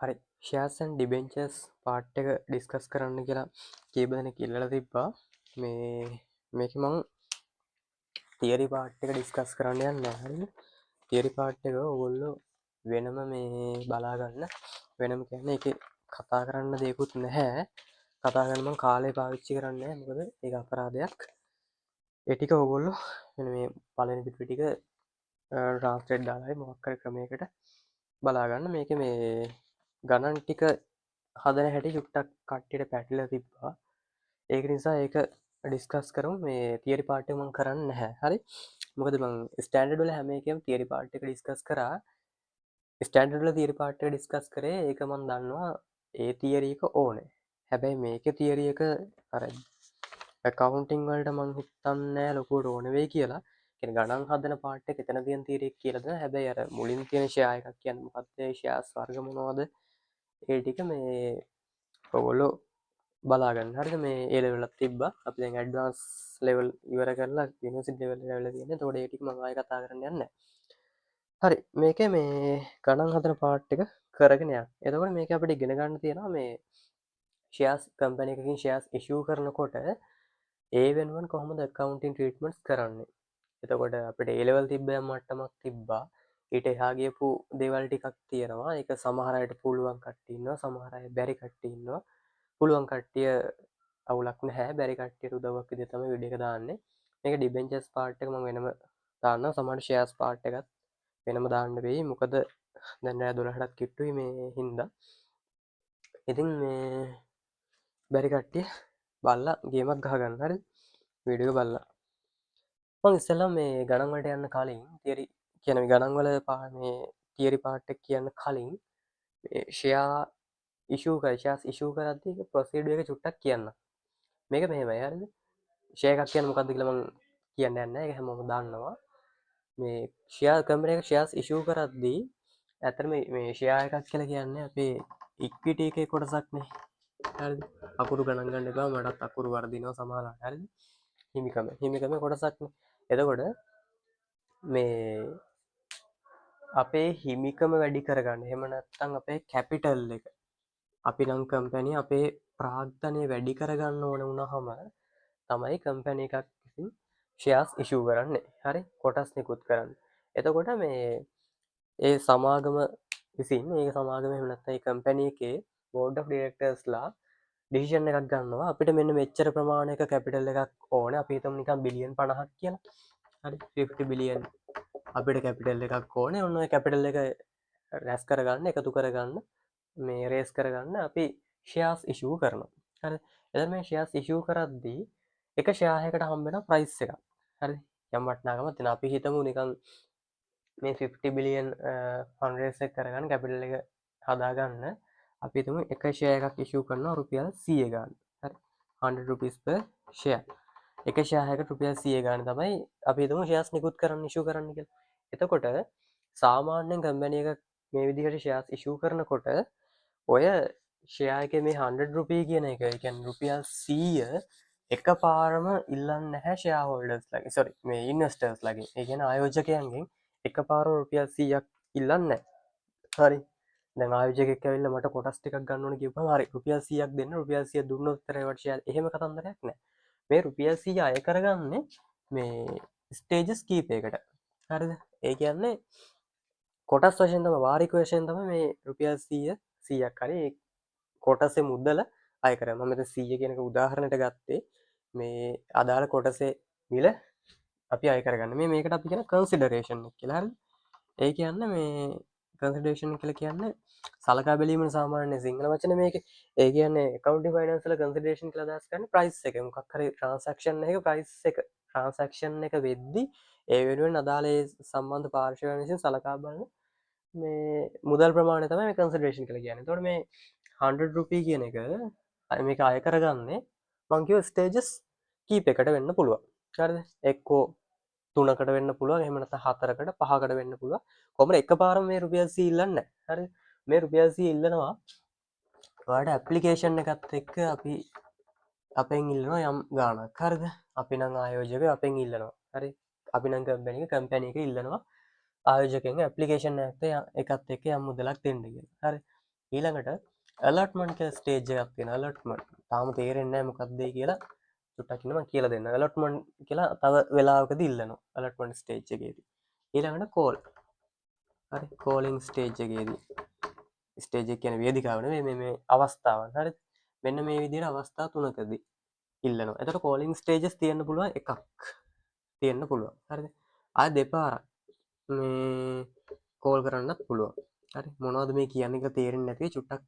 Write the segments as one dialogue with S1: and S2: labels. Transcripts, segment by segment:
S1: හරි, shares and ඩිබෙන්චර්ස් part එක discuss කරන්න කියලා කීප දෙනෙක් ඉල්ලලා තිබ්බා. මේ මේකේ මං තියරි පාර්ට් එක ඩිස්කස් කරන්න යන්නේ නැහැ. හරිද? තියරි පාර්ට් එක ඔයගොල්ලෝ වෙනම මේ බලා ගන්න. වෙනම කියන්නේ ඒකේ කතා කරන්න දෙයක්වත් නැහැ. කතා කරන්න මං කාලය පාවිච්චි කරන්නේ නැහැ. මොකද ඒක අපරාධයක්. ඒ ටික ඔයගොල්ලෝ වෙන මේ පළවෙනි පිටු ටික ට්‍රාන්ස්ලේට් දාලා හරි මොකක් හරි ක්‍රමයකට බලා ගන්න. මේකේ මේ ගණන් ටික හදන හැටි චුට්ටක් කට්ටියට පැටලිලා තිබ්බා. ඒක නිසා ඒක ඩිස්කස් කරමු. මේ තියරි පාර්ට් එක මං කරන්නේ නැහැ. හරි. මොකද මං ස්ටෑන්ඩඩ් වල හැම එකේම තියරි පාර්ට් එක ඩිස්කස් කරා. ස්ටෑන්ඩඩ් වල තියරි පාර්ට් එක ඩිස්කස් කරේ ඒක මං දන්නවා ඒ තියරි එක ඕනේ. හැබැයි මේකේ තියරි එක අර ඇකවුන්ටිං වලට මං හිතන්නේ නෑ ලොකුවට ඕන වෙයි කියලා. කියන්නේ ගණන් හදන පාර්ට් එක එතන තියෙන තියරි එක කියලා දෙනවා. හැබැයි අර මුලින් තියෙන ෂෙයා එකක් කියන්නේ මොකක්ද? ෂෙයාර්ස් වර්ග මොනවද? ඒ ටික මේ ඔයගොල්ලෝ බලා ගන්න. හරිද? මේ ඒ ලෙවල් එකක් තිබ්බා. අපි දැන් ඇඩ්වාන්ස් ලෙවල් ඉවර කරලා යුනිවර්සිටි ලෙවල් එකට ඇවිල්ලා තියෙන්නේ. එතකොට ඒ ටික මං ආයෙ කතා කරන්න යන්නේ නෑ. හරි, මේකේ මේ ගණන් හදන පාර්ට් එක කරගෙන යන්න. එතකොට මේක අපිට ඉගෙන ගන්න තියෙනවා මේ ෂෙයාර්ස් කම්පැනි එකකින් ෂෙයාර්ස් ඉෂූ කරනකොට ඒ වෙනුවෙන් කොහොමද ඇකවුන්ටිං ට්‍රීට්මන්ට්ස් කරන්නේ. එතකොට අපිට ඒ ලෙවල් තිබ්බ යම් මට්ටමක් තිබ්බා. ඊට එහා ගියපු දේවල් ටිකක් තියෙනවා. ඒක සමහර අයට පුළුවන් කට්ටිය ඉන්නවා, සමහර අය බැරි කට්ටිය ඉන්නවා. පුළුවන් කට්ටිය අවුලක් නැහැ. බැරි කට්ටියට උදව්වක් විදිහට තමයි වීඩියෝ එක දාන්නේ. මේක ඩිබෙන්චර්ස් පාර්ට් එක මම වෙනම දාන්නවා. සමහරට ෂෙයාර්ස් පාර්ට් එකත් වෙනම දාන්න වෙයි. මොකද දැන් රෑ 12ටත් කිට්ටුයි මේ හින්දා. ඉතින් මේ බැරි කට්ටිය බලලා ගේමක් ගහගන්න. හරිද? වීඩියෝ එක බලලා. මං ඉස්සෙල්ලා මේ ගණන් වලට යන්න කලින් තියරි කියන මේ ගණන් වල මේ තියරි පාර්ට් එක කියන්න කලින් මේ ෂෙයා ඉෂූ කර ෂෙයාර්ස් ඉෂූ කරද්දී ඒක ප්‍රොසීඩර් එක චුට්ටක් කියන්න. මේක මෙහෙමයි. හරිද? ෂෙයා එකක් කියන්නේ මොකද්ද කියලා මං කියන්න යන්නේ නැහැ. ඒක හැමෝම දන්නවා. මේ ෂෙයා කම්පැනි එක ෂෙයාර්ස් ඉෂූ කරද්දී ඇත්තටම මේ ෂෙයා එකක් කියලා කියන්නේ අපේ ඉක්විටි එකේ කොටසක් නේ. හරිද? අකුරු ගණන් ගන්න එපා. මටත් අකුරු වරදිනවා සමහරවිට. හරිද? හිමිකම කොටසක් නේ. එතකොට මේ අපේ හිමිකම වැඩි කරගන්න. එහෙම නැත්නම් අපේ කැපිටල් එක අපි නම් කම්පැනි අපේ ප්‍රාග්ධනය වැඩි කරගන්න ඕන වුණාම තමයි කම්පැනි එකක් විසින් ෂෙයාර්ස් ඉෂූ කරන්නේ. හරි? කොටස් නිකුත් කරන්නේ. එතකොට මේ ඒ සමාගම විසින් ඒ සමාගම එහෙම නැත්නම් ඒ කම්පැනි එකේ බෝඩ් ඔෆ් ඩිරෙක්ටර්ස්ලා ඩිසිෂන් එකක් ගන්නවා අපිට මෙන්න මෙච්චර ප්‍රමාණයක කැපිටල් එකක් ඕනේ. අපි හිතමු නිකන් බිලියන් 50ක් කියලා. හරි, 50 බිලියන් අපිට කැපිටල් එකක් ඕනේ. ඔන්න ඔය කැපිටල් එක රැස් කරගන්න, එකතු කරගන්න, මේ රේස් කරගන්න අපි ෂෙයාර්ස් ඉෂූ කරනවා. හරි. එතන මේ ෂෙයාර්ස් ඉෂූ කරද්දී එක ෂෙයා එකකට හම්බ වෙන ප්‍රයිස් එකක්. හරි. යම් වටිනාකමක් තියෙනවා. අපි හිතමු නිකන් මේ 50 බිලියන් ෆන්ඩ් රේස් එක කරගන්න කැපිටල් එක හදාගන්න අපි හිතමු එක ෂෙයා එකක් ඉෂූ කරනවා රුපියල් 100 ගාන. හරි. 100 rupees per share. එක ෂෙයා එකකට රුපියල් 100 ගාන තමයි අපි හිතමු ෂෙයාර්ස් නිකුත් කරන්න ඉෂූ කරන්න කියලා. එතකොට සාමාන්‍යයෙන් කම්පැනි එකක් මේ විදිහට ෂෙයාර්ස් ඉෂූ කරනකොට ඔය ෂෙයා එකේ මේ 100 රුපී කියන එක, ඒ කියන්නේ රුපියල් 100 එකපාරම ඉල්ලන්නේ නැහැ ෂෙයා හෝල්ඩර්ස්ලාගෙන්. සෝරි, මේ ඉන්වෙස්ටර්ස්ලාගෙන්. ඒ කියන්නේ ආයෝජකයන්ගෙන් එකපාරම රුපියල් 100ක් ඉල්ලන්නේ නැහැ. හරි. දැන් ආයෝජකයෙක් ඇවිල්ලා මට කොටස් ටිකක් ගන්න ඕන කිව්වම හරි රුපියල් 100ක් දෙන්න, රුපියල් 100 දුන්නොත් විතරයි වට ෂෙයා, එහෙම කතන්දරයක් නෑ. මේ රුපියල් 100 අය කරගන්නේ මේ ස්ටේජස් කීපයකට. හරිද? ඒ කියන්නේ කොටස් වශයෙන් තමයි, වාරික වශයෙන් තමයි මේ රුපියල් 100 100ක් හරි ඒ කොටසේ මුදල අය කරන්නේ. මම මෙතන 100 කියන එක උදාහරණයට ගත්තේ මේ අදාළ කොටසේ මිල අපි අය කරගන්න. මේ මේකට අපි කියන කන්සිඩරේෂන් එක කියලා. හරිද? ඒ කියන්නේ මේ කන්සිඩරේෂන් කියලා කියන්නේ සලකා බැලීමන සාමාන්‍ය සිංහල වචන මේකේ. ඒ කියන්නේ ඇකවුන්ටිං ෆයිනෑන්ස් වල කන්සිඩරේෂන් කියලා අදහස් කරන්නේ ප්‍රයිස් එක. මොකක් හරි ට්‍රාන්සැක්ෂන් එකක ප්‍රයිස් එක. ට්‍රාන්සැක්ෂන් එක වෙද්දි ඒ වෙනුවෙන් අදාළ ඒ සම්බන්ධ පාර්ශ්වයන් විසින් සලකා බලන මේ මුදල් ප්‍රමාණය තමයි මේ කන්සිඩරේෂන් කියලා කියන්නේ. එතකොට මේ 100 රුපී කියන එක මේක අය කරගන්නේ මං කිව්ව ස්ටේජස් කීපයකට වෙන්න පුළුවන්. හරිද? එක්කෝ තුනකට වෙන්න පුළුවන්, එහෙම නැත්නම් හතරකට, පහකට වෙන්න පුළුවන්. කොහොමද එකපාරම මේ රුපියල් 100 ඉල්ලන්නේ නැහැ. හරිද? මේ රුපියල් 100 ඉල්ලනවා ඔයාලට ඇප්ලිකේෂන් එකත් එක්ක අපි අපෙන් ඉල්ලනවා යම් ගාණක්. හරිද? අපි නම් ආයෝජකයෝ අපෙන් ඉල්ලනවා. හරි. අපි නම් කම්පැනි එක කම්පැනි එක ඉල්ලනවා ආයෝජකයන්ගේ ඇප්ලිකේෂන් එකත් එක්ක යම් මුදලක් දෙන්න කියලා. හරි. ඊළඟට ඇලොට්මන්ට් කියලා ස්ටේජ් එකක් තියෙනවා. ඇලොට්මන්ට් තාම තේරෙන්නේ නැහැ මොකක්ද ඒ කියලා. චුට්ටක් ඉන්න මම කියලා දෙන්නම්. ඇලොට්මන්ට් කියලා තව වෙලාවකදී ඉල්ලනවා ඇලොට්මන්ට් ස්ටේජ් එකේදී. ඊළඟට කෝල්. හරි, කෝලින් ස්ටේජ් එකේදී. ස්ටේජ් එක කියන්නේ වේදිකාව නෙවෙයි, මේ මේ අවස්ථාවන්. හරිද? මෙන්න මේ විදිහට අවස්ථා තුනකදී ඉල්ලනවා. එතකොට කෝලින් ස්ටේජස් තියෙන්න පුළුවන්, එකක් තියෙන්න පුළුවන්. හරිද? ආය දෙපාරක් මේ කෝල් කරන්නත් පුළුවන්. හරි, මොනවද මේ කියන්නේ කියලා තේරෙන්නේ නැති චුට්ටක්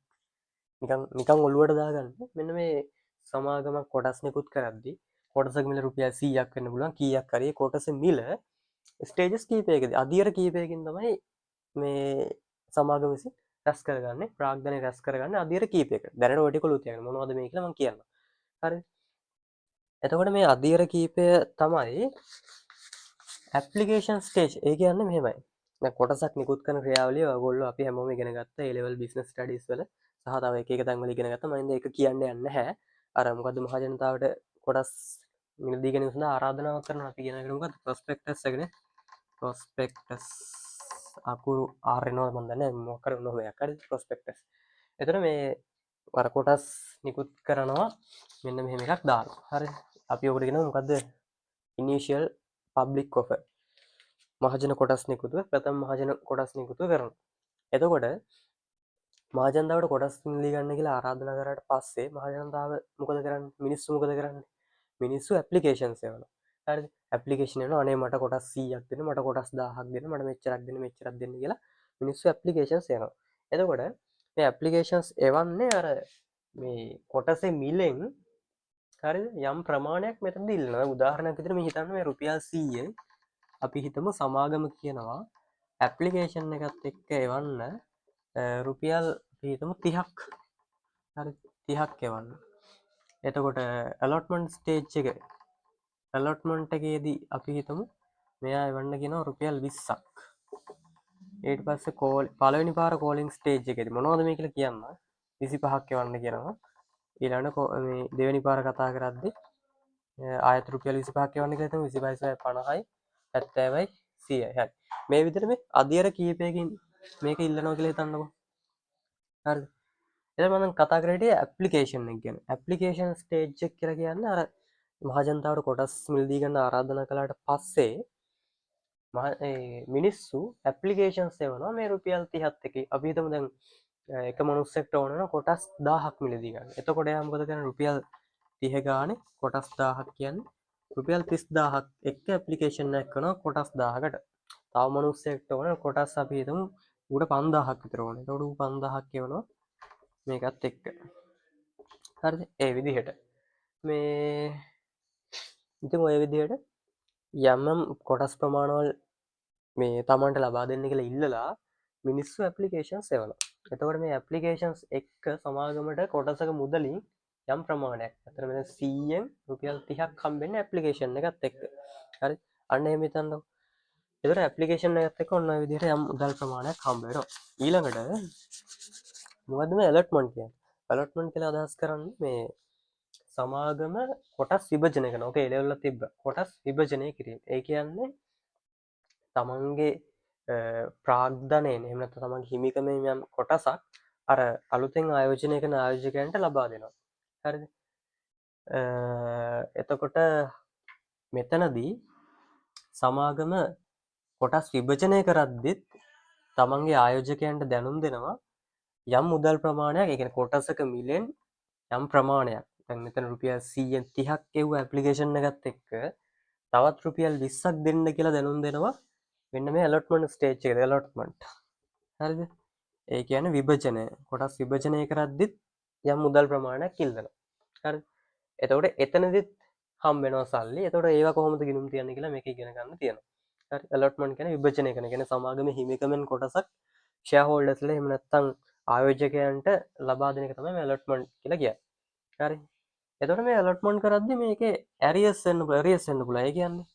S1: නිකන් නිකන් ඔළුවට දාගන්න. මෙන්න මේ සමාගමක් කොටස් නිකුත් කරද්දී කොටසක මිල රුපියල් 100ක් වෙන්න පුළුවන්, කීයක් හරි. ඒ කොටසේ මිල ස්ටේජස් කීපයකදී, අදියර කීපයකින් තමයි මේ සමාගම විසින් රැස් කරගන්නේ, ප්‍රාග්ධනය රැස් කරගන්නේ අදියර කීපයකට. දැනට ඔය ටික ඔළුව තියාගන්න. මොනවද මේ කියලා මම කියන්නම්. හරි. එතකොට මේ අදියර කීපය තමයි ඇප්ලිකේෂන් ස්ටේජ්. ඒ කියන්නේ මෙහෙමයි. දැන් කොටසක් නිකුත් කරන ක්‍රියාවලිය ඔයගොල්ලෝ අපි හැමෝම ඉගෙන ගත්ත ඒ ලෙවල් බිස්නස් ස්ටඩීස් වල සහ තව එක එක තැන් වල ඉගෙන ගත්තා. මම ඉතින් ඒක කියන්න යන්නේ නැහැ. අර මොකද්ද, මහ ජනතාවට කොටස් මිලදී ගැනීම සඳහා ආරාධනාවක් කරනවා අපි කියන එකට මොකද්ද, ප්‍රොස්පෙක්ටස් එකනේ. ප්‍රොස්පෙක්ටස් අකුරු ආර් එනවද මන් දන්නේ නැහැ, මොකක් හරි ඔන්න ඔහොම එකක්. හරි, ප්‍රොස්පෙක්ටස්. එතන මේ අර කොටස් නිකුත් කරනවා මෙන්න මෙහෙම එකක් දාලා. හරි, අපි ඔකට කියනවා මොකද්ද, ඉනිෂියල් පබ්ලික් ඔෆර්. මහජන කොටස් නිකුතුව, ප්‍රථම මහජන කොටස් නිකුතුව කරනවා. එතකොට මහජනතාවට කොටස් මිලදී ගන්න කියලා ආරාධනා කරාට පස්සේ මහජනතාව මොකද කරන්නේ? මිනිස්සු මොකද කරන්නේ? මිනිස්සු ඇප්ලිකේෂන්ස් එවනවා. හරිද? ඇප්ලිකේෂන් එවනවා, අනේ මට කොටස් 100ක් දෙන්න, මට කොටස් 1000ක් දෙන්න, මට මෙච්චරක් දෙන්න, මෙච්චරක් දෙන්න කියලා මිනිස්සු ඇප්ලිකේෂන්ස් එවනවා. එතකොට මේ ඇප්ලිකේෂන්ස් එවන්නේ අර මේ කොටසේ මිලෙන්, හරිද, යම් ප්‍රමාණයක් මෙතනදී ඉල්ලනවා. උදාහරණයක් විදිහට මේ හිතන්න, මේ රුපියල් 100 අපි හිතමු සමාගම කියනවා ඇප්ලිකේෂන් එකත් එක්ක එවන්න රුපියල් අපි හිතමු 30ක්. හරි, 30ක් එවන්න. එතකොට ඇලොට්මන්ට් ස්ටේජ් එක, ඇලොට්මන්ට් එකේදී අපි හිතමු මෙයා එවන්න කියනවා රුපියල් 20ක්. ඊට පස්සේ කෝල්, පළවෙනි පාර කෝලින් ස්ටේජ් එකේදී මොනවද මේ කියලා කියන්න, 25ක් එවන්න කියනවා. ඊළඟ මේ දෙවෙනි පාර කතා කරද්දී ආයත රුපියල් 25ක් එවන්න කියලා හිතමු. 25 50යි 70යි 100යි. හරි, මේ විදිහට මේ අදියර කීපයකින් මේක ඉල්ලනවා කියලා හිතන්නකෝ. හරිද? එතන මම කතා කරේ හිටියේ ඇප්ලිකේෂන් එක ගැන. ඇප්ලිකේෂන් ස්ටේජ් එක කියලා කියන්නේ අර මහජනතාවට කොටස් මිලදී ගන්න ආරාධනා කළාට පස්සේ මහ ඒ මිනිස්සු ඇප්ලිකේෂන්ස් එවනවා මේ රුපියල් 30ත් එක්ක. අපි හිතමු දැන් එක මනුස්සයෙක්ට ඕන වෙන කොටස් 1000ක් මිලදී ගන්න. එතකොට එයා මොකද කරන්නේ? රුපියල් 30 ගානේ කොටස් 1000ක් කියන්නේ රුපියල් 30,000ක් එක්ක ඇප්ලිකේෂන් එකක් කරනවා කොටස් 1000කට. තව මනුස්සයෙක්ට ඕන කොටස් අපි හිතමු ඌට 5000ක් විතර ඕන. එතකොට ඌ 5000ක් එවනවා මේකත් එක්ක. හරිද? ඒ විදිහට මේ ඉතින් ඔය විදිහට යම් යම් කොටස් ප්‍රමාණවල් මේ තමන්ට ලබා දෙන්න කියලා ඉල්ලලා මිනිස්සු ඇප්ලිකේෂන්ස් එවනවා. එතකොට මේ ඇප්ලිකේෂන්ස් එක්ක සමාගමට කොටසක මුදලින් යම් ප්‍රමාණයක්, අතන මෙතන 100න් රුපියල් 30ක් හම්බෙන්නේ ඇප්ලිකේෂන් එකත් එක්ක. හරි, අන්න එහෙම හිතන්නකෝ. එතකොට ඇප්ලිකේෂන් එකත් එක්ක ඔන්න ඔය විදිහට යම් මුදල් ප්‍රමාණයක් හම්බ වෙනවා. ඊළඟට මොකද්ද මේ ඇලොට්මන්ට් කියන්නේ? ඇලොට්මන්ට් කියලා අදහස් කරන්නේ මේ සමාගම කොටස් විභජනය කරනවා. ඔකේ ඒ ලෙවල් වල තිබ්බ කොටස් විභජනය කිරීම. ඒ කියන්නේ තමන්ගේ ප්‍රාග්ධනයෙන් එහෙම නැත්නම් තමන්ගේ හිමිකමෙන් යම් කොටසක් අර අලුතෙන් ආයෝජනය කරන ආයෝජකයන්ට ලබා දෙනවා. හරිද? එතකොට මෙතනදී සමාගම කොටස් විභජනය කරද්දිත් තමන්ගේ ආයෝජකයන්ට දැනුම් දෙනවා යම් මුදල් ප්‍රමාණයක්, ඒ කියන්නේ කොටසක මිලෙන් යම් ප්‍රමාණයක්. දැන් මෙතන රුපියල් 100න් 30ක් එව්ව ඇප්ලිකේෂන් එකත් එක්ක තවත් රුපියල් 20ක් දෙන්න කියලා දැනුම් දෙනවා මෙන්න මේ ඇලොට්මන්ට් ස්ටේජ් එකේදී, ඇලොට්මන්ට්. හරිද? ඒ කියන්නේ විභජනය, කොටස් විභජනය කරද්දිත් යම් මුදල් ප්‍රමාණයක් ඉල්ලනවා. හරි, එතකොට එතනදිත් හම්බ වෙනවා සල්ලි. එතකොට ඒවා කොහොමද ගිණුම් තියන්නේ කියලා මේක ඉගෙන ගන්න තියෙනවා. හරි, ඇලොට්මන්ට් කියන්නේ විභජනය කරන, කියන්නේ සමාගමේ හිමිකමෙන් කොටසක් ෂෙයාර් හෝල්ඩර්ස්ලා එහෙම නැත්නම් ආයෝජකයන්ට ලබා දෙන එක තමයි මේ ඇලොට්මන්ට් කියලා කියන්නේ. හරි, එතකොට මේ ඇලොට්මන්ට් කරද්දි මේකේ ඇරියස් වෙන්න පුළුවන්, ඇරියස් වෙන්න පුළුවන්. ඒ කියන්නේ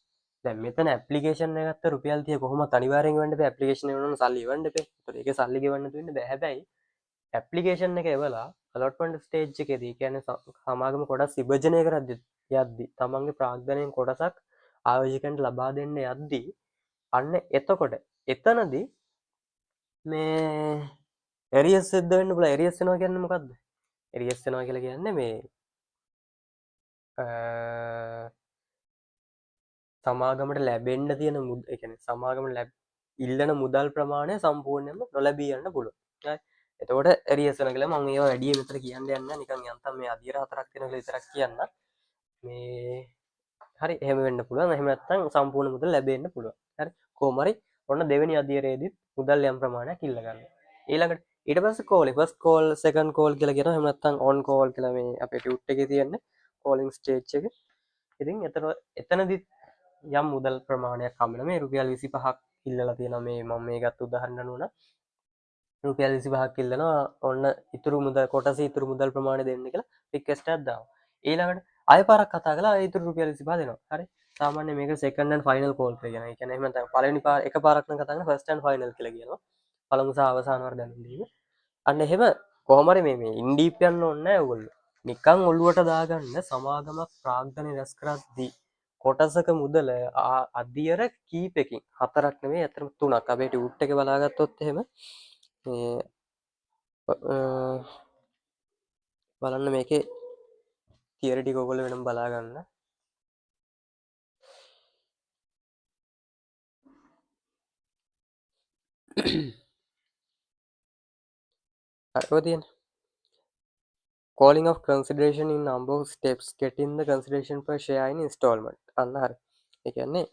S1: දැන් මෙතන ඇප්ලිකේෂන් එක ගත්ත රුපියල් 30 කොහොමත් අනිවාර්යෙන් එවන්න එපා. ඇප්ලිකේෂන් එවන්න නම් සල්ලි එවන්න එපා. ඒතකොට ඒකේ සල්ලි ගෙවන්න නැතුව ඉන්න බෑ. හැබැයි ඇප්ලිකේෂන් එක එවලා ඇලොට්මන්ට් ස්ටේජ් එකේදී, කියන්නේ සමාගම කොටස් විභජනය කරද්දි යද්දි, තමන්ගේ ප්‍රාග්ධනයෙන් කොටසක් ආයෝජකයන්ට ලබා දෙන්න යද්දි, අන්න එතකොට එතනදී මේ එරියස් සිද්ධ වෙන්න පුළුවන්. එරියස් වෙනවා කියන්නේ මොකද්ද? එරියස් වෙනවා කියලා කියන්නේ මේ සමාගමට ලැබෙන්න තියෙන ඒ කියන්නේ සමාගමට ඉල්ලන මුදල් ප්‍රමාණය සම්පූර්ණයෙන්ම නොලැබී යන්න පුළුවන්. හරි. එතකොට එරියස් වෙනවා කියලා මම ඒවා වැඩි මෙතන කියන්න යන්නේ නැහැ. නිකන් යන්තම් මේ අදියර හතරක් තියෙනවා කියලා විතරක් කියන්න. මේ හරි, එහෙම වෙන්න පුළුවන්. එහෙම නැත්නම් සම්පූර්ණ මුදල් ලැබෙන්න පුළුවන්. හරි. කොහොම හරි ඔන්න දෙවෙනි අදියරේදීත් මුදල් යම් ප්‍රමාණයක් ඉල්ල ගන්නවා. ඊළඟට ඊට පස්සේ call, first call, second call කියලා කියනවා. එහෙම නැත්නම් ඔන් කෝල් කියලා මේ අපේ ටියුට් එකේ තියෙන කෝලින් ස්ටේජ් එක. ඉතින් එතනදිත් යම් මුදල් ප්‍රමාණයක් හම්බ වෙනවා. මේ රුපියල් 25ක් ඉල්ලලා තියෙනවා. මේ මම මේ ගත්ත උදාහරණ අනුව නම් රුපියල් 25ක් ඉල්ලනවා. ඔන්න ඉතුරු මුදල් කොටස ඉතුරු මුදල් ප්‍රමාණය දෙන්න කියලා රික්වෙස්ට් එකක් දානවා. ඊළඟට ආයෙ පාරක් කතා කරලා ආයෙ ඉතුරු රුපියල් 25 දෙනවා. හරි. සාමාන්‍ය මේක සෙකන්ඩ් ඇන්ඩ් ෆයිනල් කෝල් කියලා කියනවා. ඒ කියන්නේ එහෙම නැත්නම් පළවෙනි පාර එක පාරක් නම් කතා කරන ෆස්ට් ඇන්ඩ් ෆයිනල් කියලා කියනවා. පළමු සහ අවසාන වර දැනුම් දීම. අන්න එහෙම කොහොම හරි මේ ඉන් ඩීප් යන්න ඕනේ නෑ ඔයගොල්ලෝ. නිකන් ඔළුවට දාගන්න සමාගමක් ප්‍රාග්ධනය රැස් කරද්දී කොටසක මුදල අදියර කීපෙකින්, හතරක් නෙමෙයි ඇත්තටම තුනක්. අපේ ටියුට් එකේ බලාගත්තොත් එහෙම මේ බලන්න මේකේ තියරි ටික ඔයගොල්ලෝ වෙනම බලාගන්න. හරි, ඔය තියෙන්නේ. Calling of consideration in number of steps, getting the consideration per share in installment. අන්න හරි. ඒ කියන්නේ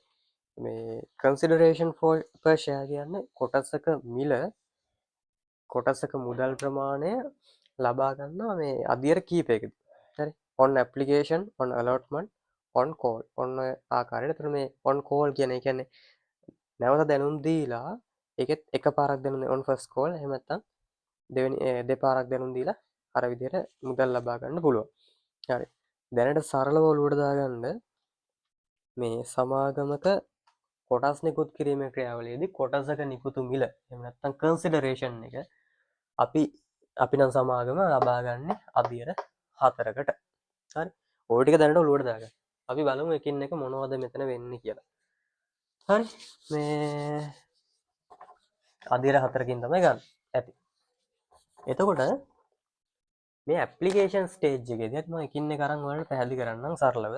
S1: මේ consideration for per share කියන්නේ කොටසක මිල, කොටසක මුදල් ප්‍රමාණය ලබා ගන්නවා මේ අදියර කීපයකදී. හරි. On application, on allotment, on call. ඔන්න ඔය ආකාරයට. එතකොට මේ on call කියන ඒ කියන්නේ නැවත දැනුම් දීලා ඒකෙත් එක පාරක් දැනුම් on first call, එහෙම නැත්නම් දෙවෙනි, දෙපාරක් දැනුම් දීලා අර විදිහට මුදල් ලබා ගන්න පුළුවන්. හරි. දැනට සරලව ඔලුවට දාගන්න මේ සමාගමක කොටස් නිකුත් කිරීමේ ක්‍රියාවලියේදී කොටසක නිකුතු මිල, එහෙම නැත්නම් කන්සිඩරේෂන් එක අපි නම් සමාගම ලබා ගන්න අදියර හතරකට. හරි. ඔය ටික දැනට ඔලුවට දාගන්න. අපි බලමු එකින් එක මොනවද මෙතන වෙන්නේ කියලා. හරි. මේ අදියර හතරකින් තමයි ගන්න. ඇති. එතකොට මේ ඇප්ලිකේෂන් ස්ටේජ් එකේදී මම එකින් එක අරන් ඔයාලට පැහැදිලි කරන්නම් සරලව.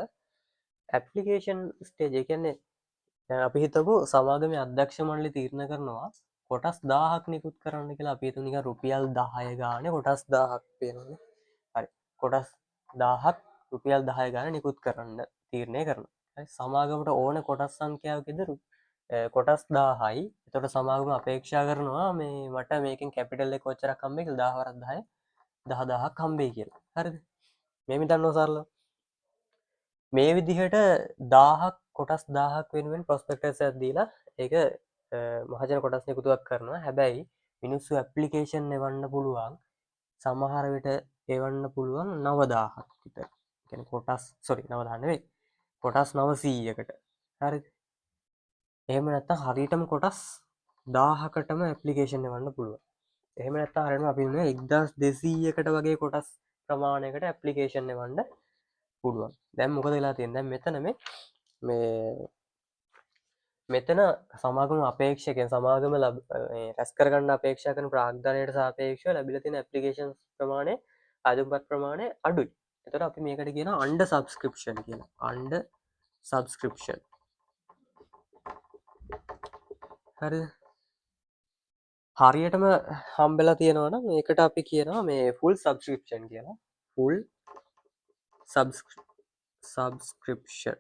S1: ඇප්ලිකේෂන් ස්ටේජ් ඒ කියන්නේ දැන් අපි හිතමු සමාගමේ අධ්‍යක්ෂ මණ්ඩලය තීරණය කරනවා කොටස් 1000ක් නිකුත් කරන්න කියලා. අපි හිතමු නිකන් රුපියල් 10 ගානේ කොටස් 1000ක් පේනවනේ. හරි. කොටස් 1000ක් රුපියල් 10 ගානේ නිකුත් කරන්න තීරණය කරනවා. හරි. සමාගමට ඕන කොටස් සංඛ්‍යාවකද කොටස් 1000යි. එතකොට සමාගම අපේක්ෂා කරනවා මේ මට මේකෙන් කැපිටල් එක කොච්චරක් හම්බෙයි කියලා, 10 වරක් 10 10000ක් හම්බෙයි කියලා. හරිද? මේ හිතන්නෝ සරලව. මේ විදිහට 1000ක් කොටස් 1000ක් වෙනුවෙන් ප්‍රොස්පෙක්ටස් එකක් දීලා ඒක මහජන කොටස් නිකුතුවක් කරනවා. හැබැයි මිනිස්සු ඇප්ලිකේෂන් එවන්න පුළුවන් සමහර විට එවන්න පුළුවන් 9000ක් විතර. ඒ කියන්නේ කොටස්, සෝරි, 9000 නෙවෙයි. කොටස් 900කට. හරිද? එහෙම නැත්නම් හරියටම කොටස් 1000කටම ඇප්ලිකේෂන් එවන්න පුළුවන්. එහෙම නැත්නම් හරියටම අපි හිතමු 1200කට වගේ කොටස් ප්‍රමාණයකට ඇප්ලිකේෂන් එවන්න පුළුවන්. දැන් මොකද වෙලා තියෙන්නේ? දැන් මෙතන මේ මෙතන සමාගම අපේක්ෂකයන් සමාගම මේ රැස් කරගන්න අපේක්ෂා කරන ප්‍රාග්ධනයට සාපේක්ෂව ලැබිලා තියෙන ඇප්ලිකේෂන් ප්‍රමාණය, අයදුම්පත් ප්‍රමාණය අඩුයි. එතකොට අපි මේකට කියනවා අන්ඩර් සබ්ස්ක්‍රිප්ෂන් කියලා. Under subscription. හරිද? හරියටම හම්බෙලා තියෙනවා නම් ඒකට අපි කියනවා මේ ෆුල් සබ්ස්ක්‍රිප්ෂන් කියලා. Full subscription.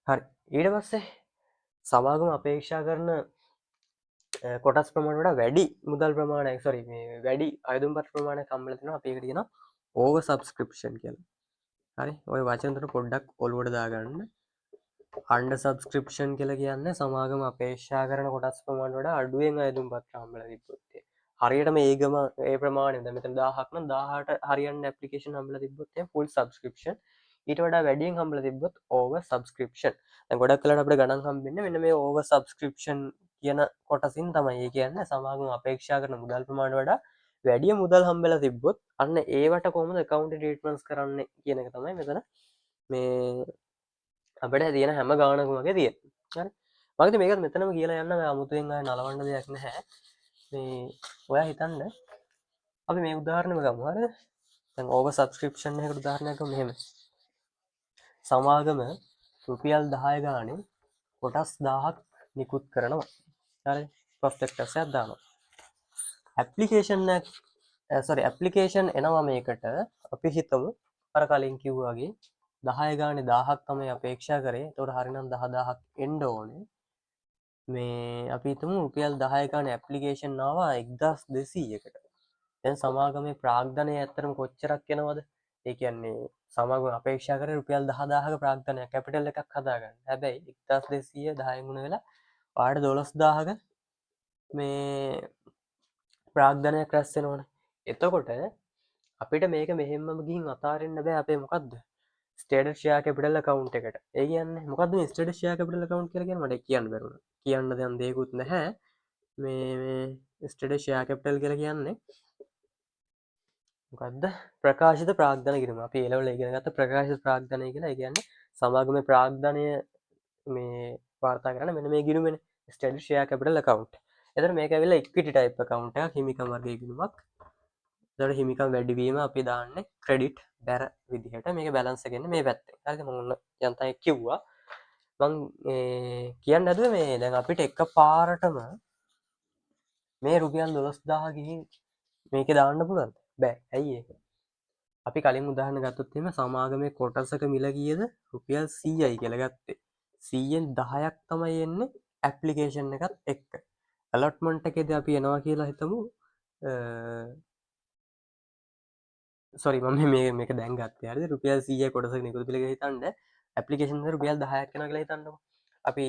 S1: හරි. ඊට පස්සේ සමාගම අපේක්ෂා කරන කොටස් ප්‍රමාණයට වඩා වැඩි මුදල් ප්‍රමාණයක්, සෝරි, මේ වැඩි අයදුම්පත් ප්‍රමාණයක් හම්බෙලා තිනවා. අපි ඒකට කියනවා ඕවර් සබ්ස්ක්‍රිප්ෂන් කියලා. හරි. ඔය වචන තුන පොඩ්ඩක් ඔලුවට දාගන්න. අන්ඩර් සබ්ස්ක්‍රිප්ෂන් කියලා කියන්නේ සමාගම අපේක්ෂා කරන කොටස් ප්‍රමාණයට වඩා අඩුවෙන් අයදුම්පත් හම්බෙලා තිබ්බොත් ඒ. හරියටම ඒ ප්‍රමාණය දැන් මෙතන 1000ක් නම් 1000ට හරියන්න ඇප්ලිකේෂන් හම්බෙලා තිබ්බොත් එහෙනම් ෆුල් සබ්ස්ක්‍රිප්ෂන්. ඊට වඩා වැඩියෙන් හම්බෙලා තිබ්බොත් ඕවර් සබ්ස්ක්‍රිප්ෂන්. දැන් ගොඩක් වෙලාවට අපිට ගණන් හම්බෙන්නේ මෙන්න මේ ඕවර් සබ්ස්ක්‍රිප්ෂන් කියන කොටසින් තමයි. ඒ කියන්නේ සමාගම අපේක්ෂා කරන මුදල් ප්‍රමාණයට වඩා වැඩිය මුදල් හම්බෙලා තිබ්බොත් අන්න ඒවට කොහොමද ඇකවුන්ට් ට්‍රීට්මන්ට්ස් කරන්නේ කියන එක තමයි මෙතන මේ අපිට තියෙන හැම ගාණකම වගේ තියෙන්නේ. හරි. මම හිතුවේ මේකත් මෙතනම කියලා යන්න මම අමුතුවෙන් ආයෙ නලවන්න දෙයක් නැහැ. මේ ඔයා හිතන්න අපි මේ උදාහරණෙම ගමු. හරිද? දැන් ඕවර් සබ්ස්ක්‍රිප්ෂන් එකකට උදාහරණයක් ගමු මෙහෙම. සමාගම රුපියල් 10 ගානේ කොටස් 1000ක් නිකුත් කරනවා. හරි, ප්‍රොස්පෙක්ටස් එකක් දානවා. ඇප්ලිකේෂන් එක, සෝරි, ඇප්ලිකේෂන් එනවා මේකට. අපි හිතමු අර කලින් කිව්වා වගේ 10 ගානේ 1000ක් තමයි අපේක්ෂා කරේ. එතකොට හරිනම් 10,000ක් එන්න ඕනේ. මේ අපි හිතමු රුපියල් 10 ගානේ ඇප්ලිකේෂන් ආවා 1200කට. දැන් සමාගමේ ප්‍රාග්ධනය ඇත්තටම කොච්චරක් එනවද? ඒ කියන්නේ සමාගම අපේක්ෂා කරේ රුපියල් 10,000ක ප්‍රාග්ධනයක් කැපිටල් එකක් හදාගන්න. හැබැයි 1200 10 ගුණ වෙලා ඔයාලට 12,000ක මේ ප්‍රාග්ධනයක් රැස් වෙනවනේ. එතකොට අපිට මේක මෙහෙම්මම ගිහින් අතාරින්න බෑ අපේ මොකද්ද? ස්ටේටඩ් ෂෙයා කැපිටල් ඇකවුන්ට් එකට. ඒ කියන්නේ මොකද්ද මේ ස්ටේටඩ් ෂෙයා කැපිටල් ඇකවුන්ට් කියලා කියන්නේ? මට කියන්න බැරුණා. කියන්න දැන් දෙයක්වත් නැහැ. මේ මේ ස්ටේටඩ් ෂෙයා කැපිටල් කියලා කියන්නේ මොකද්ද? ප්‍රකාශිත ප්‍රාග්ධන ගිණුම. අපි ඒ ලෙවල් ඉගෙන ගත්ත ප්‍රකාශිත ප්‍රාග්ධනය කියලා. ඒ කියන්නේ සමාගමේ ප්‍රාග්ධනය මේ වාර්තා කරන මෙන්න මේ ගිණුමනේ. ස්ටේටඩ් ෂෙයා කැපිටල් ඇකවුන්ට්. එතකොට මේක ඇවිල්ලා ඉක්විටි ටයිප් ඇකවුන්ට් එකක්, හිමිකම් වර්ගයේ ගිණුමක්. එතකොට හිමිකම් වැඩිවීම අපි දාන්නේ ක්‍රෙඩිට් බැර විදිහට. මේක බැලන්ස් එක එන්නේ මේ පැත්තෙන්. හරිද? මම ඔන්න යන්තම් කිව්වා. මං මේ කියන්න හැදුවේ මේ දැන් අපිට එක පාරටම මේ රුපියල් 12,000 ගිහින් මේකේ දාන්න පුළුවන්ද? බෑ. ඇයි ඒක? අපි කලින් උදාහරණ ගත්තොත් එහෙම සමාගමේ කොටසක මිල කීයද? රුපියල් 100යි කියලා ගත්තේ. 100න් 10ක් තමයි එන්නේ ඇප්ලිකේෂන් එකත් එක්ක. ඇලොට්මන්ට් එකේදී අපි එනවා කියලා හිතමු. සෝරි, මම මේක දැන් ගත්තේ. හරිද? රුපියල් 100යි කොටසක නිකුත් මිල කියලා හිතන්න. ඇප්ලිකේෂන් එකට රුපියල් 10ක් එනවා කියලා හිතන්නකෝ. අපි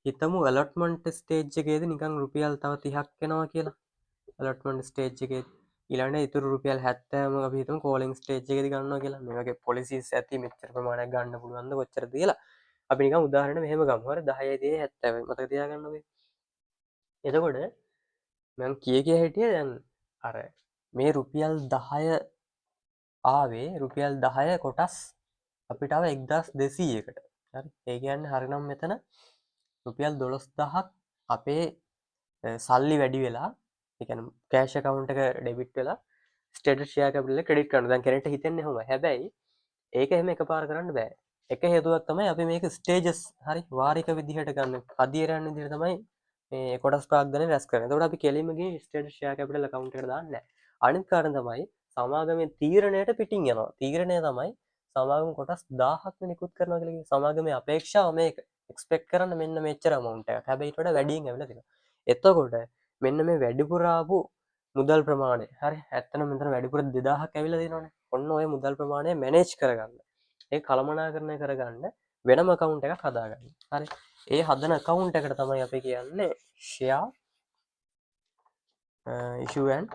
S1: හිතමු ඇලොට්මන්ට් ස්ටේජ් එකේදී නිකන් රුපියල් තව 30ක් එනවා කියලා. ඇලොට්මන්ට් ස්ටේජ් එකේ ඊළඟට ඉතුරු රුපියල් 70ම අපි හිතමු කෝලිං ස්ටේජ් එකේදී ගන්නවා කියලා. මේ වගේ පොලිසිස් ඇති මෙච්චර ප්‍රමාණයක් ගන්න පුළුවන්ද කොච්චරද කියලා. අපි නිකන් උදාහරණ මෙහෙම ගමු. හරි, 10යි 30 70 මතක තියාගන්න ඔය. එතකොට මං කිය කිය හිටියේ දැන් අර මේ රුපියල් 10 ආවේ රුපියල් 10 කොටස් අපිට ආව 1200කට. හරි, ඒ කියන්නේ හරිනම් මෙතන රුපියල් 12,000ක් අපේ සල්ලි වැඩි වෙලා, ඒ කියන්නේ කෑෂ් ඇකවුන්ට් එක ඩෙබිට් වෙලා ස්ටේටඩ් ෂෙයා කැපිටල් එක ක්‍රෙඩිට් කරනවා. දැන් කෙනෙක්ට හිතෙන්නේ එහෙමයි. හැබැයි ඒක එහෙම එකපාර කරන්න බෑ. එක හේතුවක් තමයි අපි මේක ස්ටේජස් හරි වාරික විදිහට ගන්න. අදියර යන විදිහට තමයි මේ කොටස් ප්‍රාග්ධනය රැස් කරන්නේ. එතකොට අපි කෙලින්ම ගිහින් ස්ටේටඩ් ෂෙයා කැපිටල් ඇකවුන්ට් එකට දාන්නේ නැහැ. අනිත් කාරණා තමයි සමාගමේ තීරණයට පිටින් යනවා. තීරණය තමයි සමාගම කොටස් 1000ක් නිකුත් කරනවා කියලා කිව්වේ. සමාගමේ අපේක්ෂාව මේක. එක්ස්පෙක්ට් කරන්න මෙන්න මෙච්චර amount එකක්. හැබැයි ඊට වඩා වැඩියෙන් ඇවිල්ලා තියෙනවා. එතකොට මෙන්න මේ වැඩිපුර ආපු මුදල් ප්‍රමාණය, හරි, ඇත්තටම මෙතන වැඩිපුර 2000ක් ඇවිල්ලා තියෙනවනේ. ඔන්න ඔය මුදල් ප්‍රමාණය මැනේජ් කරගන්න. ඒ කළමනාකරණය කරගන්න වෙනම ඇකවුන්ට් එකක් හදාගන්න. හරි. ඒ හදන ඇකවුන්ට් එකට තමයි අපි කියන්නේ share issue and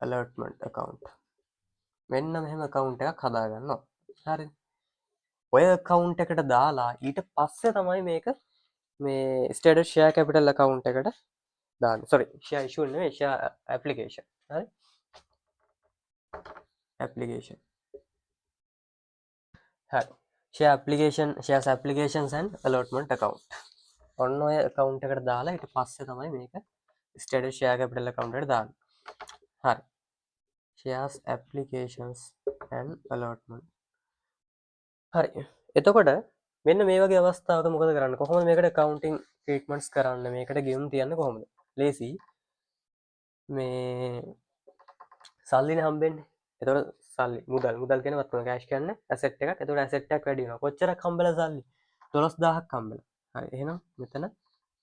S1: allotment account. මෙන්න මෙහෙම ඇකවුන්ට් එකක් හදාගන්නවා. හරි. ඔය ඇකවුන්ට් එකට දාලා ඊට පස්සේ තමයි මේක මේ ස්ටේටඩ් ෂෙයා කැපිටල් ඇකවුන්ට් එකට දාන්නේ. සෝරි, ෂෙයා ඉෂුව නෙවෙයි, ෂෙයා ඇප්ලිකේෂන්. හරි, ඇප්ලිකේෂන්. හරි, share application, shares applications and allotment account. ඔන්න ඔය ඇකවුන්ට් එකට දාලා ඊට පස්සේ තමයි මේක ස්ටේටඩ් ෂෙයා කැපිටල් ඇකවුන්ට් එකට දාන්නේ. හරි, shares applications and allotment. හරි, එතකොට මෙන්න මේ වගේ අවස්ථාවක මොකද කරන්නේ? කොහොමද මේකට ඇකවුන්ටිං ට්‍රීට්මන්ට්ස් කරන්න? මේකට ගිණුම් තියන්නේ කොහොමද? ලේසි. මේ සල්ලිනේ හම්බෙන්නේ. එතකොට සල්ලි මුදල්, මුදල් කියන්නේ වත්මන්, කෑෂ් කියන්නේ ඇසෙට් එකක්. එතකොට ඇසෙට් එකක් වැඩි වෙනවා. කොච්චරක් හම්බෙලා සල්ලි? 12,000ක් හම්බෙලා. හරි, එහෙනම් මෙතන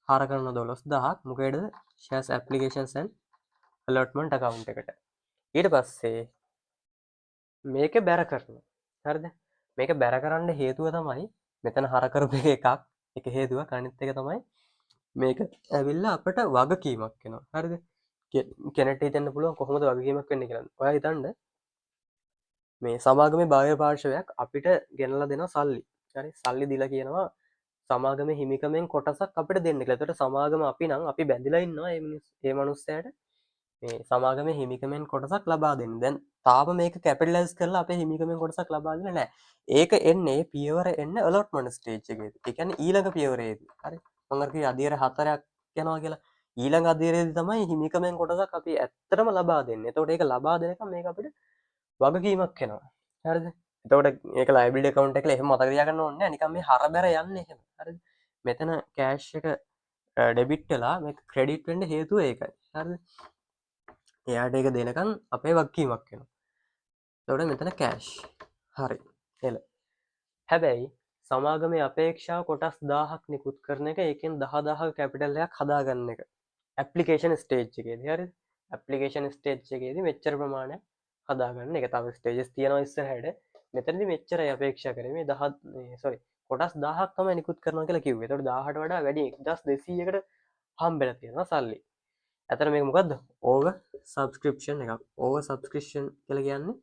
S1: හර කරන 12,000ක් මොකේද? Shares applications and allotment account එකට. ඊට පස්සේ මේක බැර කරනවා. හරිද? මේක බැර කරන්න හේතුව තමයි මෙතන හර කරපු එක එකක්, එක හේතුවක්. අනිත් එක තමයි මේක ඇවිල්ලා අපට වගකීමක් වෙනවා. හරිද? කෙනෙක්ට හිතෙන්න පුළුවන් කොහොමද වගකීමක් වෙන්නේ කියලා. ඔයා හිතන්න මේ සමාගමේ බාහිර පාර්ශවයක් අපිට ගෙනලා දෙනවා සල්ලි. හරි, සල්ලි දීලා කියනවා සමාගමේ හිමිකමෙන් කොටසක් අපිට දෙන්න කියලා. එතකොට සමාගම අපි නම් අපි බැඳිලා ඉන්නවා ඒ මිනිස් ඒ මනුස්සයාට මේ සමාගමේ හිමිකමෙන් කොටසක් ලබා දෙන්න. දැන් තාම මේක කැපිටලයිස් කරලා අපේ හිමිකමෙන් කොටසක් ලබා දෙන්නේ නැහැ. ඒක එන්නේ පියවර එන්නේ ඇලොට්මන්ට් ස්ටේජ් එකේදී. ඒ කියන්නේ ඊළඟ පියවරේදී. හරි. මම අර කිව්වේ අදියර 4ක් යනවා කියලා. ඊළඟ අදියරේදී තමයි හිමිකමෙන් කොටසක් අපි ඇත්තටම ලබා දෙන්නේ. එතකොට ඒක ලබා දෙනකම් මේක අපිට වගකීමක් වෙනවා. හරිද? එතකොට ඒක ලයබිලිටි ඇකවුන්ට් එක කියලා එහෙම මතක තියාගන්න ඕනේ නැහැ. නිකන් මේ හරබැර යන්නේ එහෙම. හරිද? මෙතන කෑෂ් එක ඩෙබිට් වෙලා මේක ක්‍රෙඩිට් වෙන්න හේතුව ඒකයි. හරිද? එයාට ඒක දෙනකන් අපේ වගකීමක් වෙනවා. එතකොට මෙතන කෑෂ්. හරි. එල. හැබැයි සමාගමේ අපේක්ෂාව කොටස් 1000ක් නිකුත් කරන එක, ඒකෙන් 10000ක කැපිටල් එකක් හදාගන්න එක. ඇප්ලිකේෂන් ස්ටේජ් එකේදී. හරිද? ඇප්ලිකේෂන් ස්ටේජ් එකේදී මෙච්චර ප්‍රමාණයක් හදාගන්න එක. තව ස්ටේජස් තියෙනවා ඉස්සරහට. මෙතනදී මෙච්චරයි අපේක්ෂා කරේ. මේ 10 මේ සෝරි කොටස් 1000ක් තමයි නිකුත් කරනවා කියලා කිව්වේ. එතකොට 1000ට වඩා වැඩි 1200කට හම්බෙලා තියෙනවා සල්ලි. ඇත්තට මේක මොකද්ද? ඕවර් සබ්ස්ක්‍රිප්ෂන් එකක්. ඕවර් සබ්ස්ක්‍රිප්ෂන් කියලා කියන්නේ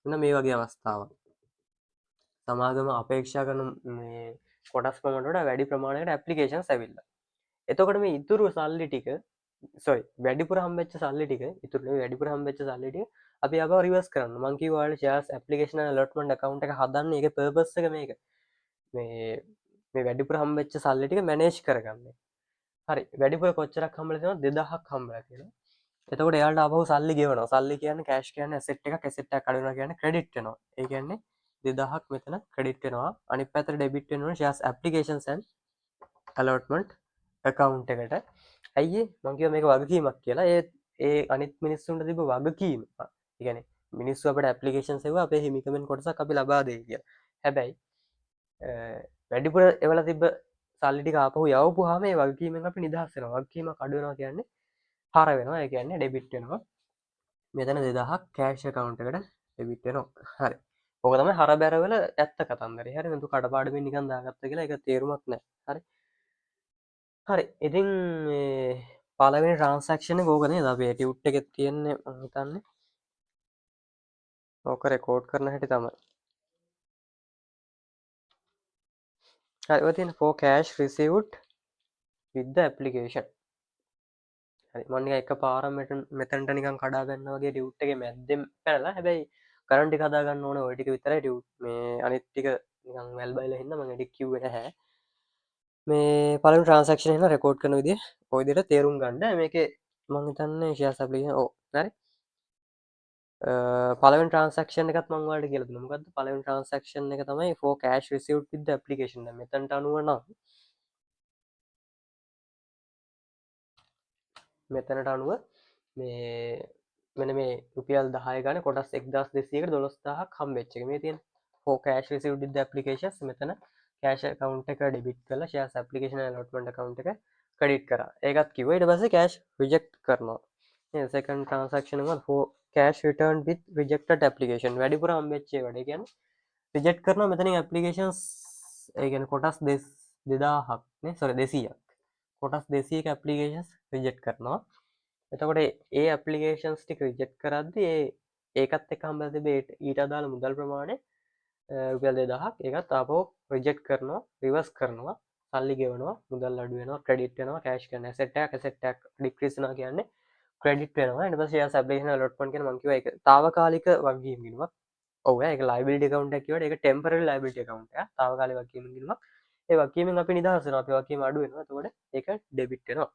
S1: මෙන්න මේ වගේ අවස්ථාවක්. සමාගම අපේක්ෂා කරන මේ කොටස් ප්‍රමාණයට වඩා වැඩි ප්‍රමාණයකට ඇප්ලිකේෂන්ස් ඇවිල්ලා. එතකොට මේ ඉතුරු සල්ලි ටික සෝරි වැඩිපුර හම්බෙච්ච සල්ලි ටික ඉතුරු නෙවෙයි වැඩිපුර හම්බෙච්ච සල්ලි ටික අපි ආපහු රිවර්ස් කරන්න. මං කිව්වා ඔයාලට shares application and allotment account එක හදන්න ඒකේ පර්පස් එක මේක. මේ මේ වැඩිපුර හම්බෙච්ච සල්ලි ටික මැනේජ් කරගන්න. හරි. වැඩිපුර කොච්චරක් හම්බෙලා තියෙනවද? 2000ක් හම්බෙලා තියෙනවා. එතකොට එයාලට ආපහු සල්ලි ගෙවනවා. සල්ලි කියන්නේ කෑෂ් කියන්නේ ඇසෙට් එකක්. ඇසෙට් එකක් අඩු වෙනවා කියන්නේ ක්‍රෙඩිට් වෙනවා. ඒ කියන්නේ 2000ක් මෙතන ක්‍රෙඩිට් වෙනවා. අනිත් පැත්තට ඩෙබිට් වෙනවා ෂෙයාර්ස් ඇප්ලිකේෂන්ස් ඇන්ඩ් ඇලොට්මන්ට් ඇකවුන්ට් එකට. ඇයි ඒ? මං කිව්වා මේක වගකීමක් කියලා. ඒ ඒ අනිත් මිනිස්සුන්ට තිබ්බ වගකීම. ඒ කියන්නේ මිනිස්සු අපිට ඇප්ලිකේෂන්ස් එව්වා අපේ හිමිකමෙන් කොටසක් අපි ලබා දෙයි කියලා. හැබැයි වැඩිපුර එවලා තිබ්බ සල්ලි ටික ආපහු යවපුවාම ඒ වගකීමෙන් අපි නිදහස් වෙනවා. වගකීමක් අඩු වෙනවා කියන්නේ හර වෙනවා. ඒ කියන්නේ ඩෙබිට් වෙනවා. මෙතන 2000ක් කෑෂ් ඇකවුන්ට් එකට ඩෙබිට් වෙනවා. හරි. ඕක තමයි හරබැරවල ඇත්ත කතන්දරේ. හරි. නේද? කඩපාඩමින් නිකන් දාගත්ත කියලා ඒක තේරුමක් නෑ. හරි. හරි. ඉතින් මේ පළවෙනි ට්‍රාන්සැක්ෂන් එක ඕක නේද? අපේ ටියුට් එකේ තියෙන්නේ මං හිතන්නේ. ඕක රෙකෝඩ් කරන හැටි තමයි. හරි. ඔය තියෙන for cash received with the application. හරි. මං නිකන් එකපාරම මෙතනට නිකන් කඩා ගන්නා වගේ ටියුට් එකේ මැද්දෙන් පැනලා. හැබැයි කරන්ට් ටික හදා ගන්න ඕන ඔය ටික විතරයි ටියුට් මේ අනිත් ටික නිකන් වැල් බයිලා හින්දා මං එඩිට් කිව්වේ නැහැ. මේ පළවෙනි ට්‍රාන්සැක්ෂන් එක රෙකෝඩ් කරන විදිය ඔය විදිහට තේරුම් ගන්න. මේකේ මං හිතන්නේ ෂෙයාර්ස් ඇප්ලිකේෂන් ඔව් හරි. පළවෙනි ට්‍රාන්සැක්ෂන් එකත් මං ඔයාලට කියලා දුන්නා. මොකද්ද පළවෙනි ට්‍රාන්සැක්ෂන් එක තමයි for cash received with the application. දැන් මෙතනට අනුව නම් මෙතනට අනුව මේ මෙන්න මේ රුපියල් 10 ගානේ කොටස් 1200කට 12000ක් හම්බෙච්ච එක. මේ තියෙන for cash received with the applications මෙතන cash account එක ඩෙබිට් කරලා shares application and allotment account එක ක්‍රෙඩිට් කරා. ඒකත් කිව්වා. ඊට පස්සේ cash reject කරනවා. මේ second transaction එක for cash returned with rejected application. වැඩිපුර හම්බෙච්ච ඒවට. ඒ කියන්නේ රිජෙක්ට් කරනවා මෙතනින් ඇප්ලිකේෂන්ස් ඒ කියන්නේ කොටස් 2000ක් නේ සෝරි 200ක්. කොටස් 200ක ඇප්ලිකේෂන්ස් රිජෙක්ට් කරනවා. එතකොට ඒ ඇප්ලිකේෂන්ස් ටික රිජෙක්ට් කරද්දි ඒකත් එක්ක හම්බෙලා තිබ්බ ඊට අදාළ මුදල් ප්‍රමාණය රුපියල් 2000ක් ඒකත් ආපහු රිජෙක්ට් කරනවා, රිවර්ස් කරනවා, සල්ලි ගෙවනවා, මුදල් අඩු වෙනවා, ක්‍රෙඩිට් වෙනවා, කෑෂ් කරන ඇසෙට් එකක්, ඇසෙට් එකක් ඩික්‍රීස් වෙනවා කියන්නේ ක්‍රෙඩිට් වෙනවා. ඊට පස්සේ ෂෙයාර්ස් ඇප්ලිකේෂන් ඇලොට්මන්ට් කියන මං කිව්වා ඒක තාවකාලික වගකීම් ගිණුමක්. ඔව් ඈ ඒක ලයබිලිටි ඇකවුන්ට් එකක් කිව්වට ඒක ටෙම්පරරි ලයබිලිටි ඇකවුන්ට් එකක්. තාවකාලික වගකීම් ගිණුමක්. ඒ වගකීමෙන් අපි නිදහස් වෙනවා. අපේ වගකීම අඩු වෙනවා. එතකොට ඒක ඩෙබිට් වෙනවා.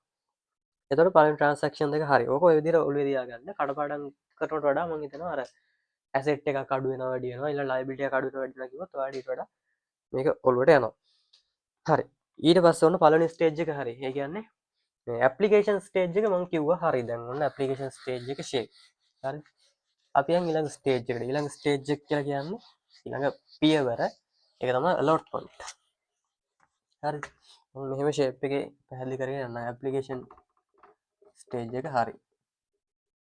S1: එතකොට පළවෙනි ට්‍රාන්සැක්ෂන් දෙක හරි. ඕක ඔය විදිහට ඔළුවේ තියාගන්න. කඩපාඩම් කරනවට වඩා මං හිතනවා අර ඇසෙට් එකක් අඩු වෙනවා වැඩි වෙනවා ඊළඟ ලයබිලිටි එකක් අඩු වෙනවා වැඩි වෙනවා කිව්වොත් ඔයාලට ඊට වඩා මේක ඔළුවට යනවා. හරි. ඊට පස්සේ ඔන්න පළවෙනි ස්ටේජ් එක හරි. ඒ කියන්නේ මේ ඇප්ලිකේෂන් ස්ටේජ් එක මං කිව්වා හරි. දැන් ඔන්න ඇප්ලිකේෂන් ස්ටේජ් එක ෂේප්. හරි. අපි යන් ඊළඟ ස්ටේජ් එකට. ඊළඟ ස්ටේජ් එක කියලා කියන්නේ ඊළඟ පියවර. ඒක තමයි ඇලොට්මන්ට්. හරි. මම මෙහෙම ෂේප් එකේ පැහැදිලි කරගෙන යන්නම්. ඇප්ලිකේෂන් ස්ටේජ් එක හරි.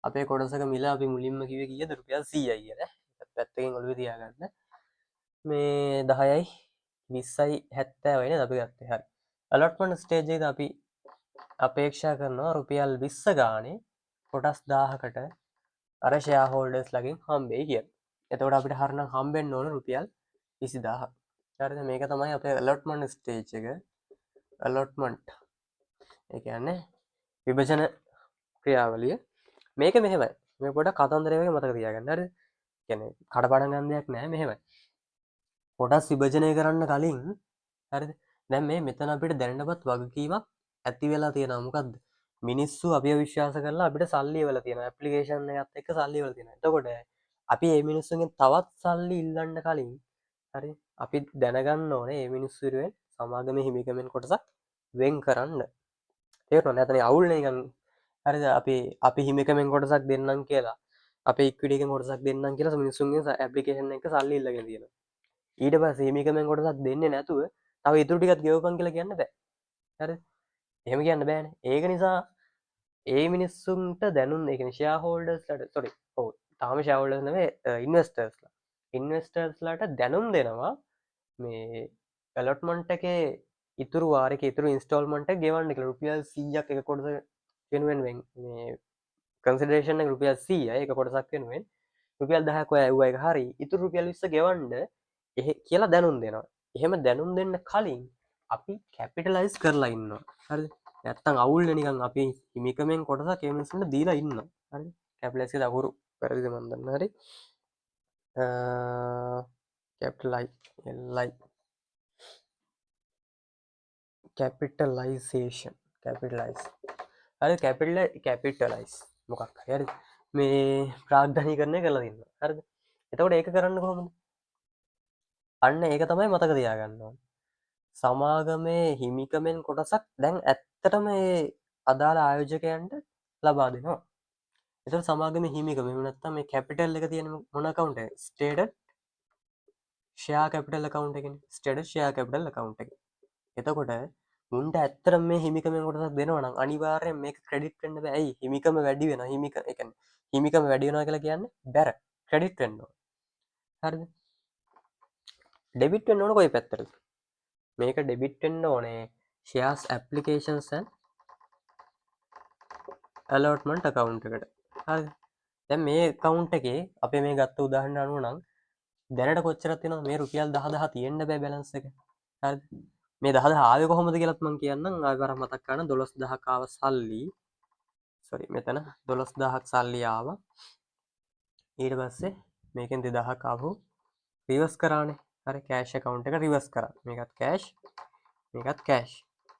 S1: අපේ කොටසක මිල අපි මුලින්ම කිව්වේ කීයද? රුපියල් 100යි කියලා. ඒකත් පැත්තකින් ඔළුවේ තියාගන්න. මේ 10යි 20යි 70යි නේද අපි ගත්තේ. හරි. ඇලොට්මන්ට් ස්ටේජ් එකේදී අපි අපේක්ෂා කරනවා රුපියල් 20 ගානේ කොටස් 1000කට අර ෂෙයා හෝල්ඩර්ස් ලගෙන් හම්බෙයි කියලා. එතකොට අපිට හරිනම් හම්බෙන්න ඕන රුපියල් 20000ක්. හරිද? මේක තමයි අපේ ඇලොට්මන්ට් ස්ටේජ් එක. ඇලොට්මන්ට් ඒ කියන්නේ විභජන ක්‍රියාවලිය. මේක මෙහෙමයි. මේ පොඩ කතන්දරය වගේ මතක තියාගන්න. හරිද? කියන්නේ කඩපාඩම් ගන්න දෙයක් නෑ. මෙහෙමයි. කොටස් විභජනය කරන්න කලින්, හරිද? දැන් මේ මෙතන අපිට දැනටමත් වගකීමක් ඇති වෙලා තියෙනවා. මොකද්ද? මිනිස්සු අපිව විශ්වාස කරලා අපිට සල්ලි එවලා තියෙනවා. ඇප්ලිකේෂන් එකත් එක්ක සල්ලි එවලා තියෙනවා. එතකොට අපි මේ මිනිස්සුන්ගෙන් තවත් සල්ලි ඉල්ලන්න කලින්, හරි, අපි දැනගන්න ඕනේ මේ මිනිස්සු වෙනුවෙන් සමාගමේ හිමිකමෙන් කොටසක් වෙන් කරන්න. තේරුණා නේද? එතන අවුල් නේ නිකන්. හරිද? අපි අපි හිමිකමෙන් කොටසක් දෙන්නම් කියලා, අපේ ඉක්විටි එකෙන් කොටසක් දෙන්නම් කියලා මිනිස්සුන්ගෙන් ඇප්ලිකේෂන් එක සල්ලි ඉල්ලගෙන තියෙනවා. ඊට පස්සේ හිමිකමෙන් කොටසක් දෙන්නේ නැතුව තව ඉතුරු ටිකත් ගෙවපන් කියලා කියන්න බෑ. හරිද? එහෙම කියන්න බෑනේ. ඒක නිසා ඒ මිනිස්සුන්ට දැනුම්, ඒ කියන්නේ ෂෙයා හෝල්ඩර්ස්ලාට, සෝරි, ඔව්, තාම ෂෙයා හෝල්ඩර්ස් නෙමෙයි, ඉන්වෙස්ටර්ස්ලා. ඉන්වෙස්ටර්ස්ලාට දැනුම් දෙනවා මේ ඇලොට්මන්ට් එකේ ඉතුරු වාරයක ඉතුරු ඉන්ස්ටෝල්මන්ට් එක ගෙවන්න කියලා. රුපියල් 100ක් එක කොටස වෙනුවෙන් මේ කන්සිඩරේෂන් එක රුපියල් 100යි එක කොටසක් වෙනුවෙන් රුපියල් 10ක් ඔය ඇව්වා එක හරි, ඉතුරු රුපියල් 20 ගෙවන්න එහෙ කියලා දැනුම් දෙනවා. එහෙම දැනුම් දෙන්න කලින් අපි කැපිටලයිස් කරලා ඉන්නවා. හරිද? නැත්තම් අවුල් නේ නිකන් අපි හිමිකමෙන් කොටසක් ඒ මිනිස්සුන්ට දීලා ඉන්නවා. හරිද? කැපිටලයිස් කියලා අකුරු වැරදිද මන් දන්නේ. හරි. කැපිටලයි ලයි කැපිටලයිසේෂන්, කැපිටලයිස්, හරි, කැපිටලයිස් මොකක් හරි, හරි, මේ ප්‍රාග්ධනීකරණය කරලා දෙන්න. හරිද? එතකොට ඒක කරන්න කොහොමද? අන්න ඒක තමයි මතක තියාගන්න ඕනේ. සමාගමේ හිමිකමෙන් කොටසක් දැන් ඇත්තටම ඒ අදාළ ආයෝජකයන්ට ලබා දෙනවා. එතකොට සමාගමේ හිමිකම එහෙම නැත්නම් මේ කැපිටල් එක තියෙන මොන ඇකවුන්ට් එකද? ස්ටේටඩ් ෂෙයා කැපිටල් ඇකවුන්ට් එකනේ. ස්ටේටඩ් ෂෙයා කැපිටල් ඇකවුන්ට් එක. එතකොට මුන්ට ඇත්තටම මේ හිමිකමෙන් කොටසක් දෙනවා නම් අනිවාර්යෙන් මේක ක්‍රෙඩිට් වෙන්න බෑ. ඇයි? හිමිකම වැඩි වෙනවා. ඒ කියන්නේ හිමිකම වැඩි වෙනවා කියලා කියන්නේ බැර ක්‍රෙඩිට් වෙන්න ඕන. හරිද? ඩෙබිට් වෙන්න ඕන කොයි පැත්තටද? මේක ඩෙබිට් වෙන්න ඕනේ shares applications and allotment account එකට. හරිද? දැන් මේ account එකේ අපේ මේ ගත්ත උදාහරණ අනුව නම් දැනට කොච්චරක් තියෙනවද? මේ රුපියල් 10,000 තියෙන්න බෑ බැලන්ස් එක. හරිද? මේ 10,000 ආවේ කොහොමද කියලාත් මං කියන්නම්. ආයෙ පාරක් මතක් කරගන්න. 12,000ක් ආව සල්ලි. සෝරි, මෙතන 12,000ක් සල්ලි ආවා. ඊට පස්සේ මේකෙන් 2,000ක් ආපහු රිවර්ස් කරානේ. හරි, කෑෂ් ඇකවුන්ට් එක රිවර්ස් කරා. මේකත් කෑෂ්, මේකත් කෑෂ්.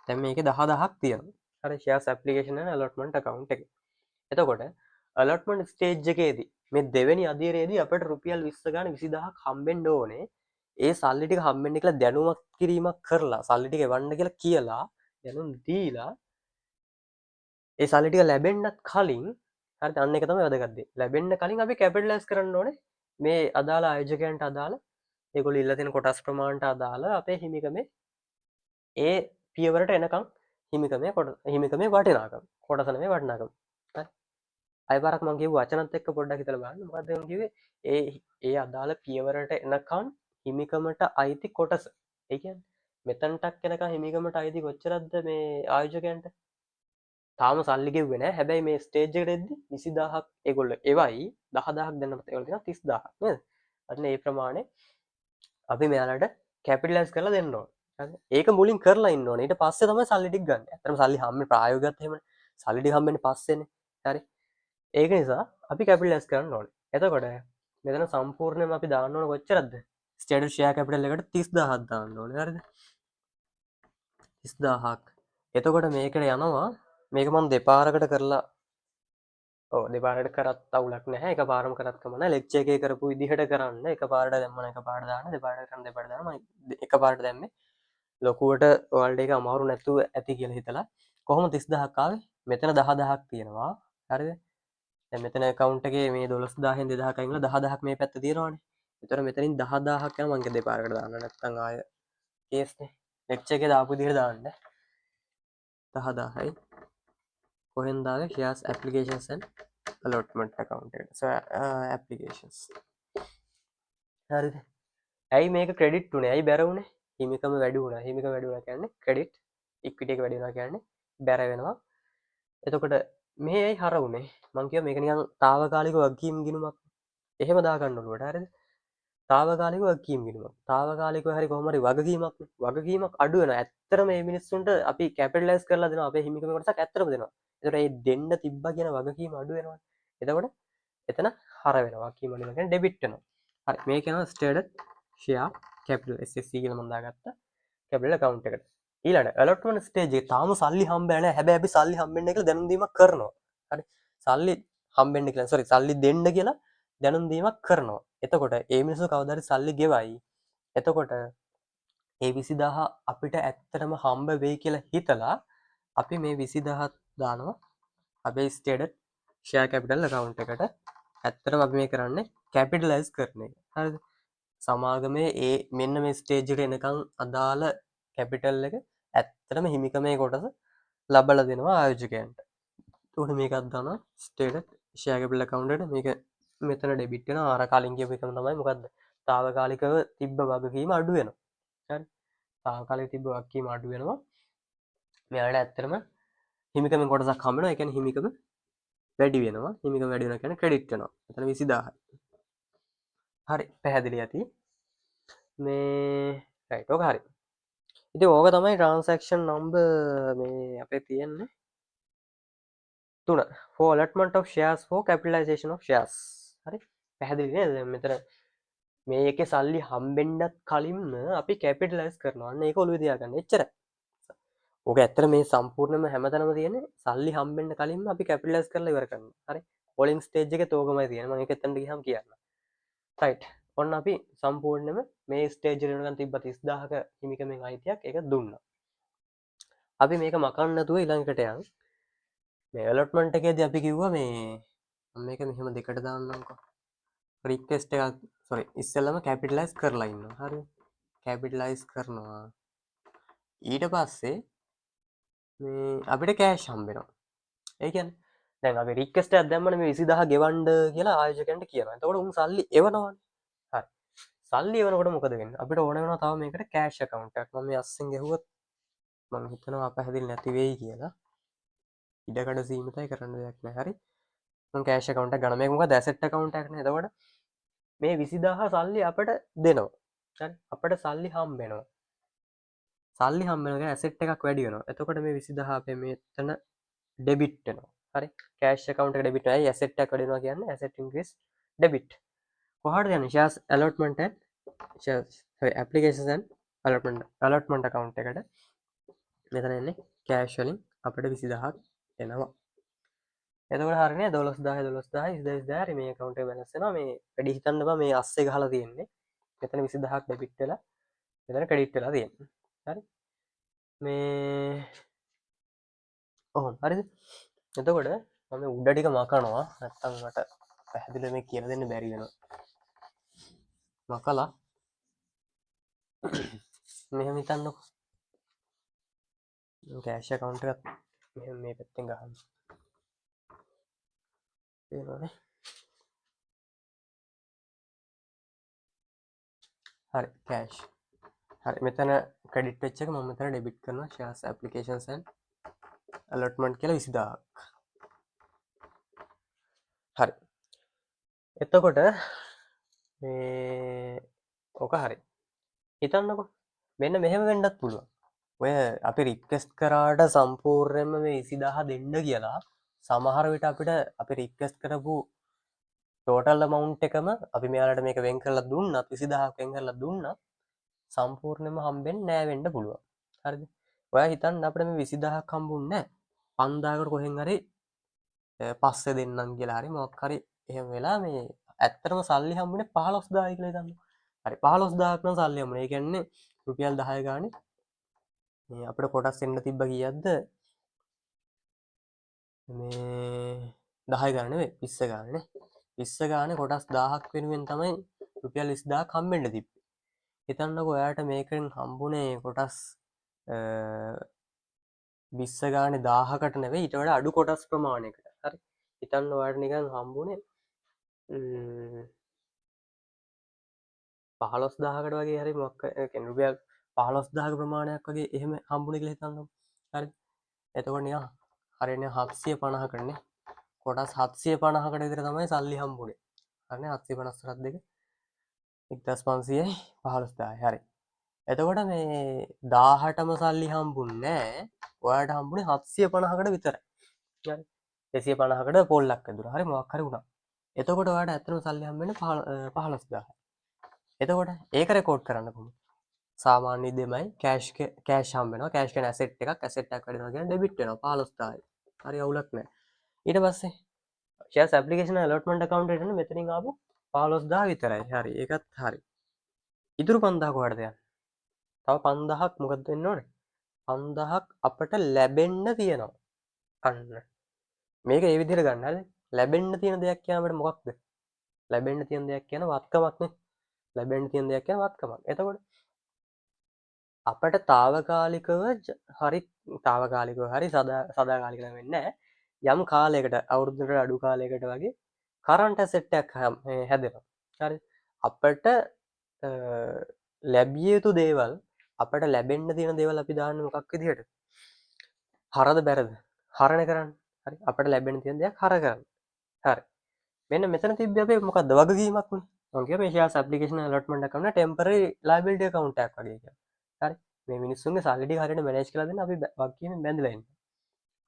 S1: දැන් මේකේ 10,000ක් තියෙනවා. හරි, ෂෙයාර්ස් ඇප්ලිකේෂන් ඇන්ඩ් ඇලොට්මන්ට් ඇකවුන්ට් එකේ. එතකොට ඇලොට්මන්ට් ස්ටේජ් එකේදී මේ දෙවෙනි අදියරේදී අපිට රුපියල් 20 ගාන 20,000ක් හම්බෙන්න ඕනේ. ඒ සල්ලි ටික හම්බෙන්න කියලා දැනුවත් කිරීමක් කරලා සල්ලි ටික එවන්න කියලා කියලා දැනුම් දීලා ඒ සල්ලි ටික ලැබෙන්නත් කලින්, හරිද? අන්න ඒක තමයි වැදගත් දේ. ලැබෙන්න කලින් අපි කැපිටලයිස් කරන්න ඕනේ මේ අදාළ ආයෝජකයන්ට අදාළ ඒගොල්ලෝ ඉල්ලලා තියෙන කොටස් ප්‍රමාණයට අදාළ අපේ හිමිකමේ ඒ පියවරට එනකන් හිමිකමේ කොට හිමිකමේ වටිනාකම, කොටස නෙමෙයි වටිනාකම. හරි, අය පාරක් මං කියපු වචනත් එක්ක පොඩ්ඩක් හිතලා බලන්න. මොකද්ද මං කිව්වේ? ඒ ඒ අදාළ පියවරට එනකන් හිමිකමට අයිති කොටස. ඒ කියන්නේ මෙතනටක් එනකන් හිමිකමට අයිති කොච්චරක්ද මේ ආයෝජකයන්ට? තාම සල්ලි ගෙව්වේ නෑ. හැබැයි මේ ස්ටේජ් එකට එද්දි 20,000ක් ඒගොල්ලෝ එවයි, 10,000ක් දෙන්නත් ඒගොල්ලෝ තියෙනවා 30,000ක් නේද? අන්න ඒ ප්‍රමාණය අපි මෙයාලට කැපිටලයිස් කරලා දෙන්න ඕන. හරිද? ඒක මුලින් කරලා ඉන්න ඕනේ. ඊට පස්සේ තමයි සල්ලි ටික ගන්න. ඇත්තටම සල්ලි හම්බෙන්නේ ප්‍රායෝගිකවත් එහෙමනේ. සල්ලි ටික හම්බෙන්නේ පස්සේනේ. හරි. ඒක නිසා අපි කැපිටලයිස් කරන්න ඕනේ. එතකොට මෙතන සම්පූර්ණයෙන්ම අපි දාන්න ඕන කොච්චරක්ද? ස්ටේටඩ් ෂෙයා කැපිටල් එකට 30,000ක් දාන්න ඕනේ. හරිද? 30,000ක්. එතකොට මේකට යනවා, මේක මම දෙපාරකට කරලා, ඔව්, දෙපාරකට කරත් අවුලක් නැහැ. එකපාරම කරත් කම නැහැ. ලෙක්චර් එකේ කරපු විදිහට කරන්න. එකපාරට දැම්මම එකපාරට දාන්න, දෙපාරට කරන්න දෙපාරට දාන්න. මම එකපාරට දැම්මේ ලොකුවට ඔයාලට ඒක අමාරු නැතුව ඇති කියලා හිතලා. කොහොම 30,000ක් ආවේ? මෙතන 10,000ක් තියෙනවා. හරිද? දැන් මෙතන ඇකවුන්ට් එකේ මේ 12,000න් 2,000ක් අයින් කරලා 10,000ක් මේ පැත්තේ තියෙනවානේ. එතකොට මෙතනින් 10,000ක් යනවා. මං දෙපාරකට දාන්න නැත්තම් ආය කේස් නේ. ලෙක්චර් එකේ දාපු විදිහට දාන්න. 10,000යි කොහෙන්ද ආවේ? Shares applications and allotment account එකට. So applications. හරිද? ඇයි මේක ක්‍රෙඩිට් උනේ? ඇයි බැර උනේ? හිමිකම වැඩි වුණා. හිමිකම වැඩි වුණා කියන්නේ ක්‍රෙඩිට්, ඉක්විටි එක වැඩි වෙනවා කියන්නේ බැර වෙනවා. එතකොට මේ ඇයි හර උනේ? මං කිව්වා මේක නිකන් තාවකාලික වගකීම් ගිණුමක්. එහෙම දාගන්න ඔළුවට. හරිද? තාවකාලික වගකීම් ගිණුමක්. තාවකාලිකව හරි කොහොම හරි වගකීමක් වගකීමක් අඩු වෙනවා. ඇත්තටම මේ මිනිස්සුන්ට අපි කැපිටලයිස් කරලා දෙනවා. අපේ හිමිකම කොටසක් ඇත්තටම දෙනවා. එතකොට ඒ දෙන්න තිබ්බා කියන වගකීම අඩු වෙනවා. එතකොට එතන හර වෙනවා. වගකීම් අඩු වෙනවා කියන්නේ ඩෙබිට් වෙනවා. හරි, මේක යනවා ස්ටේටඩ් ෂෙයා කැපිටල් SSC කියලා මම දාගත්තා කැපිටල් ඇකවුන්ට් එකට. ඊළඟ ඇලොට්මන්ට් ස්ටේජ් එකේ තාම සල්ලි හම්බ නැහැ. හැබැයි අපි සල්ලි හම්බෙන්න කියලා දැනුම් දීමක් කරනවා. හරි, සල්ලි හම්බෙන්න කියලා, සෝරි, සල්ලි දෙන්න කියලා දැනුම් දීමක් කරනවා. එතකොට ඒ මිනිස්සු කවදා හරි සල්ලි ගෙවයි. එතකොට ඒ 20000 අපිට ඇත්තටම හම්බ වෙයි කියලා හිතලා අපි මේ 20000 දානවා අපේ ස්ටේටඩ් ෂෙයා කැපිටල් ඇකවුන්ට් එකට. ඇත්තටම අපි මේ කරන්නේ කැපිටලයිස් කරන එක. හරිද? සමාගමේ ඒ මෙන්න මේ ස්ටේජ් එකට එනකන් අදාළ කැපිටල් එක ඇත්තටම හිමිකමේ කොටස ලබලා දෙනවා ආයෝජකයන්ට. එතකොට මේකක් දානවා ස්ටේටඩ් ෂෙයා කැපිටල් ඇකවුන්ට් එකට. මේක මෙතන ඩෙබිට් වෙනවා. අර කලින් කියපු එකම තමයි. මොකද්ද? තාවකාලිකව තිබ්බ වගකීම අඩු වෙනවා. හරි, තාවකාලිකව තිබ්බ වගකීම අඩු වෙනවා. මෙයාලට ඇත්තටම හිමිකමෙන් කොටසක් හම්බ වෙනවා. ඒ කියන්නේ හිමිකම වැඩි වෙනවා. හිමිකම වැඩි වෙනවා කියන්නේ ක්‍රෙඩිට් වෙනවා. එතන 20000යි. හරි, පැහැදිලි ඇති. මේ රයිට්, ඕක හරි. ඉතින් ඕක තමයි ට්‍රාන්සැක්ෂන් නම්බර් මේ අපේ තියෙන්නේ 3 for allotment of shares for capitalization of shares. හරි, පැහැදිලි නේද? දැන් මෙතන මේකේ සල්ලි හම්බෙන්නත් කලින්ම අපි කැපිටලයිස් කරනවා. අන්න ඒක ඔළුවේ තියාගන්න. එච්චරයි. ඕක ඇත්තට මේ සම්පූර්ණයෙන්ම හැමතැනම තියෙන්නේ සල්ලි හම්බෙන්න කලින්ම අපි කැපිටලයිස් කරලා ඉවර කරනවා. හරි, කෝලින් ස්ටේජ් එකේ ඕකමයි තියෙන්නේ. මම ඒක එතනට ගියාම කියන්නම්. රයිට්, ඔන්න අපි සම්පූර්ණයෙන්ම මේ ස්ටේජ් එකට එනකන් තිබ්බ 30000ක හිමිකමෙන් අයිතියක් ඒක දුන්නා. අපි මේක මකන්න නැතුව ඊළඟට යන්. මේ ඇලොට්මන්ට් එකේදී අපි කිව්වා මේ මම මේක මෙහෙම දෙකට දාන්නම්කෝ. රික්වෙස්ට් එකක්, සෝරි, ඉස්සෙල්ලම කැපිටලයිස් කරලා ඉන්නවා. හරි, කැපිටලයිස් කරනවා. ඊට පස්සේ මේ අපිට කෑෂ් හම්බ වෙනවා. ඒ කියන්නේ දැන් අපි රික්වෙස්ට් එකක් දැම්මනේ මේ 20000 ගෙවන්න කියලා ආයෝජකයන්ට කියනවා. එතකොට උන් සල්ලි එවනවනේ. හරි, සල්ලි එවනකොට මොකද වෙන්නේ? අපිට ඕන වෙනවා තව මේකට කෑෂ් ඇකවුන්ට් එකක්. මම මේ අස්සෙන් ගැහුවොත් මම හිතනවා අපහැදිලි නැති වෙයි කියලා. ඉඩකඩ සීමිතයි, කරන්න දෙයක් නෑ. හරි, මම කෑෂ් ඇකවුන්ට් එක ගන්න. මේක මොකද ඇසෙට් ඇකවුන්ට් එකක් නේ. එතකොට මේ 20000 සල්ලි අපිට දෙනවා. හරි, අපිට සල්ලි හම්බ වෙනවා. සල්ලි හම්බ වෙනවා කියන්නේ ඇසෙට් එකක් වැඩි වෙනවා. එතකොට මේ 20000 අපේ මෙතන ඩෙබිට් වෙනවා. හරි, කෑෂ් ඇකවුන්ට් එක ඩෙබිට් වෙනවා. ඇයි ඇසෙට් එකක් වැඩි වෙනවා කියන්නේ? Asset increase debit. කොහාටද යන්නේ? Shares allotment and shares, sorry, applications and allotment account එකට මෙතන එන්නේ කෑෂ් වලින් අපිට 20000ක් එනවා. එතකොට හරිනේ 12000 12000 20000 20000. හරි, මේ ඇකවුන්ට් එක බැලන්ස් වෙනවා. මේ වැඩි හිතන්න බා, මේ අස්සේ ගහලා තියෙන්නේ. මෙතන 20000ක් ඩෙබිට් වෙලා මෙතන ක්‍රෙඩිට් වෙලා තියෙන්නේ. හරි, මේ ඔහොම හරිද? එතකොට මම උඩ ටික මකනවා, නැත්තම් මට පැහැදිලිව මේ කියලා දෙන්න බැරි වෙනවා. මකලා මෙහෙම හිතන්නකෝ, කෑෂ් ඇකවුන්ට් එකත් මෙහෙම මේ පැත්තෙන් ගහන්න. පේනවනේ? හරි, කෑෂ්. හරි, මෙතන ක්‍රෙඩිට් වෙච්ච එක මම මෙතන ඩෙබිට් කරනවා ෂෙයාර්ස් ඇප්ලිකේෂන්ස් ඇන්ඩ් ඇලොට්මන්ට් කියලා 20000ක්. හරි, එතකොට මේ ඔක හරි. හිතන්නකෝ මෙන්න මෙහෙම වෙන්නත් පුළුවන්. ඔය අපි රික්වෙස්ට් කරාට සම්පූර්ණයෙන්ම මේ 20000 දෙන්න කියලා සමහර විට අපිට අපි රික්වෙස්ට් කරපු ටෝටල් amount එකම අපි මෙයාලට මේක වෙන් කරලා දුන්නත් 20000ක් වෙන් කරලා දුන්නත් සම්පූර්ණයෙන්ම හම්බෙන්නේ නෑ වෙන්න පුළුවන්. හරිද? ඔයා හිතන්න අපිට මේ 20000ක් හම්බුන්නේ නෑ. 5000කට කොහෙන් හරි පස්සේ දෙන්නම් කියලා හරි මොකක් හරි එහෙම වෙලා මේ ඇත්තටම සල්ලි හම්බුනේ 15000යි කියලා හිතන්න. හරි, 15000ක් නම් සල්ලි හම්බුනේ. ඒ කියන්නේ රුපියල් 10 ගානේ මේ අපිට කොටස් එන්න තිබ්බ කීයක්ද? මේ 10 ගානේ නෙවෙයි 20 ගානේ නේ. 20 ගානේ කොටස් 1000ක් වෙනුවෙන් තමයි රුපියල් 20000ක් හම්බෙන්න තිබ්බේ. හිතන්නකෝ ඔයාට මේකෙන් හම්බුනේ කොටස් 20 ගානේ 1000කට නෙවෙයි ඊට වඩා අඩු කොටස් ප්‍රමාණයකට. හරි, හිතන්න ඔයාට නිකන් හම්බුනේ 15000කට වගේ හරි මොකක් ඒ කියන්නේ රුපියල් 15000ක ප්‍රමාණයක් වගේ එහෙම හම්බුනේ කියලා හිතන්නකෝ. හරි, එතකොට නිකන් හරියන්නේ 750කටනේ. කොටස් 750කට විතර තමයි සල්ලි හම්බුනේ. හරිනේ, 750 දෙක එක්දාස් පන්සීයයි පහළොස්දාහයි. හරි, එතකොට මේ 1000ටම සල්ලි හම්බුන්නේ නෑ. ඔයාට හම්බුනේ 750කට විතරයි. හරි, 250කට පොල්ලක් ඇදුනා. හරි, මොකක් හරි වුණා. එතකොට ඔයාලට ඇත්තටම සල්ලි හම්බ වෙන්නේ 15,000. එතකොට ඒක රෙකෝඩ් කරන්න කොහොමද? සාමාන්‍ය දෙමයි කෑෂ් හම්බ වෙනවා. කෑෂ් කියන්නේ ඇසෙට් එකක්. ඇසෙට් එකක් වැඩි වෙනවා කියන්නේ ඩෙබිට් වෙනවා 15,000යි. හරි, අවුලක් නෑ. ඊට පස්සේ ෂෙයාර්ස් ඇප්ලිකේෂන් ඇලොට්මන්ට් ඇකවුන්ට් එකට එන්න මෙතනින් ආපු 15,000 විතරයි. හරි, ඒකත් හරි. ඉතුරු 5,000 කොහටද යන්නේ? තව 5,000ක් මොකද්ද වෙන්න ඕනේ? 5,000ක් අපට ලැබෙන්න තියෙනවා. අන්න මේක ඒ විදිහට ගන්න. හරිද? ලැබෙන්න තියෙන දෙයක් කියන අපිට මොකක්ද? ලැබෙන්න තියෙන දෙයක් කියන වත්කමක් නේ. ලැබෙන්න තියෙන දෙයක් කියන වත්කමක්. එතකොට අපට తాවකාලිකව හරි, తాවකාලිකව හරි සදාකාලික නම් වෙන්නේ නැහැ. යම් කාලයකට, අවුරුද්දකට අඩු කාලයකට වගේ කරන්ට් ඇසෙට් එකක් හැදෙනවා. හරි. අපට ලැබිය යුතු දේවල්, අපට ලැබෙන්න තියෙන දේවල් අපි දාන්නේ මොකක් විදිහට? හරද බැරද? හරණ කරන්න. හරි. අපට ලැබෙන්න තියෙන දෙයක් හර කරන්න. හරි. මෙන්න මෙතන තිබ්බේ අපේ මොකද්ද වගකීමක් නේ. මං කිව්වා මේ ෂෙයාර්ස් ඇප්ලිකේෂන් ඇලොට්මන්ට් ඇකවුන්ට් එක ටෙම්පරරි ලයබිලිටි ඇකවුන්ට් එකක් වගේ කියලා. හරි. මේ මිනිස්සුන්ගේ සල්ලි ටික හරියට මැනේජ් කරලා දෙන්න අපි වගකීමෙන් බැඳලා ඉන්නේ.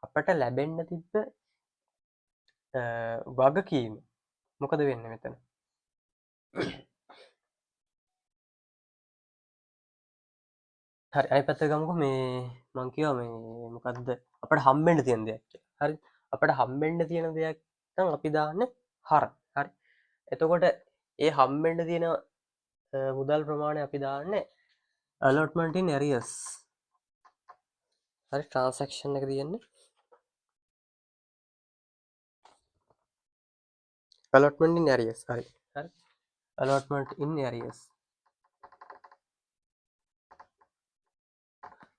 S1: අපට ලැබෙන්න තිබ්බ වගකීම මොකද වෙන්නේ මෙතන? හරි, අනිත් පැත්තට ගමුකෝ. මේ මං කිව්වා මේ මොකද්ද අපට හම්බෙන්න තියෙන දෙයක් කියලා. හරි. අපට හම්බෙන්න තියෙන දෙයක් නම් අපි දාන්නේ හර. හරි. එතකොට ඒ හම්බෙන්න තියෙන මුදල් ප්‍රමාණය අපි දාන්නේ allotment in arrears. හරි, ට්‍රාන්සැක්ෂන් එක තියෙන්නේ allotment in arrears. හරි. හරි. Allotment in arrears.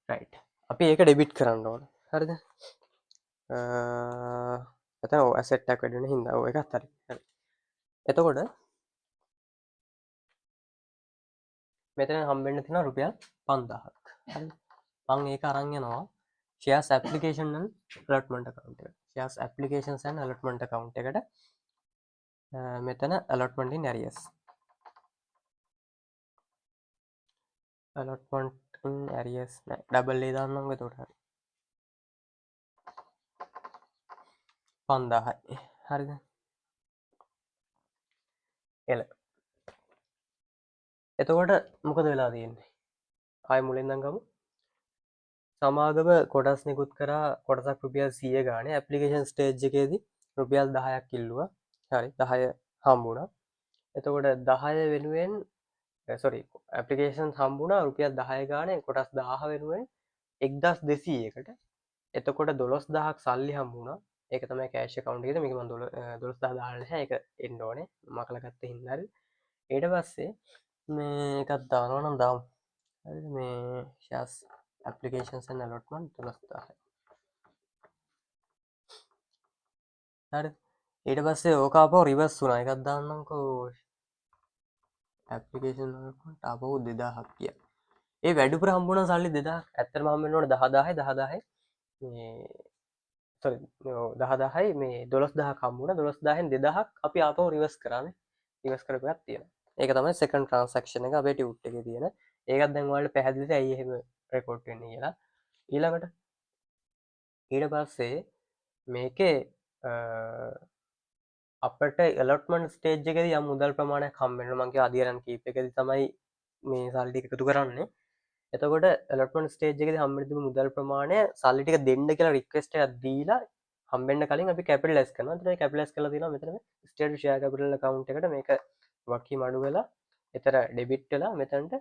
S1: Right. අපි ඒක ඩෙබිට් කරන්න ඕන. හරිද? එතන ඔව් ඇසෙට් එකක් වැඩි වෙන හින්දා. ඔව්, ඒකත් හරි. හරි. එතකොට මෙතන හම්බෙන්න තියෙනවා රුපියල් 5,000ක්. හරි. මං ඒක අරන් යනවා shares application and allotment account එකට. Shares applications and allotment account එකට. මෙතන allotment in arrears. Allotment in arrears නෑ, ඩබල් A දාන්නම්කෝ එතකොට. හරි. 5,000යි. හරිද? එල. එතකොට මොකද වෙලා තියෙන්නේ? ආයෙ මුලින් ඉඳන් ගමු. සමාගම කොටස් නිකුත් කරා කොටසක් රුපියල් 100 ගානේ. ඇප්ලිකේෂන් ස්ටේජ් එකේදී රුපියල් 10ක් ඉල්ලුවා. හරි, 10 හම්බුණා. එතකොට 10 වෙනුවෙන්, සෝරි, ඇප්ලිකේෂන් හම්බුණා රුපියල් 10 ගානේ කොටස් 1000 වෙනුවෙන් එක්දහස් දෙසීයකට. එතකොට 12000ක් සල්ලි හම්බුණා. ඒක තමයි කෑෂ් ඇකවුන්ට් එකේදී. මේක මම 12000 දාලා නැහැ. ඒක එන්න ඕනේ. මකලා ගත්ත හින්දා. හරි. ඊට පස්සේ මේ එකක් දානවා නම් දාමු. හරිද? මේ shares applications and allotment 12000යි. හරි. ඊට පස්සේ ඕක ආපහු රිවර්ස් වුණා. එකක් දාන්නම්කෝ. ඇප්ලිකේෂන් allotment ආපහු 2000ක් ගියා. ඒ වැඩිපුර හම්බුණා සල්ලි 2000ක්. ඇත්තටම හම්බ වෙන්න ඕනේ දහදාහයි, දහදාහයි. මේ සෝරි, මේ ඔව්, දහදාහයි, මේ 12000ක් හම්බුණා. 12000න් 2000ක් අපි ආපහු රිවර්ස් කරානේ. රිවර්ස් කරපු එකක් තියෙනවා. ඒක තමයි සෙකන්ඩ් ට්‍රාන්සැක්ෂන් එක අපේ ටියුට් එකේ තියෙන. ඒකත් දැන් ඔයාලට පැහැදිලිද ඇයි එහෙම රෙකෝඩ් වෙන්නේ කියලා. ඊට පස්සේ මේකේ අපට ඇලොට්මන්ට් ස්ටේජ් එකේදී යම් මුදල් ප්‍රමාණයක් හම්බ වෙනවා. මං කිව්වා අදියරන් කීප් එකේදී තමයි මේ සල්ලි ටික එකතු කරන්නේ. එතකොට ඇලොට්මන්ට් ස්ටේජ් එකේදී හම්බ වෙන තිබු මුදල් ප්‍රමාණය සල්ලි ටික දෙන්න කියලා රික්වෙස්ට් එකක් දීලා හම්බෙන්න කලින් අපි කැපිටලයිස් කරනවා. එතන කැපිටලයිස් කරලා තියෙනවා මෙතන මේ ස්ටේට් ෂෙයා කැපිටල් ඇකවුන්ට් එකට මේක වකීම අඩු වෙලා එතන ඩෙබිට් වෙලා මෙතනට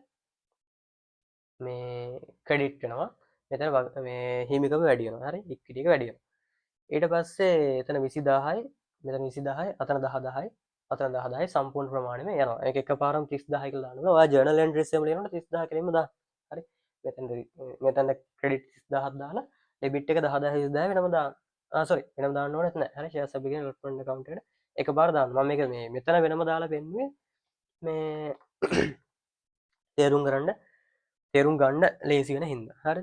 S1: මේ ක්‍රෙඩිට් වෙනවා. මෙතන මේ හිමිකම වැඩි වෙනවා. හරි, ඉක්විටි එක වැඩි වෙනවා. ඊට පස්සේ එතන 20000යි, මෙතන 20000යි, අතන 10000යි, අතන 10000යි සම්පූර්ණ ප්‍රමාණයම යනවා. ඒක එකපාරම 30000 කියලා දාන්න බෑ. ඔයා ජර්නල් එන්ට්‍රීස් එකම ලියනකොට 30000 කියලාම දාන්න. හරි, මෙතන ක්‍රෙඩිට් 30000ක් දාලා ඩෙබිට් එක 10000 20000 වෙනම දාන්න. සෝරි, වෙනම දාන්න ඕනෙත් නෑ. හරි, ෂෙයාර්ස් ඇප්ලිකේෂන් ඇලොට්මන්ට් ඇකවුන්ට් එකට එකපාර දාන්න. මම මේක මේ මෙතන වෙනම දාලා පෙන්නුවේ මේ තේරුම් ගන්න ලේසි වෙන හින්දා. හරි,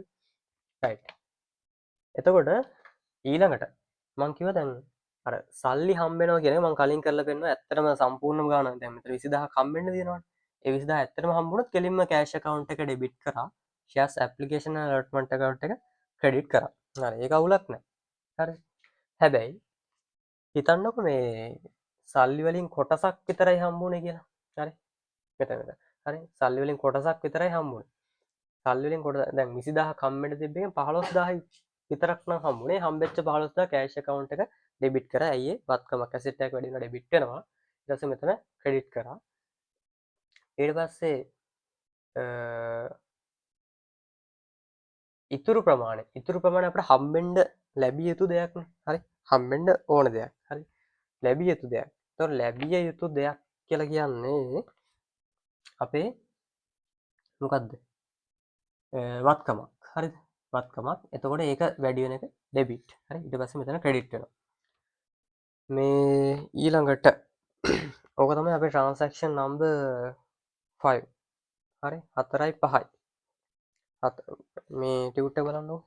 S1: රයිට්. එතකොට ඊළඟට මං කිව්වා දැන් අර සල්ලි හම්බ වෙනවා කියන එක මං කලින් කරලා පෙන්නුවා. ඇත්තටම සම්පූර්ණම ගාන දැන් මෙතන 20000ක් හම්බෙන්න තියෙනවනේ. ඒ 20000 ඇත්තටම හම්බුනොත් කෙලින්ම කෑෂ් ඇකවුන්ට් එක ඩෙබිට් කරා, ෂෙයාර්ස් ඇප්ලිකේෂන් ඇලොට්මන්ට් ඇකවුන්ට් එක ක්‍රෙඩිට් කරා. හරි, ඒක අවුලක් නෑ. හරි, හැබැයි හිතන්නකො මේ සල්ලි වලින් කොටසක් විතරයි හම්බුනේ කියලා. හරි. මෙතන මෙතන. හරි. සල්ලි වලින් කොටසක් විතරයි හම්බුනේ. සල්ලි වලින් කොටස දැන් 20000 හම්බෙන්න තිබ්බ එකෙන් 15000 විතරක් නම් හම්බුනේ. හම්බෙච්ච 15000 කෑෂ් ඇකවුන්ට් එක ඩෙබිට් කරා. ඇයි ඒ? වත්කමක් ඇසෙට් එකක් වැඩි වෙනවා ඩෙබිට් වෙනවා. ඊට පස්සේ මෙතන ක්‍රෙඩිට් කරා. ඊට පස්සේ ඉතුරු ප්‍රමාණය අපිට හම්බෙන්න ලැබිය යුතු දෙයක් නේ. හරි. හම්බෙන්න ඕන දෙයක්. හරි. ලැබිය යුතු දෙයක්. ඒතකොට ලැබිය යුතු දෙයක් කියලා කියන්නේ අපේ මොකද්ද? වත්කමක්. හරිද? වත්කමක්. එතකොට ඒක වැඩි වෙන එක ඩෙබිට්. හරි. ඊට පස්සේ මෙතන ක්‍රෙඩිට් වෙනවා. මේ ඊළඟට ඕක තමයි අපේ ට්‍රාන්සැක්ෂන් නම්බර් 5. හරි. 4යි 5යි. මේ ටියුට් එක බලන්නකෝ.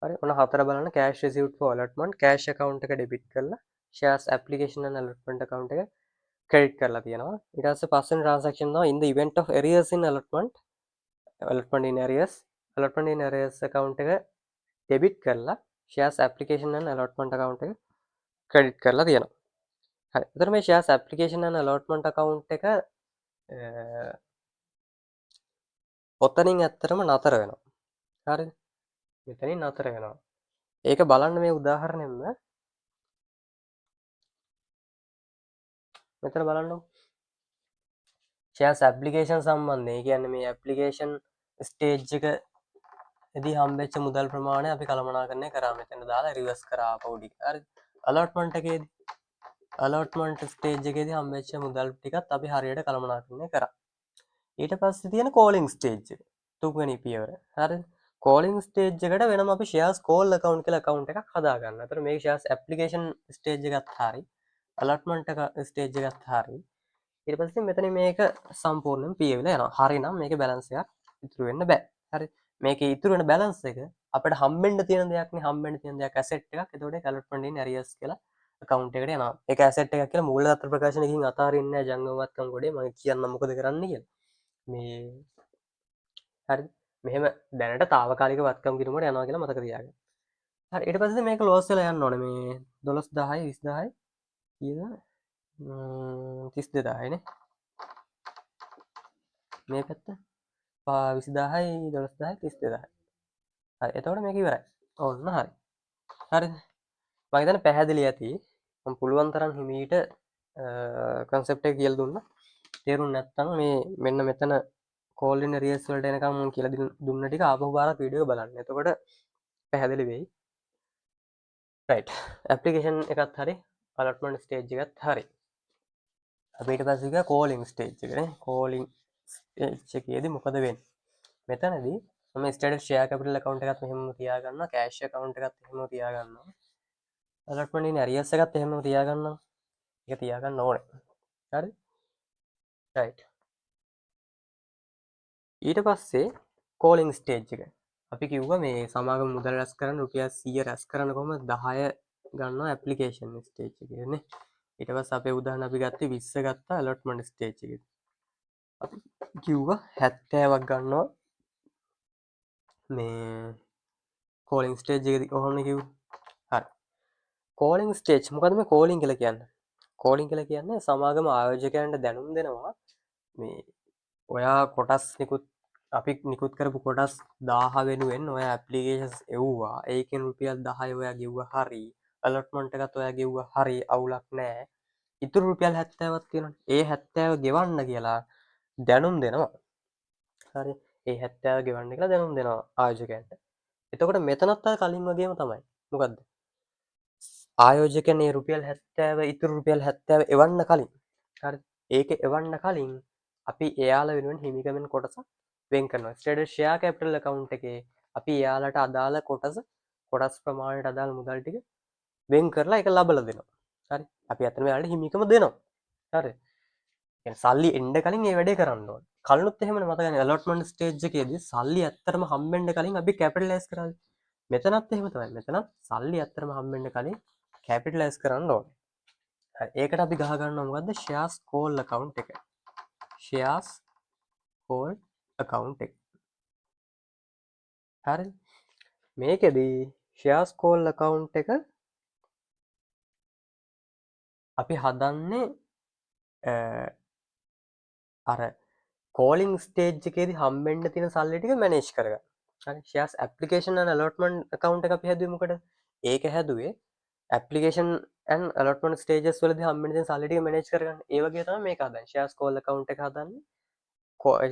S1: හරි. ඔන්න 4 බලන්න cash received for allotment, cash account එක ඩෙබිට් කරලා shares application and allotment account එක ක්‍රෙඩිට් කරලා තියෙනවා. ඊට පස්සේ පස්වෙනි ට්‍රාන්සැක්ෂන් තමයි in the event of arrears in allotment, allotment in arrears, allotment in arrears account එක ඩෙබිට් කරලා shares application and allotment account එක ක්‍රෙඩිට් කරලා තියෙනවා. හරි. එතකොට මේ shares application and allotment account එක ඔතනින් ඇත්තටම නතර වෙනවා. හරිද? මෙතනින් නතර වෙනවා. ඒක බලන්න මේ උදාහරණයෙන්ම මෙතන බලන්නකො. shares application සම්බන්ධයෙන්, ඒ කියන්නේ මේ ඇප්ලිකේෂන් ස්ටේජ් එක එදී හම්බෙච්ච මුදල් ප්‍රමාණය අපි කළමනාකරණය කරා. මෙතන දාලා රිවර්ස් කරා ආපහු ටික. හරි. ඇලොට්මන්ට් එකේදී ඇලොට්මන්ට් ස්ටේජ් එකේදී හම්බෙච්ච මුදල් ටිකත් අපි හරියට කළමනාකරණය කරා. ඊට පස්සේ තියෙන කෝලිං ස්ටේජ් එක. තුන්වෙනි පියවර. හරිද? කෝලිං ස්ටේජ් එකට වෙනම අපි ෂෙයාර්ස් කෝල් ඇකවුන්ට් කියලා ඇකවුන්ට් එකක් හදා ගන්නවා. එතකොට මේ ෂෙයාර්ස් ඇප්ලිකේෂන් ස්ටේජ් එකත් හරි, ඇලොට්මන්ට් එක ස්ටේජ් එකත් හරි. ඊට පස්සේ මෙතන මේක සම්පූර්ණයෙන් පියවිලා යනවා. හරිනම් මේකේ බැලන්ස් එකක් ඉතුරු වෙන්න බෑ. හරි. මේකේ ඉතුරු වෙන බැලන්ස් එක අපිට හම්බෙන්න තියෙන දෙයක් නේ, හම්බෙන්න තියෙන දෙයක් ඇසෙට් එකක්. එතකොට ඒක ඇලොට්මන්ට් ඉන් ඇරියර්ස් කියලා ඇකවුන්ට් එකට යනවා. ඒක ඇසෙට් එකක් කියලා මූල්‍ය තත්ත්ව ප්‍රකාශන එකකින් අතාරින්නේ නෑ ජංගම වත්කම් ගොඩේ. මම කියන්නම් මොකද කරන්න කියලා. මේ හරි. මෙහෙම දැනට තාවකාලික වත්කම් කිරීමට යනවා කියලා මතක තියාගන්න. හරි. ඊට පස්සේ මේක ක්ලෝස් වෙලා යන්න ඕනේ. මේ 12000යි 20000යි කීයද? 32000යි නේ. මේ පැත්ත 20000යි 12000යි 32000යි. හරි. එතකොට මේක ඉවරයි. ඔන්න හරි. හරිද? මම හිතන්නේ පැහැදිලි ඇති. මම පුළුවන් තරම් හිමීට කන්සෙප්ට් එක කියලා දුන්නා. තේරුම් නැත්නම් මේ මෙන්න මෙතන කෝල් ඉන් ඇරියර්ස් වලට එනකම් මම කියලා දුන්න ටික ආපහු පාරක් වීඩියෝ එක බලන්න. එතකොට පැහැදිලි වෙයි. රයිට්. ඇප්ලිකේෂන් එකත් හරි, ඇලොට්මන්ට් ස්ටේජ් එකත් හරි. අපි ඊට පස්සේ ගියා කෝලිං ස්ටේජ් එකට නේ. කෝලිං ස්ටේජ් එකේදී මොකද වෙන්නේ? මෙතනදී මම ස්ටේටස් ෂෙයා කැපිටල් ඇකවුන්ට් එකත් මෙහෙමම තියාගන්නවා, කෑෂ් ඇකවුන්ට් එකත් එහෙමම තියාගන්නවා, ඇලොට්මන්ට් ඉන් ඇරියර්ස් එකත් එහෙමම තියාගන්නවා. ඒක තියාගන්න ඕනේ. හරි? රයිට්. ඊට පස්සේ කෝලිං ස්ටේජ් එක. අපි කිව්වා මේ සමාගම මුදල් රැස් කරන්න රුපියල් 100 රැස් කරන්න කොහොමද 10 ගන්නවා ඇප්ලිකේෂන් ස්ටේජ් එකේ නේ. ඊට පස්සේ අපේ උදාහරණ අපි ගත්තේ 20 ගත්තා ඇලොට්මන්ට් ස්ටේජ් එකේ. අපි කිව්වා 70ක් ගන්නවා මේ කෝලිං ස්ටේජ් එකේදී කොහොමද කිව්වේ? හරි. කෝලිං ස්ටේජ් මොකද්ද මේ කෝලිං කියලා කියන්නේ? කෝලිං කියලා කියන්නේ සමාගම ආයෝජකයන්ට දැනුම් දෙනවා මේ ඔයා කොටස් නිකුත් අපි නිකුත් කරපු කොටස් 1000 වෙනුවෙන් ඔයා ඇප්ලිකේෂන්ස් එව්වා. ඒකෙන් රුපියල් 10 ඔයා ගෙව්වා හරි. ඇලොට්මන්ට් එකත් ඔයා ගෙව්වා හරි. අවුලක් නෑ. ඉතුරු රුපියල් 70ක් තියෙනවනේ. ඒ 70 ගෙවන්න කියලා දැනුම් දෙනවා. හරි. ඒ 70 ගෙවන්න කියලා දැනුම් දෙනවා ආයෝජකයන්ට. එතකොට මෙතනත් අර කලින් වගේම තමයි. මොකද්ද? ආයෝජකයන් මේ රුපියල් 70 ඉතුරු රුපියල් 70 එවන්න කලින් හරි. ඒක එවන්න කලින් අපි එයාලා වෙනුවෙන් හිමිකමෙන් කොටසක් වෙන් කරනවා. ස්ටේටස් ෂෙයා කැපිටල් ඇකවුන්ට් එකේ අපි එයාලට අදාළ කොටස් ප්‍රමාණයට අදාළ මුදල් ටික වෙන් කරලා ඒක ලබලා දෙනවා. හරි. අපි අතන එයාලට හිමිකම දෙනවා. හරි. ඒ කියන්නේ සල්ලි එන්න කලින් මේ වැඩේ කරන්න ඕනේ. කලිනුත් එහෙමනේ මතකනේ ඇලොට්මන්ට් ස්ටේජ් එකේදී සල්ලි ඇත්තටම හම්බෙන්න කලින් අපි කැපිටලයිස් කරානේ. මෙතනත් එහෙම තමයි. මෙතනත් සල්ලි ඇත්තටම හම්බෙන්න කලින් කැපිටලයිස් කරන්න ඕනේ. හරි. ඒකට අපි ගහ ගන්නවා මොකද්ද? ෂෙයාර්ස් කෝල් ඇකවුන්ට් එක. ෂෙයාර්ස් කෝල් ඇකවුන්ට් එක. හරි. මේකෙදී ෂෙයාර්ස් කෝල් ඇකවුන්ට් එක අපි හදන්නේ අර කෝලිං ස්ටේජ් එකේදී හම්බෙන්න තියෙන සල්ලි ටික මැනේජ් කරගන්න. හරි, shares application and allotment account එක අපි හැදුවේ මොකටද? ඒක හැදුවේ ඇප්ලිකේෂන් ඇන්ඩ් ඇලොට්මන්ට් ස්ටේජස් වලදී හම්බෙන්න තියෙන සල්ලි ටික මැනේජ් කරගන්න. ඒ වගේ තමයි මේක හදන්නේ. ෂෙයාර්ස් කෝල් ඇකවුන්ට් එක හදන්නේ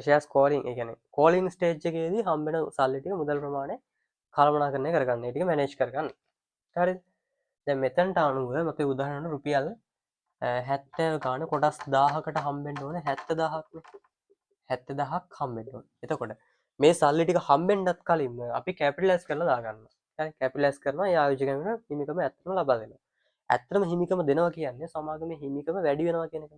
S1: ෂෙයාර්ස් කෝලිං, ඒ කියන්නේ කෝලිං ස්ටේජ් එකේදී හම්බෙන සල්ලි ටික මුදල් ප්‍රමාණය කළමනාකරණය කරගන්න. ඒ ටික මැනේජ් කරගන්න. හරිද? දැන් මෙතනට අනුව අපි උදාහරණයක් රුපියල් 70 ගාන කොටස් 1000කට හම්බෙන්න ඕනේ 70000ක් නේ. 70000ක් හම්බෙන්න ඕනේ. එතකොට මේ සල්ලි ටික හම්බෙන්නත් කලින්ම අපි කැපිටලයිස් කරලා දාගන්නවා. හරි, කැපිටලයිස් කරනවා. ඒ ආයෝජකයන්ට හිමිකම ඇත්තටම ලබා දෙනවා. ඇත්තටම හිමිකම දෙනවා කියන්නේ සමාගමේ හිමිකම වැඩි වෙනවා කියන එක.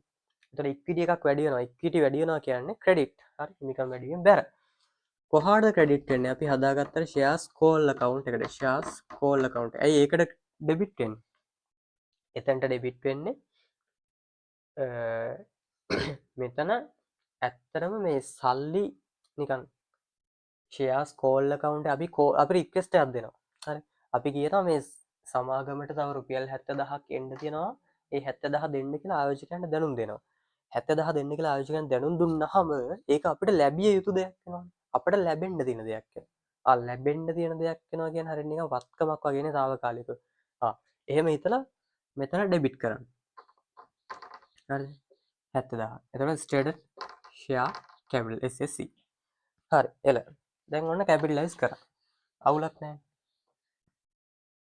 S1: එතකොට ඉක්විටි එකක් වැඩි වෙනවා. ඉක්විටි වැඩි වෙනවා කියන්නේ ක්‍රෙඩිට්. හරි, හිමිකම වැඩි වීම බැර. කොහාටද ක්‍රෙඩිට් වෙන්නේ? අපි හදාගත්ත ෂෙයාර්ස් කෝල් ඇකවුන්ට් එකට. Shares call account. ඇයි ඒකට ඩෙබිට් වෙන්නේ? එතනට ඩෙබිට් වෙන්නේ මෙතන ඇත්තටම මේ සල්ලි නිකන් ෂෙයාර්ස් කෝල් ඇකවුන්ට් අපි රික්වෙස්ට් එකක් දෙනවා. හරි, අපි කියනවා මේ සමාගමට තව රුපියල් 70000ක් එන්න තියෙනවා. ඒ 70000 දෙන්න කියලා ආයෝජකයන්ට දැනුම් දෙනවා. 70000 දෙන්න කියලා ආයෝජකයන් දැනුම් දුන්නාම ඒක අපිට ලැබිය යුතු දෙයක් වෙනවා. අපිට ලැබෙන්න තියෙන දෙයක් වෙනවා. ලැබෙන්න තියෙන දෙයක් වෙනවා කියන්නේ හරියට නිකන් වත්කමක් වගේනේ තාවකාලිකව. එහෙම හිතලා මෙතන ඩෙබිට් කරන්න. හරිද? 70000. එතකොට ස්ටේටඩ් ෂෙයා කැපිටල් SSC. හරි, එල. දැන් ඔන්න කැපිටලයිස් කරා. අවුලක් නෑ.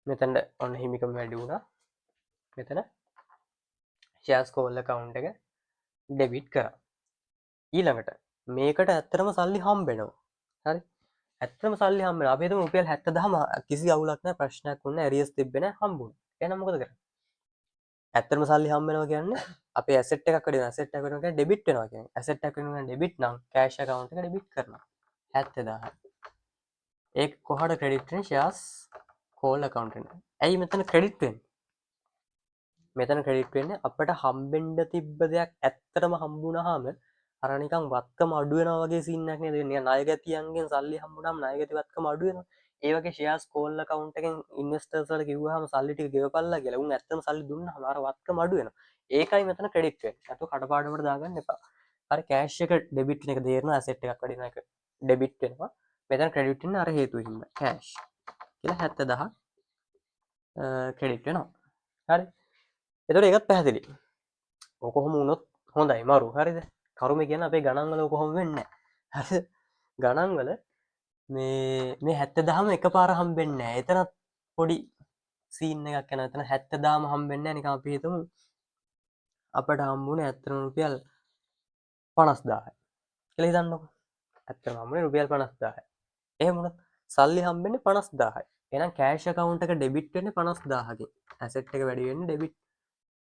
S1: මෙතනට ඔන්න හිමිකම වැඩි වුණා. මෙතන ෂෙයාර්ස් කෝල් ඇකවුන්ට් එක ඩෙබිට් කරා. ඊළඟට මේකට ඇත්තටම සල්ලි හම්බෙනවා. හරි, ඇත්තටම සල්ලි හම්බෙනවා. අපි හිතමු රුපියල් 70000 කිසි අවුලක් නෑ, ප්‍රශ්නයක් වුණේ නෑ, ඇරියස් තිබ්බේ නෑ, හම්බුණා. එහෙනම් මොකද කරන්නේ? ඇත්තටම සල්ලි හම්බ වෙනවා කියන්නේ අපේ ඇසෙට් එකක් වැඩි වෙනවා. ඇසෙට් එකක් වැඩි වෙනවා කියන්නේ ඩෙබිට් වෙනවා කියන්නේ. ඇසෙට් එකක් වැඩි වෙනවා කියන්නේ ඩෙබිට් නම් කෑෂ් ඇකවුන්ට් එක ඩෙබිට් කරනවා. 70000. ඒක කොහොමද ක්‍රෙඩිට් වෙන්නේ? ෂෙයාර්ස් කෝල් ඇකවුන්ට් එකට. ඇයි මෙතන ක්‍රෙඩිට් වෙන්නේ? මෙතන ක්‍රෙඩිට් වෙන්නේ අපිට හම්බෙන්න තිබ්බ දෙයක් ඇත්තටම හම්බුනහම අර නිකන් වත්කම අඩු වෙනවා වගේ සීන් එකක් නේද? නිකන් ණයගැතියන්ගෙන් සල්ලි හම්බුනහම ණයගැති වත්කම අඩු වෙනවා. ඒ වගේ ෂෙයාර්ස් කෝල් ඇකවුන්ට් එකෙන් ඉන්වෙස්ටර්ස් වල කිව්වහම සල්ලි ටික ගෙවපල්ලා කියලා උන් ඇත්තටම සල්ලි දුන්නාම අර වත්කම අඩු වෙනවා. ඒකයි මෙතන ක්‍රෙඩිට් වෙන්නේ. නැතුව කටපාඩමට දාගන්න එපා. හරි, කෑෂ් එක ඩෙබිට් වෙන එක තේරෙනවා, ඇසෙට් එකක් වැඩි වෙන එක ඩෙබිට් වෙනවා. මෙතන ක්‍රෙඩිට් වෙන්නේ අර හේතුව හින්දා කෑෂ් කියලා 70000 ක්‍රෙඩිට් වෙනවා. හරි, එතකොට ඒකත් පැහැදිලි. ඔක කොහොම වුණොත් හොඳයි මරු. හරිද? කරුමේ කියන්නේ අපේ ගණන් වල කොහොම වෙන්නේ නැහැ. හරිද? ගණන් වල මේ 70000ම එකපාර හම්බෙන්නේ නැහැ. එතනත් පොඩි සීන් එකක් යනවා. එතන 70000ම හම්බෙන්නේ නැහැ. නිකන් අපි හිතමු අපට හම්බුනේ ඇත්තටම රුපියල් 50000යි කියලා හිතන්නකෝ. ඇත්තටම හම්බුනේ රුපියල් 50000යි. එහෙම වුණොත් සල්ලි හම්බෙන්නේ 50000යි. එහෙනම් කෑෂ් ඇකවුන්ට් එක ඩෙබිට් වෙන්නේ 50000කින්. ඇසෙට් එක වැඩි වෙන්නේ ඩෙබිට්.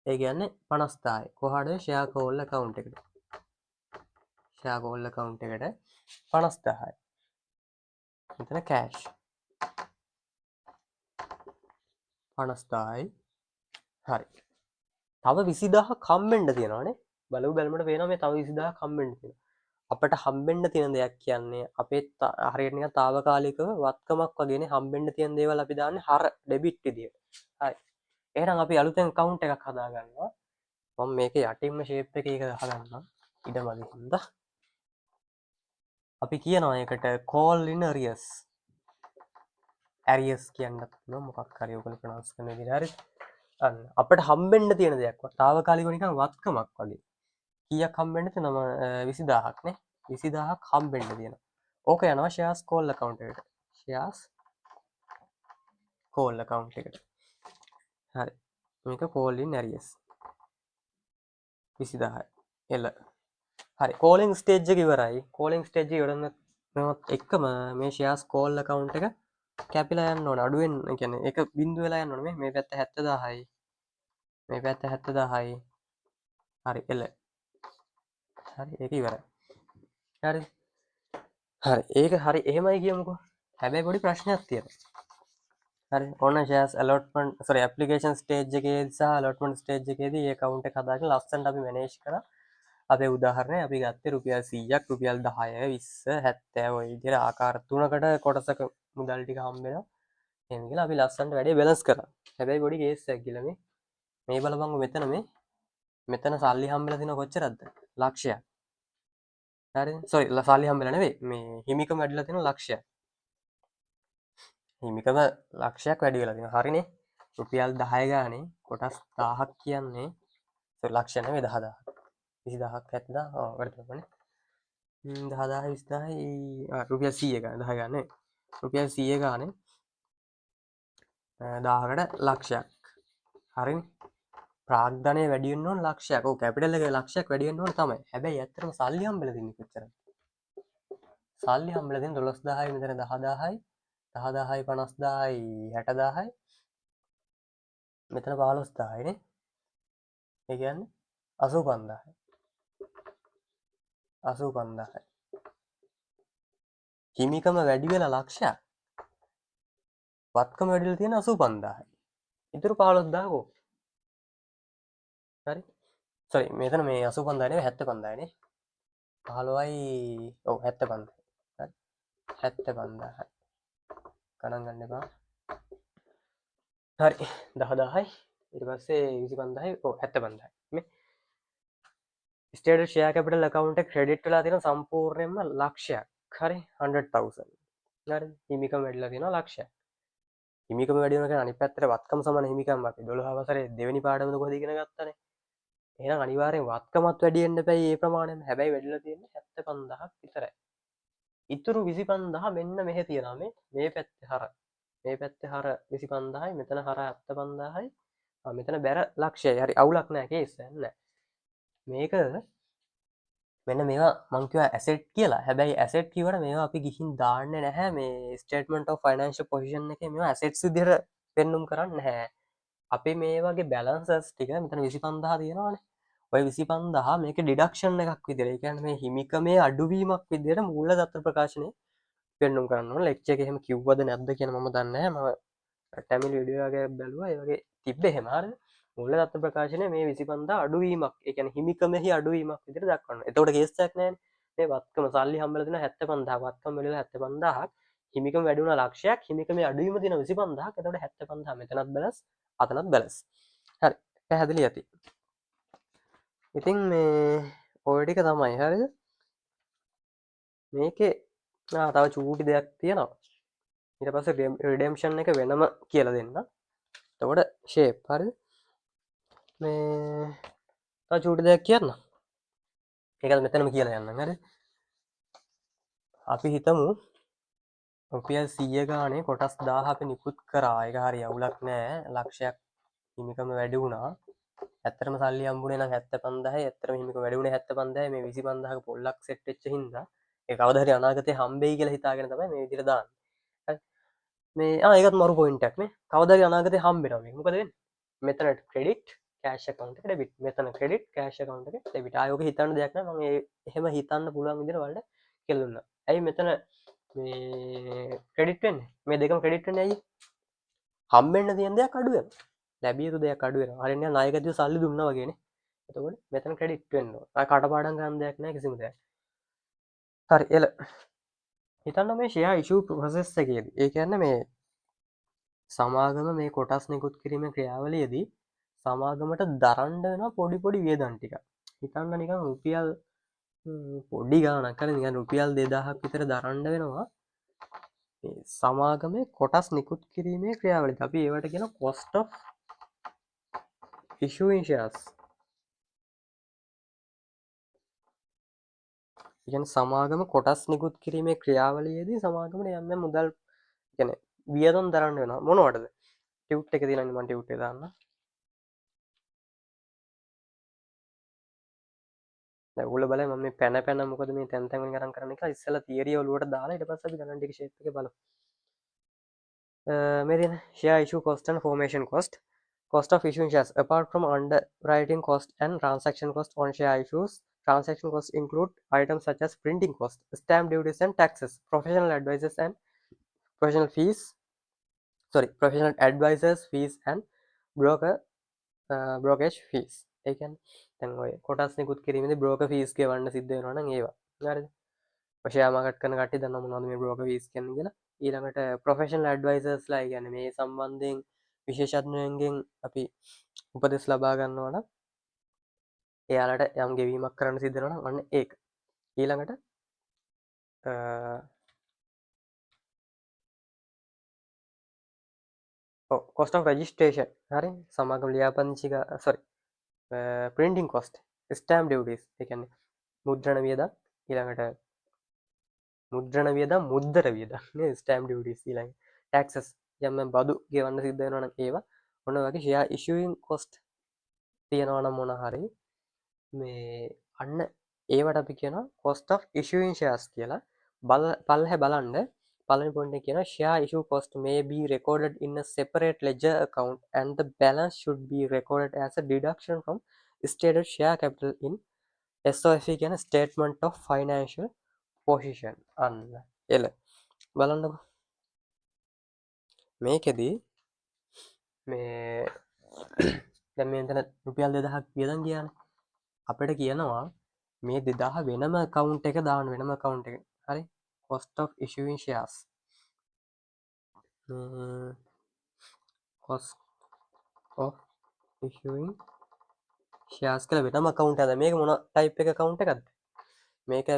S1: ඒ කියන්නේ 50000යි. කොහාටද? ෂෙයා කෝල් ඇකවුන්ට් එකට. ෂෙයා කෝල් ඇකවුන්ට් එකට 50000යි. මෙතන කෑෂ් 50000යි. හරි. තව 20000ක් හම්බෙන්න තියෙනවානේ. බලමු බැලමුට පේනවා මේ තව 20000ක් හම්බෙන්න තියෙනවා. අපට හම්බෙන්න තියෙන දෙයක් කියන්නේ අපේ හරියට නිකන් තාවකාලිකව වත්කමක් වගේනේ හම්බෙන්න තියෙන දේවල් අපි දාන්නේ හර ඩෙබිට් විදියට. හරි. එහෙනම් අපි අලුතෙන් ඇකවුන්ට් එකක් හදාගන්නවා. මම මේක යටින්ම ෂේප් එකේ එක ගහගන්නම්. ඉඩ මදි හින්දා. අපි කියනවා ඒකට call in arrears. Arrears කියන්නත් පුළුවන් මොකක් හරි ඔයගොල්ලෝ ප්‍රොනවුන්ස් කරන විදිහට. හරි. අන්න අපිට හම්බෙන්න තියෙන දෙයක් තාවකාලිකව නිකන් වත්කමක් වගේ. කීයක් හම්බෙන්න තියෙනවද? 20000ක් නේ. 20000ක් හම්බෙන්න තියෙනවා. ඕක යනවා ෂෙයාර්ස් කෝල් ඇකවුන්ට් එකට. ෂෙයාර්ස් කෝල් ඇකවුන්ට් එකට. හරි. මේක කෝල් ඉන් ඇරියස් 20000යි. එල. හරි, කෝලින් ස්ටේජ් එක ඉවරයි. කෝලින් ස්ටේජ් එක ඉවර වෙනවත් එක්කම මේ ෂෙයාර්ස් කෝල් ඇකවුන්ට් එක කැපිලා යන්න ඕන. අඩු වෙන්න, ඒ කියන්නේ ඒක බිංදු වෙලා යන්න ඕන. මේ පැත්ත 70000යි. මේ පැත්ත 70000යි. හරි, එල. හරි, ඒක ඉවරයි. හරි. හරි, ඒක හරි, එහෙමයි කියමුකෝ. හැබැයි පොඩි ප්‍රශ්නයක් තියෙනවා. හරි, ඔන්න ෂෙයාර්ස් ඇලොට්මන්ට්, සෝරි, ඇප්ලිකේෂන් ස්ටේජ් එකේදී සහ ඇලොට්මන්ට් ස්ටේජ් එකේදී මේ ඇකවුන්ට් එක හදාගෙන ලස්සනට අපි මැනේජ් කරා. අපේ උදාහරණය අපි ගත්තේ රුපියල් 100ක්, රුපියල් 10, 20, 70 ඔය විදිහට ආකාර තුනකට කොටසක මුදල් ටික හම්බ වෙනවා. එහෙම කියලා අපි ලස්සනට වැඩේ බැලන්ස් කරා. හැබැයි පොඩි කේස් එකක් ගිහලා මේ මේ බලපංගු මෙතන මේ මෙතන සල්ලි හම්බෙලා තියෙන කොච්චරක්ද? ලක්ෂයක්. හරිද? සෝරි, සල්ලි හම්බෙලා නෙවෙයි, මේ හිමිකම වැඩිලා තියෙන ලක්ෂයක්. හිමිකම ලක්ෂයක් වැඩි වෙලා තියෙනවා. හරිනේ. රුපියල් 10 ගානේ කොටස් 1000ක් කියන්නේ, සෝරි, ලක්ෂ නෙවෙයි, 10000. 20000ක් 70000. ඔව්, වැරදුනා. 10000 20000යි. රුපියල් 100 ගානේ, 10 ගානේ නෙවෙයි. රුපියල් 100 ගානේ 1000කට ලක්ෂයක්. හරිනේ. ප්‍රාග්ධනය වැඩි වෙන්න ඕන ලක්ෂයක්. ඔව්, කැපිටල් එකේ ලක්ෂයක් වැඩි වෙන්න ඕන තමයි. හැබැයි ඇත්තටම සල්ලි හම්බෙලා තින්නේ කොච්චරද? සල්ලි හම්බෙලා තින්නේ 12000යි, මෙතන 10000යි, 10000යි, 50000යි, 60000යි, මෙතන 15000යි නේ. ඒ කියන්නේ 85000යි. 85000යි. හිමිකම වැඩි වෙලා ලක්ෂයක්. වත්කම වැඩිලා තියෙන 85000යි. ඉතුරු 15000 කෝ? හරි. සෝරි, මෙතන මේ 85000 නෙවෙයි, 75000 නේ. 15යි, ඔව්, 75000යි. හරි. 75000යි. ගණන් ගන්න එපා. හරි. 10000යි. ඊට පස්සේ 25000යි, ඔව්, 75000යි. මේ ස්ටේට් ෂෙයා කැපිටල් ඇකවුන්ට් එක ක්‍රෙඩිට් වෙලා තියෙන සම්පූර්ණයෙන්ම ලක්ෂයක්. හරි, 100,000. හරි, හිමිකම වැඩිලා තියෙනවා ලක්ෂයක්. හිමිකම වැඩි වෙනවා කියන්නේ අනිත් පැත්තට වත්කම සමාන හිමිකම් අපි 12 වසරේ දෙවෙනි පාඩමද කොහෙද ඉගෙන ගත්තනේ. එහෙනම් අනිවාර්යෙන් වත්කමත් වැඩි වෙන්න එපා මේ ප්‍රමාණයම. හැබැයි වැඩිලා තියෙන්නේ 75000ක් විතරයි. ඉතුරු 25000 මෙන්න මෙහෙ තියෙනවා. මේ පැත්තේ හර. මේ පැත්තේ හර 25000යි, මෙතන හර 75000යි. මෙතන බැර ලක්ෂයයි. හරි, අවුලක් නෑ, කේස් එකක් නෑ. මේක මෙන්න මේවා මං කිව්වා ඇසෙට් කියලා. හැබැයි ඇසෙට් කිව්වට මේවා අපි ගිහින් දාන්නේ නැහැ මේ ස්ටේට්මන්ට් ඔෆ් ෆයිනෑන්ෂල් පොසිෂන් එකේ. මේවා ඇසෙට්ස් විදිහට පෙන්නුම් කරන්නේ නැහැ. අපි මේ වගේ බැලන්සස් ටික මෙතන 25000 තියෙනවානේ. ඔය 25000 මේක ඩිඩක්ෂන් එකක් විදිහට, ඒ කියන්නේ මේ හිමිකමේ අඩුවීමක් විදිහට මූල්‍ය දත්ත ප්‍රකාශනයේ පෙන්නුම් කරන්න ඕන. ලෙක්චර් එකේ එහෙම කිව්වද නැද්ද කියන මම දන්නේ නැහැ. මම ටැමිල් වීඩියෝ එකක් බැලුවා. ඒ වගේ තිබ්බේ එහෙම. හරිද? මූල්‍ය දත්ත ප්‍රකාශනයේ මේ 25000 අඩුවීමක්, ඒ කියන්නේ හිමිකමෙහි අඩුවීමක් විදිහට දක්වන්න. එතකොට කේස් එකක් නෑනේ. මේ වත්කම සල්ලි හම්බෙලා තියෙන 75000, වත්කම වැඩිලා 75000ක්, හිමිකම වැඩි වුණා ලක්ෂයක්, හිමිකමේ අඩුවීම තියෙන 25000ක්. එතකොට 75000 මෙතනත් බැලන්ස්, අතනත් බැලන්ස්. හරි, පැහැදිලි ඇති. ඉතින් මේ ඔය ටික තමයි. හරිද? මේකේ තව චූටි දෙයක් තියෙනවා. ඊට පස්සේ රිඩෙම්ප්ෂන් එක වෙනම කියලා දෙන්න. එතකොට ෂේප්. හරිද? මේ තව චූටි දෙයක් කියන්න. ඒකත් මෙතනම කියලා යන්නම්. හරිද? අපි හිතමු රුපියල් 100 ගානේ කොටස් 1000 අපි නිකුත් කරා. ඒක හරි අවුලක් නෑ. ලක්ෂයක් හිමිකම වැඩි වුණා. ඇත්තටම සල්ලි හම්බුනේ නම් 75000යි. ඇත්තටම හිමිකම වැඩි වුණේ 75000යි. මේ 25000ක පොල්ලක් සෙට් වෙච්ච හින්දා ඒ කවදා හරි අනාගතේ හම්බෙයි කියලා හිතාගෙන තමයි මේ විදිහට දාන්නේ. හරි. මේ ඒකත් මරු පොයින්ට් එකක් නේ. කවදා හරි අනාගතේ හම්බෙනවා මේක. මොකද වෙන්නේ? මෙතන ක්‍රෙඩිට් කෑෂ් ඇකවුන්ට් එක ඩෙබිට්. මෙතන ක්‍රෙඩිට් කෑෂ් ඇකවුන්ට් එක ඩෙබිට්. ආයෙ ඔක හිතන්න දෙයක් නෑ. මම ඒ එහෙම හිතන්න පුළුවන් විදිහට ඔයාලට කියලා දුන්නා. ඇයි මෙතන මේ ක්‍රෙඩිට් වෙන්නේ? මේ දෙකම ක්‍රෙඩිට් වෙන්නේ ඇයි? හම්බෙන්න තියෙන දෙයක් අඩු වෙනවා. ලැබිය යුතු දෙයක් අඩු වෙනවා. හරියට නිකන් නායකත්වය සල්ලි දුන්නා වගේනේ. එතකොට මෙතන ක්‍රෙඩිට් වෙන්න ඕන. ආයෙ කටපාඩම් කරන්න දෙයක් නෑ, කිසිම දෙයක්. හරි, එල. හිතන්න මේ ෂෙයා ඉෂුව ප්‍රොසෙස් එකේදී, ඒ කියන්නේ මේ සමාගම මේ කොටස් නිකුත් කිරීමේ ක්‍රියාවලියේදී සමාගමට දරන්න වෙනවා පොඩි පොඩි වියදම් ටිකක්. හිතන්න නිකන් රුපියල් පොඩි ගාණක් හරි නිකන් රුපියල් 2000ක් විතර දරන්න වෙනවා මේ සමාගමේ කොටස් නිකුත් කිරීමේ ක්‍රියාවලියදී. අපි ඒවට කියන cost of issuing shares. ඒ කියන්නේ සමාගම කොටස් නිකුත් කිරීමේ ක්‍රියාවලියේදී සමාගමට යම් යම් මුදල් කියන්නේ වියදම් දරන්න වෙනවා. මොනවටද? ටියුට් එක තියෙනවනේ, මම ටියුට් එක දාන්න. දැන් ඔයගොල්ලෝ බලන්න මම මේ පැන පැන මොකද මේ තැන් තැන් වලින් අරන් කරන්නේ කියලා ඉස්සෙල්ලා තියරිය ඔලුවට දාලා ඊට පස්සේ අපි ගණන් ටික ෂේප් එකේ බලමු. මේ තියෙන share issue cost and formation cost. Cost of issuing shares apart from underwriting cost and transaction cost on share issues. Transaction costs include items such as printing cost, stamp duties and taxes, professional advisors and professional fees, sorry, professional advisors fees and brokerage fees. ඒ කියන්නේ දැන් ඔය කොටස් නිකුත් කිරීමේදී broker fees ගෙවන්න සිද්ධ වෙනවා නම් ඒවා. හරිද? ඔය ෂෙයා මාකට් කරන කට්ටිය දන්නවා මොනවද මේ broker fees කියන්නේ කියලා. ඊළඟට ප්‍රොෆෙෂනල් ඇඩ්වයිසර්ස්ලා, ඒ කියන්නේ මේ සම්බන්ධයෙන් විශේෂඥයන්ගෙන් අපි උපදෙස් ලබා ගන්නවා නම් එයාලට යම් ගෙවීමක් කරන්න සිද්ධ වෙනවා නම් අන්න ඒක. ඊළඟට ඔව් cost of registration, හරි, සමාගම ලියාපදිංචි sorry, printing cost, stamp duties, ඒ කියන්නේ මුද්‍රණ වියදම්, ඊළඟට මුද්‍රණ වියදම්, මුද්දර වියදම් නේ, stamp duties, ඊළඟ taxes, යම් යම් බදු ගෙවන්න සිද්ධ වෙනවා නම් ඒවා, ඔන්න වගේ share issuing cost තියෙනවා නම් මොන හරි මේ අන්න ඒවට අපි කියනවා cost of issuing shares කියලා. පල්ලෙහා බලන්න පළවෙනි පොයින්ට් එක කියනවා share issue cost may be recorded in a separate ledger account and the balance should be recorded as a deduction from stated share capital in SOFP කියන statement of financial position. අන්න එල බලන්නකෝ මේකෙදි මේ දැන් මේ මෙතන රුපියල් 2000ක් වියදම් ගියානේ. අපිට කියනවා මේ 2000 වෙනම account එක දාන්න, වෙනම account එක. හරි, cost of issuing shares, cost of issuing shares කියලා වෙනම account එකක්. මේක මොන type එක account එකක්ද? මේක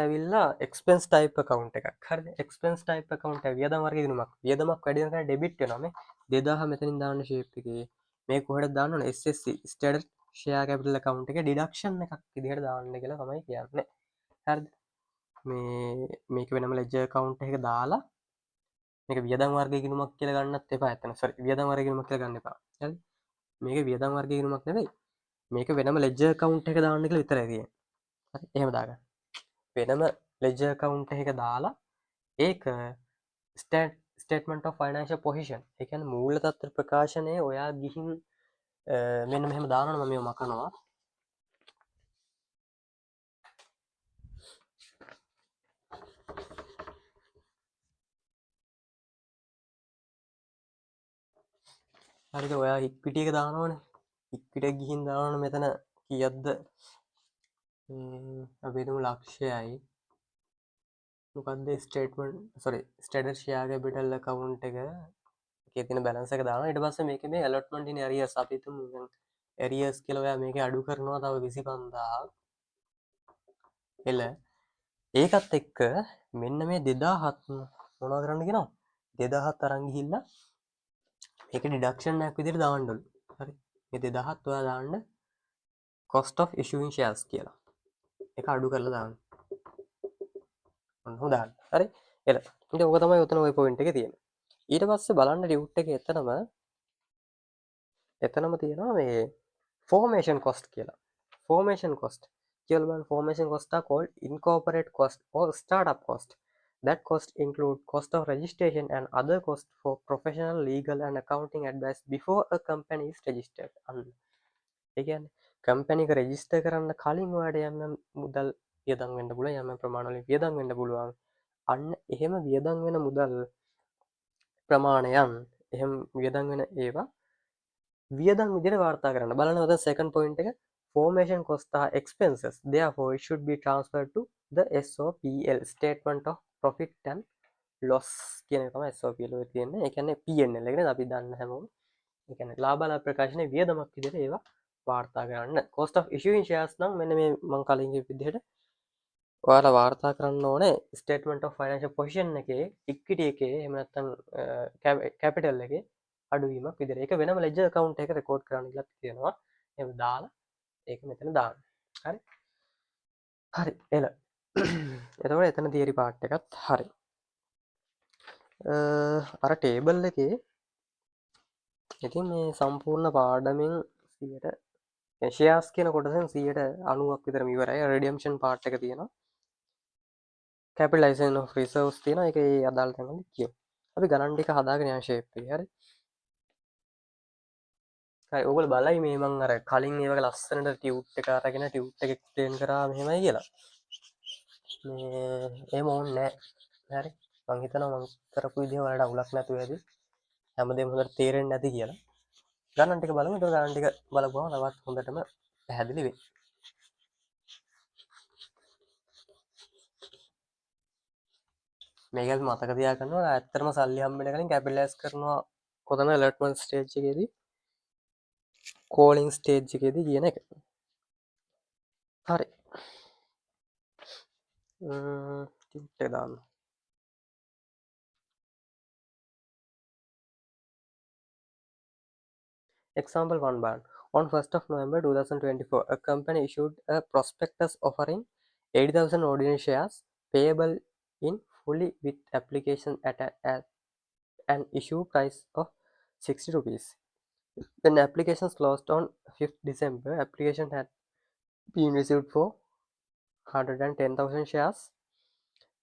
S1: ඇවිල්ලා expense type account එකක්. හරිද? Expense type account එක වියදම් වර්ග ගිණුමක්. වියදමක් වැඩි වෙනකන් ඩෙබිට් වෙනවා. මේ 2000 මෙතනින් දාන්න ෂේප් එකේ. මේ කොහෙටද දාන්න ඕනේ? SSC stated share capital account එකේ ඩිඩක්ෂන් එකක් විදිහට දාන්න කියලා තමයි කියන්නේ. හරිද? මේක වෙනම ledger account එකක දාලා මේක වියදම් වර්ග ගිණුමක් කියලා ගන්නත් එපා ඇත්තටම. සෝරි, වියදම් වර්ග ගිණුමක් කියලා ගන්න එපා. හරි? මේක වියදම් වර්ග ගිණුමක් නෙවෙයි. මේක වෙනම ledger account එක දාන්න කියලා විතරයි තියෙන්නේ. හරි, එහෙම දාගන්න. වෙනම ledger account එකක දාලා ඒක statement of financial position, ඒ කියන්නේ මූල්‍ය තත්ත්ව ප්‍රකාශනයේ ඔයා ගිහින් මෙන්න මෙහෙම දානවනේ. මම මේව මකනවා. හරිද? ඔයා ඉක්විටි එක දානවනේ. ඉක්විටි එක ගිහින් දානවනේ මෙතන කීයක්ද? අපි හිතමු ලක්ෂයයි. මොකද්ද statement, sorry, stated share capital account එක එකේ තියෙන බැලන්ස් එක දානවා. ඊට පස්සේ මේකේ මේ allotment in arrears අපි හිතමු දැන් arrears කියලා ඔයා මේකේ අඩු කරනවා තව 25,000ක්. එල ඒකත් එක්ක මෙන්න මේ 2000ත් මොනවා කරන්න කියනවා? 2000ත් අරන් ගිහිල්ලා මේක ඩිඩක්ෂන් එකක් විදිහට දාන්න ඕනේ. හරි. මේ 2000ත් ඔයා දාන්න cost of issuing shares කියලා. ඒක අඩු කරලා දාන්න. ඔන්න ඔහොම දාන්න. හරි. එල. ඉතින් ඔක තමයි ඔතන ඔය පොයින්ට් එකේ තියෙන්නේ. ඊට පස්සේ බලන්න ටියුට් එකේ එතනම තියෙනවා මේ formation cost කියලා. Formation cost කියලා බලන්න. Formation cost are called incorporate cost or startup cost. That cost include cost of registration and other cost for professional, legal and accounting advice before a company is registered. අන්න. ඒ කියන්නේ company එක register කරන්න කලින් ඔයාලට යම් යම් මුදල් වියදම් වෙන්න පුළුවන්, යම් යම් ප්‍රමාණ වලින් වියදම් වෙන්න පුළුවන්. අන්න එහෙම වියදම් වෙන මුදල් ප්‍රමාණයන්, එහෙම වියදම් වෙන ඒවා වියදම් විදිහට වාර්තා කරන්න. බලන්න ඔතන සෙකන්ඩ් පොයින්ට් එක, formation cost are expenses, therefore it should be transferred to the SOPL, statement of profit and loss කියන එක තමයි SOPL ඔය තියෙන්නේ. ඒ කියන්නේ PNL එක නේද අපි දන්න හැමෝම. ඒ කියන්නේ ලාභ අලාභ ප්‍රකාශනයේ වියදමක් විදිහට ඒවා වාර්තා කරන්න. Cost of issuing shares නම් මෙන්න මේ මං කලින් කියපු විදිහට ඔයාලා වාර්තා කරන්න ඕනේ statement of financial position එකේ equity එකේ එහෙම නැත්නම් capital එකේ අඩුවීමක් විදිහට. ඒක වෙනම ledger account එක රෙකෝඩ් කරන්න කියලා කියනවා. එහෙම දාලා ඒක මෙතන දාන්න. හරි. හරි. එල. එතකොට එතන තියරි පාර්ට් එකත් හරි. අර ටේබල් එකේ ඉතින් මේ සම්පූර්ණ පාඩමෙන් 100ට ෂෙයාර්ස් කියන කොටසෙන් 90ක් විතරම ඉවරයි. අර රිඩෙම්ප්ෂන් පාර්ට් එක තියෙනවා. කැපිටලයිසේෂන් ඔෆ් රිසර්ව්ස් තියෙනවා. ඒක ඒ අදාළ තැන්වලදී කියමු. අපි ගණන් ටික හදාගෙන යන ෂේප් එකේ. හරි. හරි, ඔයගොල්ලෝ බලයි මේ මං අර කලින් ඒ වගේ ලස්සනට ටියුට් එක අරගෙන ටියුට් එක එක්ස්ප්ලේන් කරා මෙහෙමයි කියලා. මේ එහෙම ඕනේ නෑ. හරි. මං හිතනවා මං කරපු විදිහ ඔයාලට අවුලක් නැතුව ඇති. හැමදේම හොඳට තේරෙන්නේ නැති කියලා. ගණන් ටික බලමු. ඒක ගණන් ටික බලපුවම තවත් හොඳටම පැහැදිලි වෙයි. මේක අපි මතක තියාගන්න ඕන. ඇත්තටම සල්ලි හම්බෙන කලින් කැපිටලයිස් කරනවා කොතන? ඇලොට්මන්ට් ස්ටේජ් එකේදී, කෝලිං ස්ටේජ් එකේදී කියන එක. හරි. ටියුට් එක දාන්න. Example 1 bar. On 1st of November 2024, a company issued a prospectus offering 80,000 ordinary shares payable in fully with application at an issue price of 60 rupees. When applications closed on 5th December, application had been received for 110,000 shares.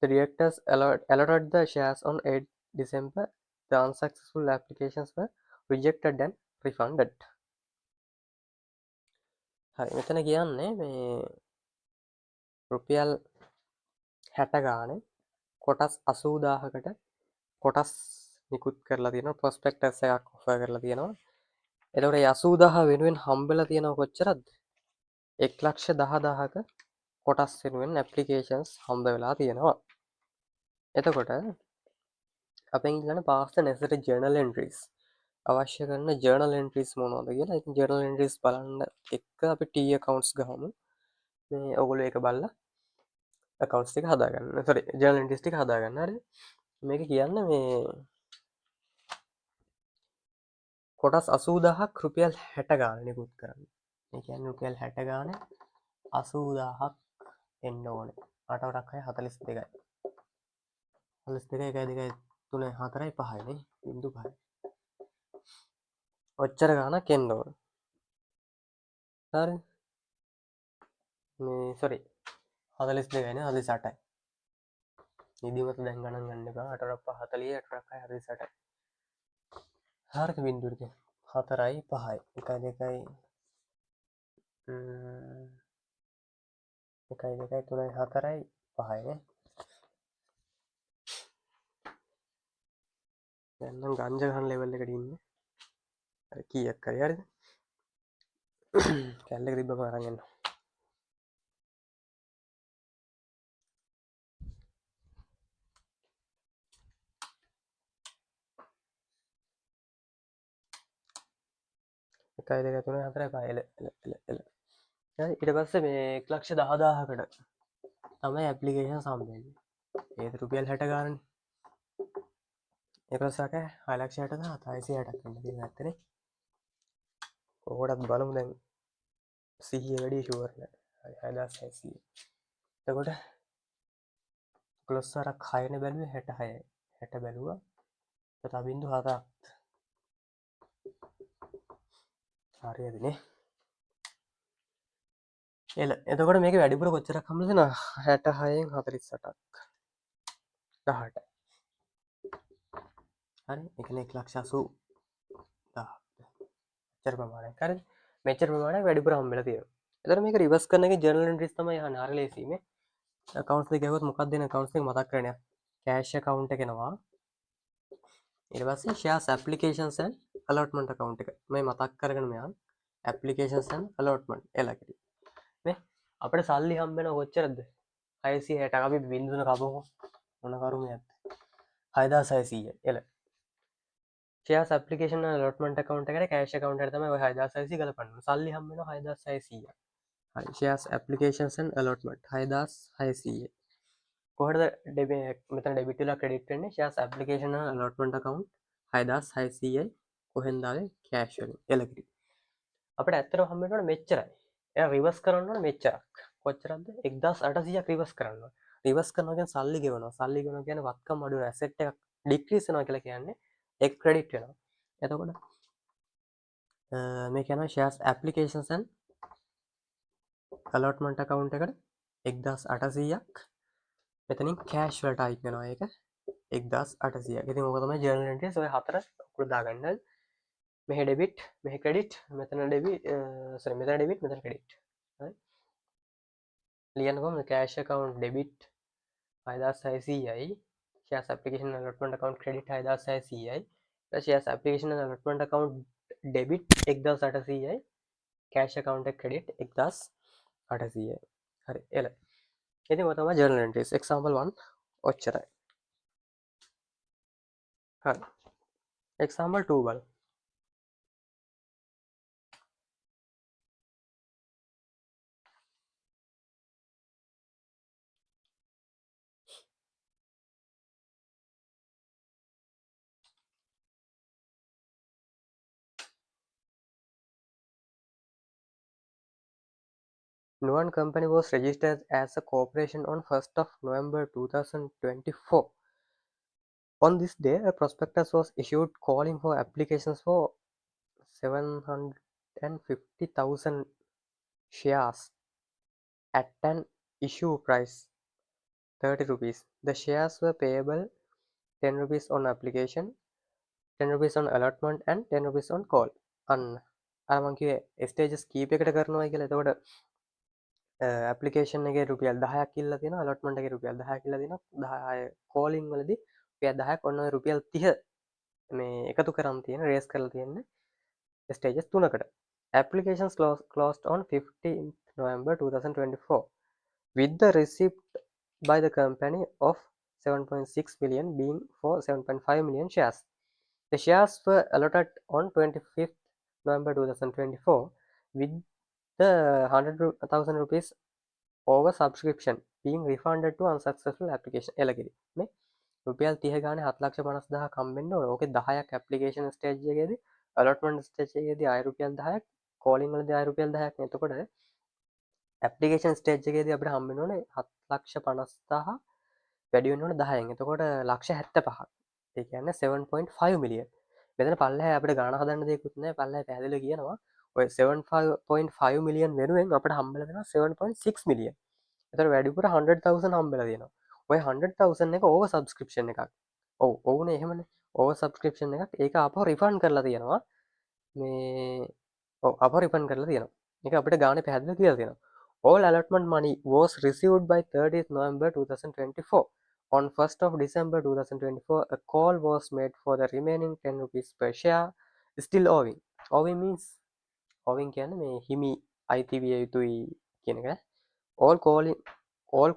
S1: The directors allotted the shares on 8th December. The unsuccessful applications were rejected and refunded. හරි, මෙතන කියන්නේ මේ රුපියල් 60 ගානේ කොටස් 80,000කට කොටස් නිකුත් කරලා තියෙනවා, ප්‍රොස්පෙක්ටස් එකක් ඔෆර් කරලා තියෙනවා. එතකොට මේ 80,000 වෙනුවෙන් හම්බෙලා තියෙනව කොච්චරද? 1,10,000ක කොටස් වෙනුවෙන් ඇප්ලිකේෂන්ස් හම්බ වෙලා තියෙනවා. එතකොට අපෙන් ඉල්ලන pass the necessary journal entries, අවශ්‍ය කරන ජර්නල් එන්ට්‍රීස් මොනවද කියලා. ඉතින් ජර්නල් එන්ට්‍රීස් බලන්න එක්ක අපි T accounts ගහමු. මේ ඔයගොල්ලෝ ඒක බලලා accounts ටික හදාගන්න. සෝරි, ජර්නල් එන්ට්‍රීස් ටික හදාගන්න. හරිද? මේක කියන්නේ මේ කොටස් 80,000ක් රුපියල් 60 ගාන නිකුත් කරන්න. ඒ කියන්නේ රුපියල් 60 ගානේ 80,000ක් එන්න ඕනේ. අට වරක් හය 42යි. 42 1 2 3 4 5යි නේ. බිංදු පහයි. ඔච්චර ගාණක් එන්න ඕන. හරි. මේ සෝරි 42 නේ 48යි. නිදිමත දැන් ගණන් ගන්න එපා. අට වරක් පහ 40, අට වරක් හය 48යි. හරිද බිංදු ටික? 4යි 5යි. 1 2යි 1 2 3 4යි 5යි නේ. දැන් නම් ගංජා ගහන ලෙවල් එකට ඉන්නේ. හරි, කීයක් හරි හරිද? කැල්ල එක තිබ්බම අරන් එන්න. එකයි දෙකයි තුනයි හතරයි පහයි. එල එල එල එල. හරි, ඊට පස්සේ මේ එක් ලක්ෂ දහදාහකට තමයි ඇප්ලිකේෂන් හම්බෙන්නේ. ඒත් රුපියල් 60 ගානනේ. එකොළොස් අටයි හය ලක්ෂ හැට දාහ හයසිය හැටක් වෙන්න තියෙන ඇත්තනේ. කොහොමදත් බලමු දැන් සිහිය වැඩි ෂුවර් නෑ. හරි, 6600. එතකොට එකොළොස් වරක් හයනේ බැලුවේ 66යි. 60 බැලුවා. තව බිංදු හතරක්. හරියද නේ? එල. එතකොට මේක වැඩිපුර කොච්චරක් හම්බ වෙනවද? 66න් 48ක්. 18. හරි, ඒ කියන්නේ එක් ලක්ෂ අසූ දාහක්. මෙච්චර ප්‍රමාණයක්. හරිද? මෙච්චර ප්‍රමාණයක් වැඩිපුර හම්බ වෙලා තියෙනවා. එතකොට මේක රිවර්ස් කරන එකේ ජර්නල් එන්ට්‍රීස් තමයි අහන්නේ. හරි ලේසි මේ. ඇකවුන්ට්ස් දෙක ඇහුවොත් මොකක්ද දෙන ඇකවුන්ට්ස් එක මතක් කරගෙන යන්න. කෑෂ් ඇකවුන්ට් එක එනවා. ඊට පස්සේ shares applications and allotment account එක. මේ මතක් කරගෙන යන්න. ඇප්ලිකේෂන්ස් ඇන්ඩ් ඇලොට්මන්ට් එලකිරි. මේ අපිට සල්ලි හම්බ වෙනව කොච්චරද? 660ක්. අපි බිංදු තුන කපමු. මොන කරුමයක්ද? 6600. එල. ෂෙයාර්ස් ඇප්ලිකේෂන් ඇන්ඩ් ඇලොට්මන්ට් ඇකවුන්ට් එකට කෑෂ් ඇකවුන්ට් එකට තමයි ඔය 6600 ගලපන්නේ. සල්ලි හම්බ වෙනවා 6600. හරි, ෂෙයාර්ස් ඇප්ලිකේෂන්ස් ඇන්ඩ් ඇලොට්මන්ට් 6600. කොහෙටද මෙතන ඩෙබිට් වෙලා ක්‍රෙඩිට් වෙන්නේ? Shares application and allotment account 6600යි. කොහෙන්ද ආවේ? කෑෂ් වලින්. එලකිරි. අපිට ඇත්තටම හම්බ වෙන්න ඕනේ මෙච්චරයි. එයා රිවර්ස් කරන්න ඕනේ මෙච්චරක්. කොච්චරක්ද? 1800ක් රිවර්ස් කරන්න ඕනේ. රිවර්ස් කරනවා කියන්නේ සල්ලි ගෙවනවා. සල්ලි ගෙවනවා කියන්නේ වත්කම් අඩු වෙනවා. ඇසෙට් එකක් ඩික්‍රීස් වෙනවා කියලා කියන්නේ ඒක ක්‍රෙඩිට් වෙනවා. එතකොට මේ කියනවා ෂෙයාර්ස් ඇප්ලිකේෂන්ස් ඇන්ඩ් ඇලොට්මන්ට් ඇකවුන්ට් එකට 1800ක්. මෙතනින් කෑෂ් වලට අයින් වෙනවා ඒක 1800ක්. ඉතින් ඕක තමයි ජර්නල් එන්ට්‍රීස් ඔය හතර ඔක්කොම දාගන්න. මෙහෙ ඩෙබිට්, මෙහෙ ක්‍රෙඩිට්, මෙතන ඩෙබිට්, සෝරි, මෙතන ඩෙබිට්, මෙතන ක්‍රෙඩිට්. හරි. ලියන්න කොහොමද? කෑෂ් ඇකවුන්ට් ඩෙබිට් 6600යි, shares application allotment account credit 6600යි, ඊට shares application allotment account debit 1800යි, කෑෂ් ඇකවුන්ට් එක ක්‍රෙඩිට් 1800යි. හරි, එල. ඉතින් ඔය තමයි ජර්නල් එන්ට්‍රීස්. එක්සැම්පල් 1 ඔච්චරයි. හරි. එක්සැම්පල් 2 බලමු. Nuan Company was registered as a corporation on 1st of November 2024. On this day, a prospectus was issued calling for applications for 750,000 shares at an issue price 30 rupees. The shares were payable 10 rupees on application, 10 rupees on allotment and 10 rupees on call. අන්න අර මං කිව්වේ stages කීපයකට කරනවා කියලා. එතකොට application එකේ රුපියල් 10ක් ඉල්ලලා තියෙනවා, ඇලොට්මන්ට් එකේ රුපියල් 10ක් ඉල්ලලා තියෙනවා, 10 කෝලින් වලදී රුපියල් 10ක්, ඔන්න ඔය රුපියල් 30 මේ එකතු කරන් තියෙන, රේස් කරලා තියෙන්නේ ස්ටේජස් තුනකට. Applications closed on 15th November 2024 with the receipt by the company of 7.6 million being for 7.5 million shares. The shares were allotted on 25th November 2024 with the 100,000 rupees over subscription being refunded to unsuccessful application. එලකිරි. මේ රුපියල් 30 ගානේ 7,50,000ක් හම්බෙන්න ඕන. ඕකේ 10ක් application stage එකේදී, ඇලොට්මන්ට් stage එකේදී ආය රුපියල් 10ක්, කෝලින් වලදී ආය රුපියල් 10ක් නේ. එතකොට ඇප්ලිකේෂන් ස්ටේජ් එකේදී අපිට හම්බෙන්න ඕනේ 7,50,000 වැඩි වෙන්න ඕනේ 10න්. එතකොට ලක්ෂ හැත්තපහක්. ඒ කියන්නේ 7.5 මිලියන්. මෙතන පල්ලෙහා අපිට ගාණ හදන්න දෙයක්වත් නෑ. පල්ලෙහා පැහැදිලිව කියනවා ඔය 7.5 මිලියන් වෙනුවෙන් අපිට හම්බෙලා දෙනවා 7.6 මිලියන්. එතකොට වැඩිපුර 100,000 හම්බෙලා තියෙනවා. ඔය 100,000 එක ඕවර් සබ්ස්ක්‍රිප්ෂන් එකක්. ඔව්, ඔව්නේ එහෙමනේ. ඕවර් සබ්ස්ක්‍රිප්ෂන් එකක්. ඒක ආපහු රිෆන්ඩ් කරලා තියෙනවා. මේ ඔව්, ආපහු රිෆන්ඩ් කරලා තියෙනවා. ඒක අපිට ගානේ පැහැදිලිව කියලා තියෙනවා. All allotment money was received by 30th November 2024. On 1st of December 2024, a call was made for the remaining 10 rupees per share still owing. Owing means, owing කියන්නේ මේ හිමි අයිති විය යුතුයි කියන එක. All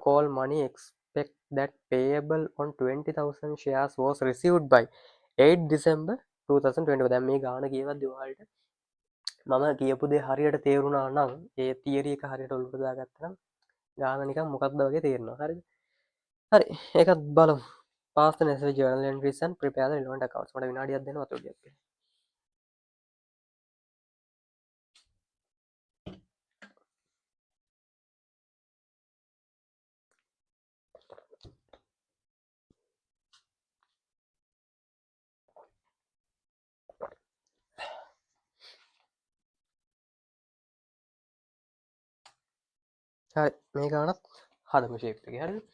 S1: call money expect that payable on 20,000 shares was received by 8 December 2024. දැන් මේ ගාන කියවද්දි ඔයාලට මම කියපු දේ හරියට තේරුණා නම්, ඒ තියරි එක හරියට ඔලුවට දාගත්තා නම් ගාන නිකන් මොකක්ද වගේ තේරෙනවා. හරිද? හරි, ඒකත් බලමු. Pass the necessary journal entries and prepare the relevant accounts. මට විනාඩියක් දෙන්න වතුර ටිකක් බීන්න. හරි, මේ ගානත් හදමු ෂේප් එකේ. හරිද?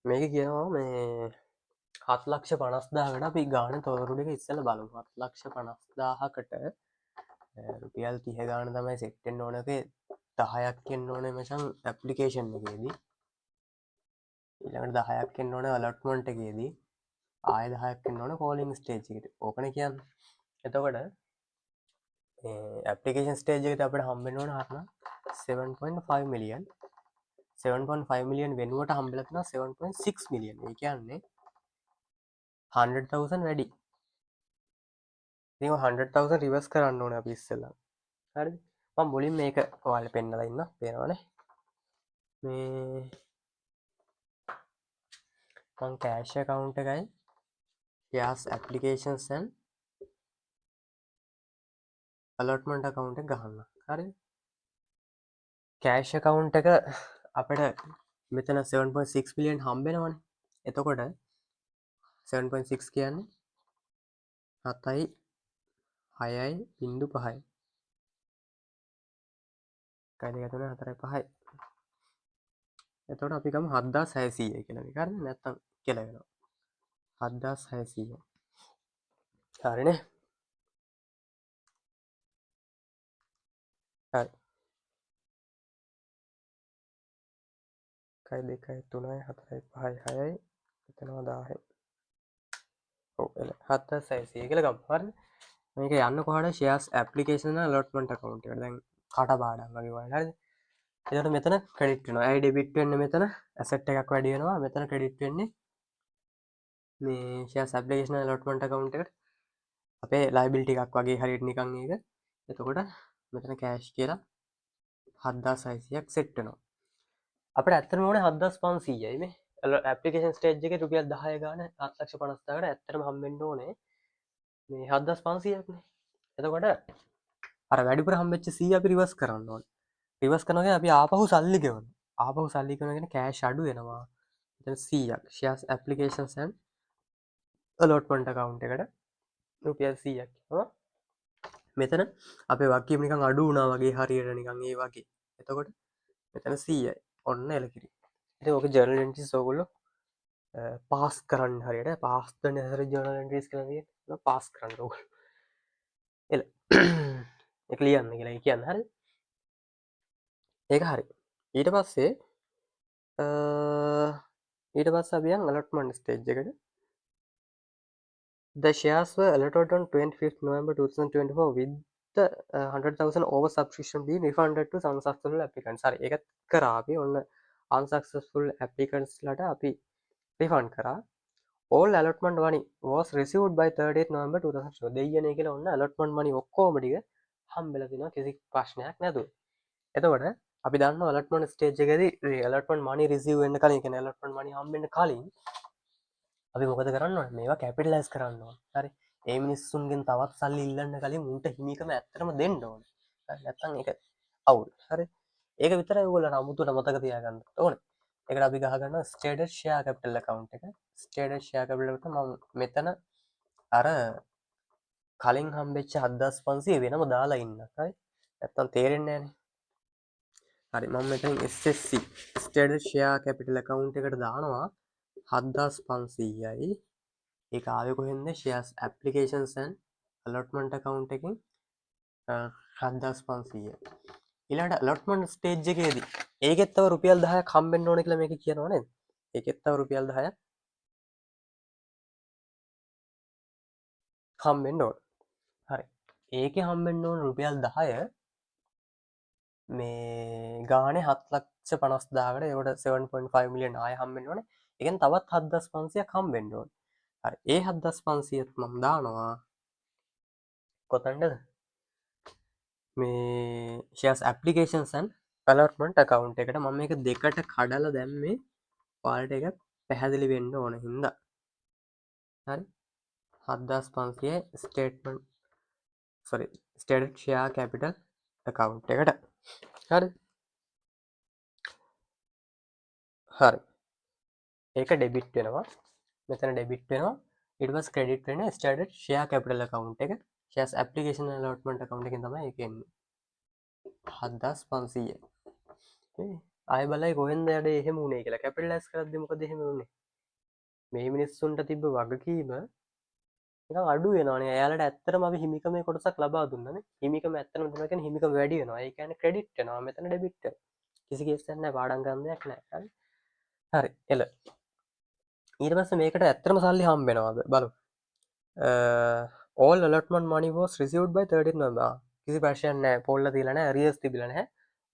S1: මේක කියනවා මේ 7,50,000කට අපි ගාන තොරතුරු ටික ඉස්සෙල්ලා බලමු. 7,50,000කට රුපියල් 30 ගාන තමයි සෙට් වෙන්න ඕන. එකේ 10ක් එන්න ඕනේ මචං ඇප්ලිකේෂන් එකේදී. ඊළඟට 10ක් එන්න ඕනේ ඇලොට්මන්ට් එකේදී. ආයෙ 10ක් එන්න ඕනේ කෝලින් ස්ටේජ් එකට. ඕකනේ කියන්නේ. එතකොට මේ ඇප්ලිකේෂන් ස්ටේජ් එකට අපිට හම්බෙන්න ඕන හරන 7.5 මිලියන්. 7.5 මිලියන් වෙනුවට හම්බෙලා තියෙනවා 7.6 මිලියන්. ඒ කියන්නේ 100,000 වැඩි. ඉතින් ඔය 100,000 රිවර්ස් කරන්න ඕනේ අපි ඉස්සෙල්ලා. හරිද? මම මුලින්ම මේක ඔයාලට පෙන්නලා ඉන්න. පේනවනේ. මේ මං කෑෂ් ඇකවුන්ට් එකයි shares applications and allotment account එක ගහන්න. හරිද? කෑෂ් ඇකවුන්ට් එක අපිට මෙතන 7.6 මිලියන් හම්බෙනවනේ. එතකොට 7.6 කියන්නේ හතයි හයයි බිංදු පහයි. එකයි දෙකයි තුනයි හතරයි පහයි. එතකොට අපි ගමු 7600 කියලා මේක. හරිද? නැත්තම් කියලා වෙනවා. 7600. හරිනේ? හරි. එකයි දෙකයි තුනයි හතරයි පහයි හයයි එතනවා 1000යි. ඔව් එල 7600 කියලා ගමු. හරිද? මේක යන්න කොහාට? ෂෙයාර්ස් ඇප්ලිකේෂන් ඇලොට්මන්ට් ඇකවුන්ට් එකට. දැන් කටපාඩම් වගේ වගේ. හරිද? එතකොට මෙතන ක්‍රෙඩිට් වෙනවා. ඇයි ඩෙබිට් වෙන්නේ? මෙතන ඇසෙට් එකක් වැඩි වෙනවා. මෙතන ක්‍රෙඩිට් වෙන්නේ මේ ෂෙයාර්ස් ඇප්ලිකේෂන් ඇලොට්මන්ට් ඇකවුන්ට් එකට අපේ ලයබිලිටි එකක් වගේ හරියට නිකන් ඒක. එතකොට මෙතන කෑෂ් කියලා 7600ක් සෙට් වෙනවා. අපිට ඇත්තටම ඕනේ 7500යි. මේ ඇප්ලිකේෂන් ස්ටේජ් එකේ රුපියල් 10 ගාන 7,50,000කට ඇත්තටම හම්බෙන්න ඕනේ මේ 7500ක් නේ. එතකොට අර වැඩිපුර හම්බෙච්ච 100 අපි රිවර්ස් කරන්න ඕනේ. රිවර්ස් කරනවා කියන්නේ අපි ආපහු සල්ලි ගෙවනවා. ආපහු සල්ලි ගෙවනවා කියන්නේ කෑෂ් අඩු වෙනවා. එතන 100ක් ෂෙයාර්ස් ඇප්ලිකේෂන්ස් ඇන්ඩ් ඇලොට්මන්ට් ඇකවුන්ට් එකට රුපියල් 100ක් එනවා. මෙතන අපේ වගකීම නිකන් අඩු වුණා වගේ හරියට නිකන් ඒ වගේ. එතකොට මෙතන 100යි. ඔන්න එලකිරි. ඉතින් ඔක ජර්නල් එන්ට්‍රීස් ඔයගොල්ලෝ පාස් කරන්න හරියට pass the necessary journal entries කියලා තියෙනවා. පාස් කරන්න ඕගොල්ලෝ. එල. ඒක ලියන්න කියලා කියන්න හරිද? ඒක හරි. ඊට පස්සේ අපි යන් ඇලොට්මන්ට් ස්ටේජ් එකට. The shares were allotted on 25th November 2024 with the 100,000 over subscription being refunded to unsuccessful applicants. හරි, ඒකත් කරා අපි. ඔන්න unsuccessful applicants ලට අපි refund කරා. All allotment money was received by 30th November 2024. දෙයියනේ කියලා ඔන්න allotment money ඔක්කොම ටික හම්බෙලා තිනවා කිසි ප්‍රශ්නයක් නැතුව. එතකොට අපි දන්නවා allotment stage එකේදී allotment money receive වෙන්න කලින්, ඒ කියන්නේ allotment money හම්බෙන්න කලින් අපි මොකද කරන්න ඕනේ? මේවා කැපිටලයිස් කරන්න ඕනේ. හරි. ඒ මිනිස්සුන්ගෙන් තවත් සල්ලි ඉල්ලන්න කලින් මුන්ට හිමිකම ඇත්තටම දෙන්න ඕනේ. හරි. නැත්තම් ඒක අවුල්. හරි. ඒක විතරයි ඔයගොල්ලන්ට අමුතුවට මතක තියාගන්න ඕනේ. ඒකට අපි ගහ ගන්නවා ස්ටේටඩ් ෂෙයා කැපිටල් ඇකවුන්ට් එක. ස්ටේටඩ් ෂෙයා කැපිටල් එකට මම මෙතන අර කලින් හම්බෙච්ච 7500 වෙනම දාලා ඉන්න. හරි. නැත්තම් තේරෙන්නේ නෑනේ. හරි, මම මෙතනින් SSC ස්ටේටඩ් ෂෙයා කැපිටල් ඇකවුන්ට් එකට දානවා 7500යි. ඒක ආවේ කොහෙන්ද? ෂෙයාර්ස් ඇප්ලිකේෂන්ස් ඇන්ඩ් ඇලොට්මන්ට් ඇකවුන්ට් එකෙන් 7500. ඊළඟට ඇලොට්මන්ට් ස්ටේජ් එකේදී ඒකෙත් තව රුපියල් 10ක් හම්බෙන්න ඕන කියලා මේක කියනවා නේද? ඒකෙත් තව රුපියල් 10ක් හම්බෙන්න ඕන. හරි. ඒකේ හම්බෙන්න ඕන රුපියල් 10 මේ ගානේ 7,50,000කට, ඒකට 7.5 මිලියන් ආය හම්බෙන්න ඕනේ. ඒ කියන්නේ තවත් 7500ක් හම්බෙන්න ඕනේ. හරි. ඒ 7500ත් මම දානවා කොතනද? මේ ෂෙයාර්ස් ඇප්ලිකේෂන්ස් ඇන්ඩ් ඇලොට්මන්ට් ඇකවුන්ට් එකට. මම මේක දෙකට කඩලා දැම්මේ ඔයාලට ඒක පැහැදිලි වෙන්න ඕන හින්දා. හරි. 7500 ස්ටේට්මන්ට්, සෝරි, ස්ටේටඩ් ෂෙයා කැපිටල් ඇකවුන්ට් එකට. හරි. හරි. ඒක ඩෙබිට් වෙනවා. මෙතන ඩෙබිට් වෙනවා. ඊට පස්සේ ක්‍රෙඩිට් වෙන ස්ටේටඩ් ෂෙයා කැපිටල් ඇකවුන්ට් එක. ෂෙයාර්ස් ඇප්ලිකේෂන් ඇලොට්මන්ට් ඇකවුන්ට් එකෙන් තමයි ඒක එන්නේ. 7500. ආයෙ බලයි කොහෙන්ද යඩේ එහෙම වුනේ කියලා. කැපිටලයිස් කරද්දි මොකද එහෙම වුනේ? මේ මිනිස්සුන්ට තිබ්බ වගකීම නිකන් අඩු වෙනවනේ. එයාලට ඇත්තටම අපි හිමිකමේ කොටසක් ලබා දුන්නානේ. හිමිකම ඇත්තටම දුන්නා කියන්නේ හිමිකම වැඩි වෙනවා. ඒ කියන්නේ ක්‍රෙඩිට් වෙනවා. මෙතන ඩෙබිට් වෙනවා. කිසි කේස් එකක් නැහැ. පාඩම් ගන්න දෙයක් නැහැ. හරි. හරි. එල. ඊට පස්සේ මේකට ඇත්තටම සල්ලි හම්බ වෙනවද? බලමු. All allotment money was received by 30 November. කිසි ප්‍රශ්නයක් නැහැ. පොල්ල තියලා නැහැ. ඇරියර්ස් තිබිලා නැහැ.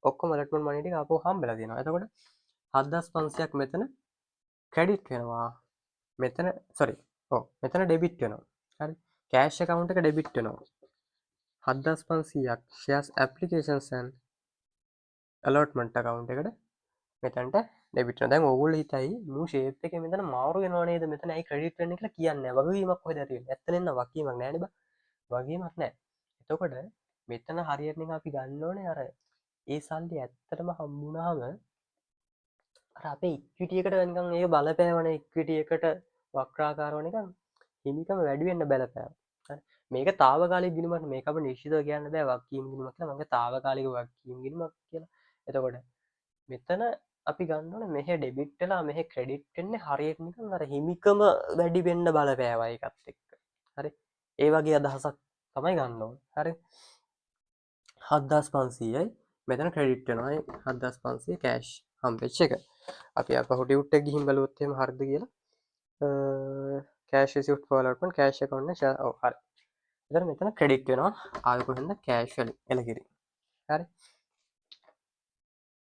S1: ඔක්කොම allotment money ටික ආපහු හම්බෙලා තියෙනවා. එතකොට 7500ක් මෙතන ක්‍රෙඩිට් වෙනවා. මෙතන, සෝරි, ඔව්, මෙතන ඩෙබිට් වෙනවා. හරි. කෑෂ් ඇකවුන්ට් එක ඩෙබිට් වෙනවා. 7500ක් ෂෙයාර්ස් ඇප්ලිකේෂන්ස් ඇන්ඩ් ඇලොට්මන්ට් ඇකවුන්ට් එකට මෙතනට ඩෙබිට් වෙනවා. දැන් ඕගොල්ලෝ හිතයි මූ ෂේප් එකේ මෙතන මාරු වෙනව නේද? මෙතන ඇයි ක්‍රෙඩිට් වෙන්නේ කියලා කියන්නේ නැහැ. වගකීමක් කොහෙද ඇති වෙන්නේ? ඇත්තටම නම් වගකීමක් නෑ නේ බං. වගකීමක් නෑ. එතකොට මෙතන හරියට නිකන් අපි ගන්න ඕනේ අර ඒ සල්ලි ඇත්තටම හම්බුනහම අර අපේ ඉක්විටි එකට නිකන් ඒක බලපෑවනේ. ඉක්විටි එකට වක්‍රාකාරව නිකන් හිමිකම වැඩි වෙන්න බලපෑව. හරි. මේක තාවකාලික ගිණුමක්. මේක අපිට නිශ්චිතව කියන්න බෑ වගකීම් ගිණුමක් කියලා. මම තාවකාලික වගකීම් ගිණුමක් කියලා. එතකොට මෙතන අපි ගන්න ඕනේ මෙහෙ ඩෙබිට් වෙලා මෙහෙ ක්‍රෙඩිට් වෙන්නේ හරියට නිකන් අර හිමිකම වැඩි වෙන්න බලපෑවයි ඒකත් එක්ක. හරි. ඒ වගේ අදහසක් තමයි ගන්න ඕනේ. හරි. 7500යි මෙතන ක්‍රෙඩිට් වෙනවා. ඒ 7500 කෑෂ් හම්බෙච්ච එක. අපි ආපහු ටියුට් එක ගිහින් බලුවොත් එහෙම හරිද කියලා. Cash receipt for allotment cash account එක share. ඔව් හරි. එතන මෙතන ක්‍රෙඩිට් වෙනවා. ආවේ කොහෙන්ද? කෑෂ් වලින්. එලකිරි. හරි.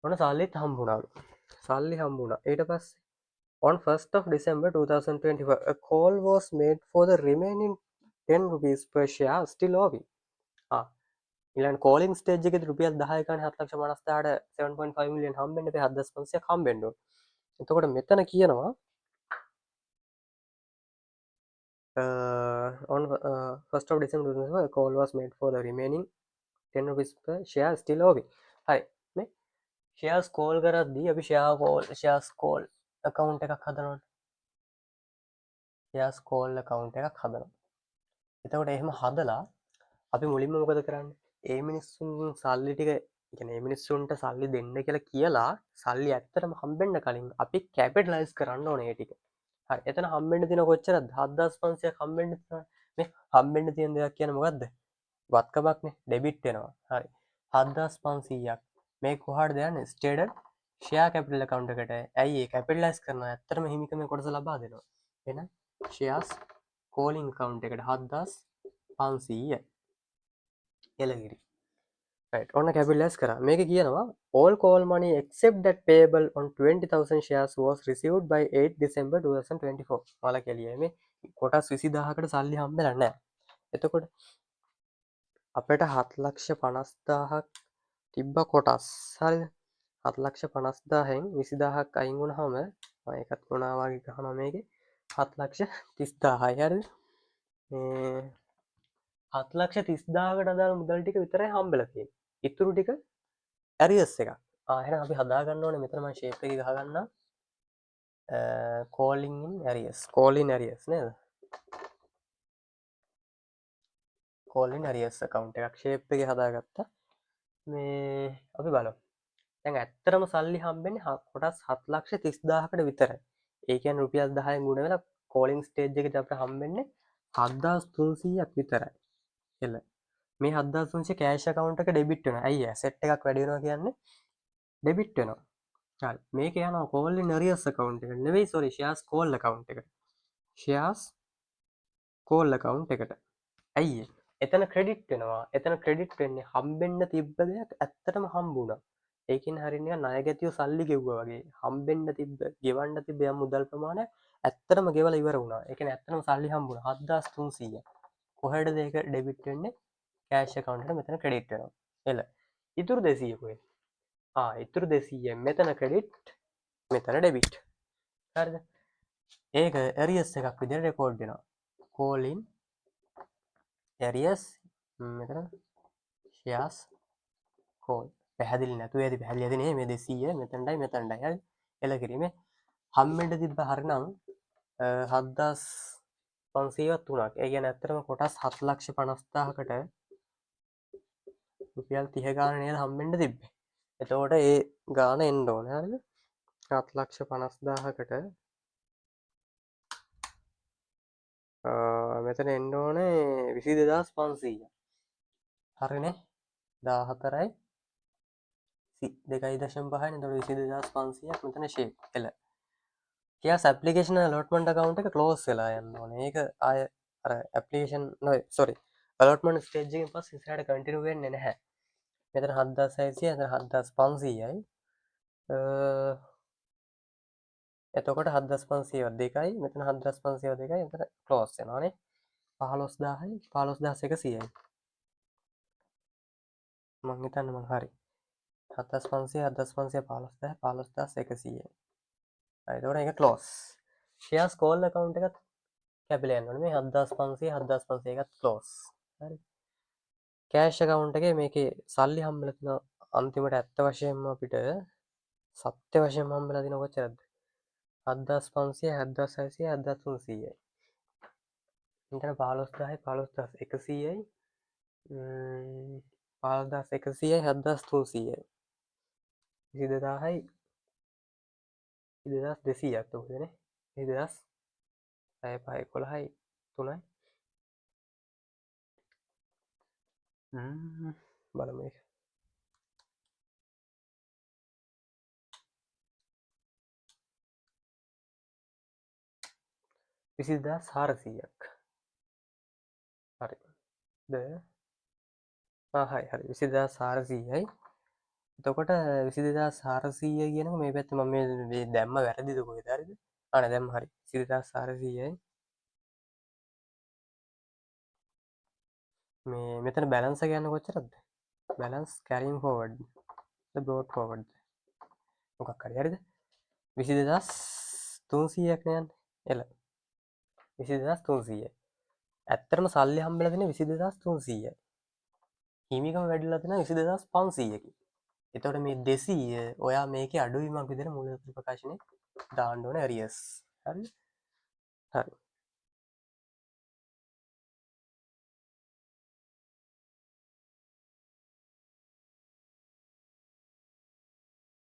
S1: ඔන්න සල්ලිත් හම්බුණාලු. සල්ලි හම්බුණා. ඊට පස්සේ on 1st of December 2024 a call was made for the remaining 10 rupees per share still owing. ඊළඟ කෝලින් ස්ටේජ් එකේදී රුපියල් 10 ගානේ 7,50,000ට 7.5 මිලියන් හම්බෙන්න එපා 7500ක් හම්බෙන්න ඕන. එතකොට මෙතන කියනවා on 1st of December 2024 a call was made for the remaining 10 rupees per share still owing. හරි. මේ shares call කරද්දී අපි shares call account එකක් හදනවනේ. shares call account එකක් හදනවා. එතකොට එහෙම හදලා අපි මුලින්ම මොකද කරන්නේ? ඒ මිනිස්සුන්ගෙන් සල්ලි ටික, ඒ කියන්නේ ඒ මිනිස්සුන්ට සල්ලි දෙන්න කියලා කියලා සල්ලි ඇත්තටම හම්බෙන්න කලින් අපි කැපිටලයිස් කරන්න ඕනේ ඒ ටික. හරි. එතන හම්බෙන්න තියෙන කොච්චරද? 7500ක් හම්බෙන්න තියෙනවා. මේ හම්බෙන්න තියෙන දෙයක් කියන්නේ මොකද්ද? වත්කමක්නේ. ඩෙබිට් වෙනවා. හරි. 7500ක් මේ කොහාටද යන්නේ? ස්ටේටඩ් ෂෙයා කැපිටල් ඇකවුන්ට් එකට. ඇයි ඒ කැපිටලයිස් කරනවා? ඇත්තටම හිමිකමේ කොටස ලබා දෙනවා. එහෙනම් ෂෙයාර්ස් කෝලින් ඇකවුන්ට් එකට 7500 එලකිරි. රයිට්. ඔන්න කැපිටලයිස් කරා. මේක කියනවා all call money except that payable on 20,000 shares was received by 8 December 2024. ඔයාලා කියලියේ මේ කොටස් 20000කට සල්ලි හම්බෙලා නැහැ. එතකොට අපිට 7,50,000ක් තිබ්බ කොටස්. හරිද? 7,50,000න් 20000ක් අයින් වුණාම මම ඒකත් ගුණා වගේ ගහනවා මේකේ 7,30,000යි. හරිද? මේ 7,30,000කට අදාළ මුදල් ටික විතරයි හම්බෙලා තියෙන්නේ. ඉතුරු ටික ඇරියස් එකක්. එහෙනම් අපි හදාගන්න ඕනේ මෙතන මම ෂේප් එකේ ගහගන්නම්. Calling in arrears. Calling arrears නේද? Calling arrears account එකක් ෂේප් එකේ හදාගත්තා. මේ අපි බලමු. දැන් ඇත්තටම සල්ලි හම්බෙන්නේ කොටස් 7,30,000කට විතරයි. ඒ කියන්නේ රුපියල් 10න් ගුණ වෙලා කෝලින් ස්ටේජ් එකේදී අපිට හම්බෙන්නේ 7300ක් විතරයි. එළ. මේ 7300 කෑෂ් ඇකවුන්ට් එක ඩෙබිට් වෙනවා. ඇයි ඇසෙට් එකක් වැඩි වෙනවා කියන්නේ ඩෙබිට් වෙනවා. හරි. මේක යනවා කෝල් ඉන් ඇරියස් ඇකවුන්ට් එකට. නෙවෙයි සෝරි ෂෙයාර්ස් කෝල් ඇකවුන්ට් එකට. ෂෙයාර්ස් කෝල් ඇකවුන්ට් එකට. ඇයි ඒ? එතන ක්‍රෙඩිට් වෙනවා. එතන ක්‍රෙඩිට් වෙන්නේ හම්බෙන්න තිබ්බ දෙයක් ඇත්තටම හම්බුණා. ඒකෙන් හරියට නිකන් ණය ගැතියෝ සල්ලි ගෙව්වා වගේ. හම්බෙන්න තිබ්බ, ගෙවන්න තිබ්බ යම් මුදල් ප්‍රමාණයක් ඇත්තටම ගෙවලා ඉවර වුණා. ඒ කියන්නේ ඇත්තටම සල්ලි හම්බුණා 7300. කොහෙටද ඒක ඩෙබිට් වෙන්නේ? කෑෂ් ඇකවුන්ට් එකට මෙතන ක්‍රෙඩිට් වෙනවා. එළ. ඉතුරු 200 කොහෙද? ඉතුරු 200 මෙතන ක්‍රෙඩිට්, මෙතන ඩෙබිට්. හරිද? ඒක ඇරියස් එකක් විදිහට රෙකෝඩ් වෙනවා. කෝලින් ඇරියස් මෙතන ෂෙයාර්ස් කෝල්. පැහැදිලි නැතුව ඇති, පැහැදිලි ඇති නේ මේ 200 මෙතනටයි මෙතනටයි. හරි. එළ කිරීමේ හම්බෙන්න තිබ්බ හරිනම් 7500ක් තුනක්. ඒ කියන්නේ ඇත්තටම කොටස් 7,50,000කට රුපියල් 30 ගාන නේද හම්බෙන්න තිබ්බේ. එතකොට ඒ ගාන එන්න ඕනේ. හරිද? 7,50,000කට මෙතන එන්න ඕනේ 22500. හරිනේ? දාහතරයි දෙකයි දශම පහයි නේ. එතකොට 22500ක් මෙතන ෂේප්. එළ. ෂෙයාර්ස් ඇප්ලිකේෂන් ඇලොට්මන්ට් ඇකවුන්ට් එක ක්ලෝස් වෙලා යන්න ඕනේ. ඒක ආය අර ඇප්ලිකේෂන් නොවේ, සෝරි, ඇලොට්මන්ට් ස්ටේජ් එකෙන් පස්සේ ඉස්සරහට කන්ටිනියු වෙන්නේ නැහැ. මෙතන 7600, එතන 7500යි. එතකොට 7500 දෙකයි, මෙතන 7500 දෙකයි, එතන ක්ලෝස් වෙනවා නේ. 15000යි, 15100යි. මං හිතන්නේ මං හරි. 7500, 7500, 15000, 15100යි. හරි, එතකොට ඒක ක්ලෝස්. ෂෙයාර්ස් කෝල් ඇකවුන්ට් එකත් කැපිලා යන්න ඕනේ. මේ 7500, 7500 එකත් ක්ලෝස්. හරි. කෑෂ් ඇකවුන්ට් එකේ මේකේ සල්ලි හම්බෙලා තියෙනවා අන්තිමට ඇත්ත වශයෙන්ම අපිට සත්‍ය වශයෙන්ම හම්බෙලා තියෙන කොච්චරද? 7500, 7600, 7300යි. මෙතන 15000යි, 15100යි, 15100යි, 7300යි. 22000යි, 2200ක් උදේනේ. විසිදෙදාස් හය පහ එකොළහයි තුනයි. බලමු ඒක. 22,400ක්. හරි ද? ආ, හරි හරි, 22,400යි. එතකොට 22,400 කියනක මේ පැත්තේ මම මේ දැම්ම වැරදිද කොහෙද? හරිද? ආ නෑ, දැම්ම හරි. 22,400යි. මේ මෙතන බැලන්ස් එක යන්න කොච්චරද? බැලන්ස් කැරින් ෆෝවර්ඩ් ද බ්‍රෝට් ෆෝවර්ඩ් මොකක් හරි, හරිද? 22,300ක් නේ යන්නේ. එල 22,300. ඇත්තටම සල්ලි හම්බෙලා තියෙන්නේ 22,300යි. හිමිකම වැඩිලා තියෙනවා 22,500කින්. එතකොට මේ 200 ඔයා මේකේ අඩුවීමක් විදිහට මූලධන ප්‍රකාශනයේ දාන්න ඕන ඇරියස්. හරිද? හරි.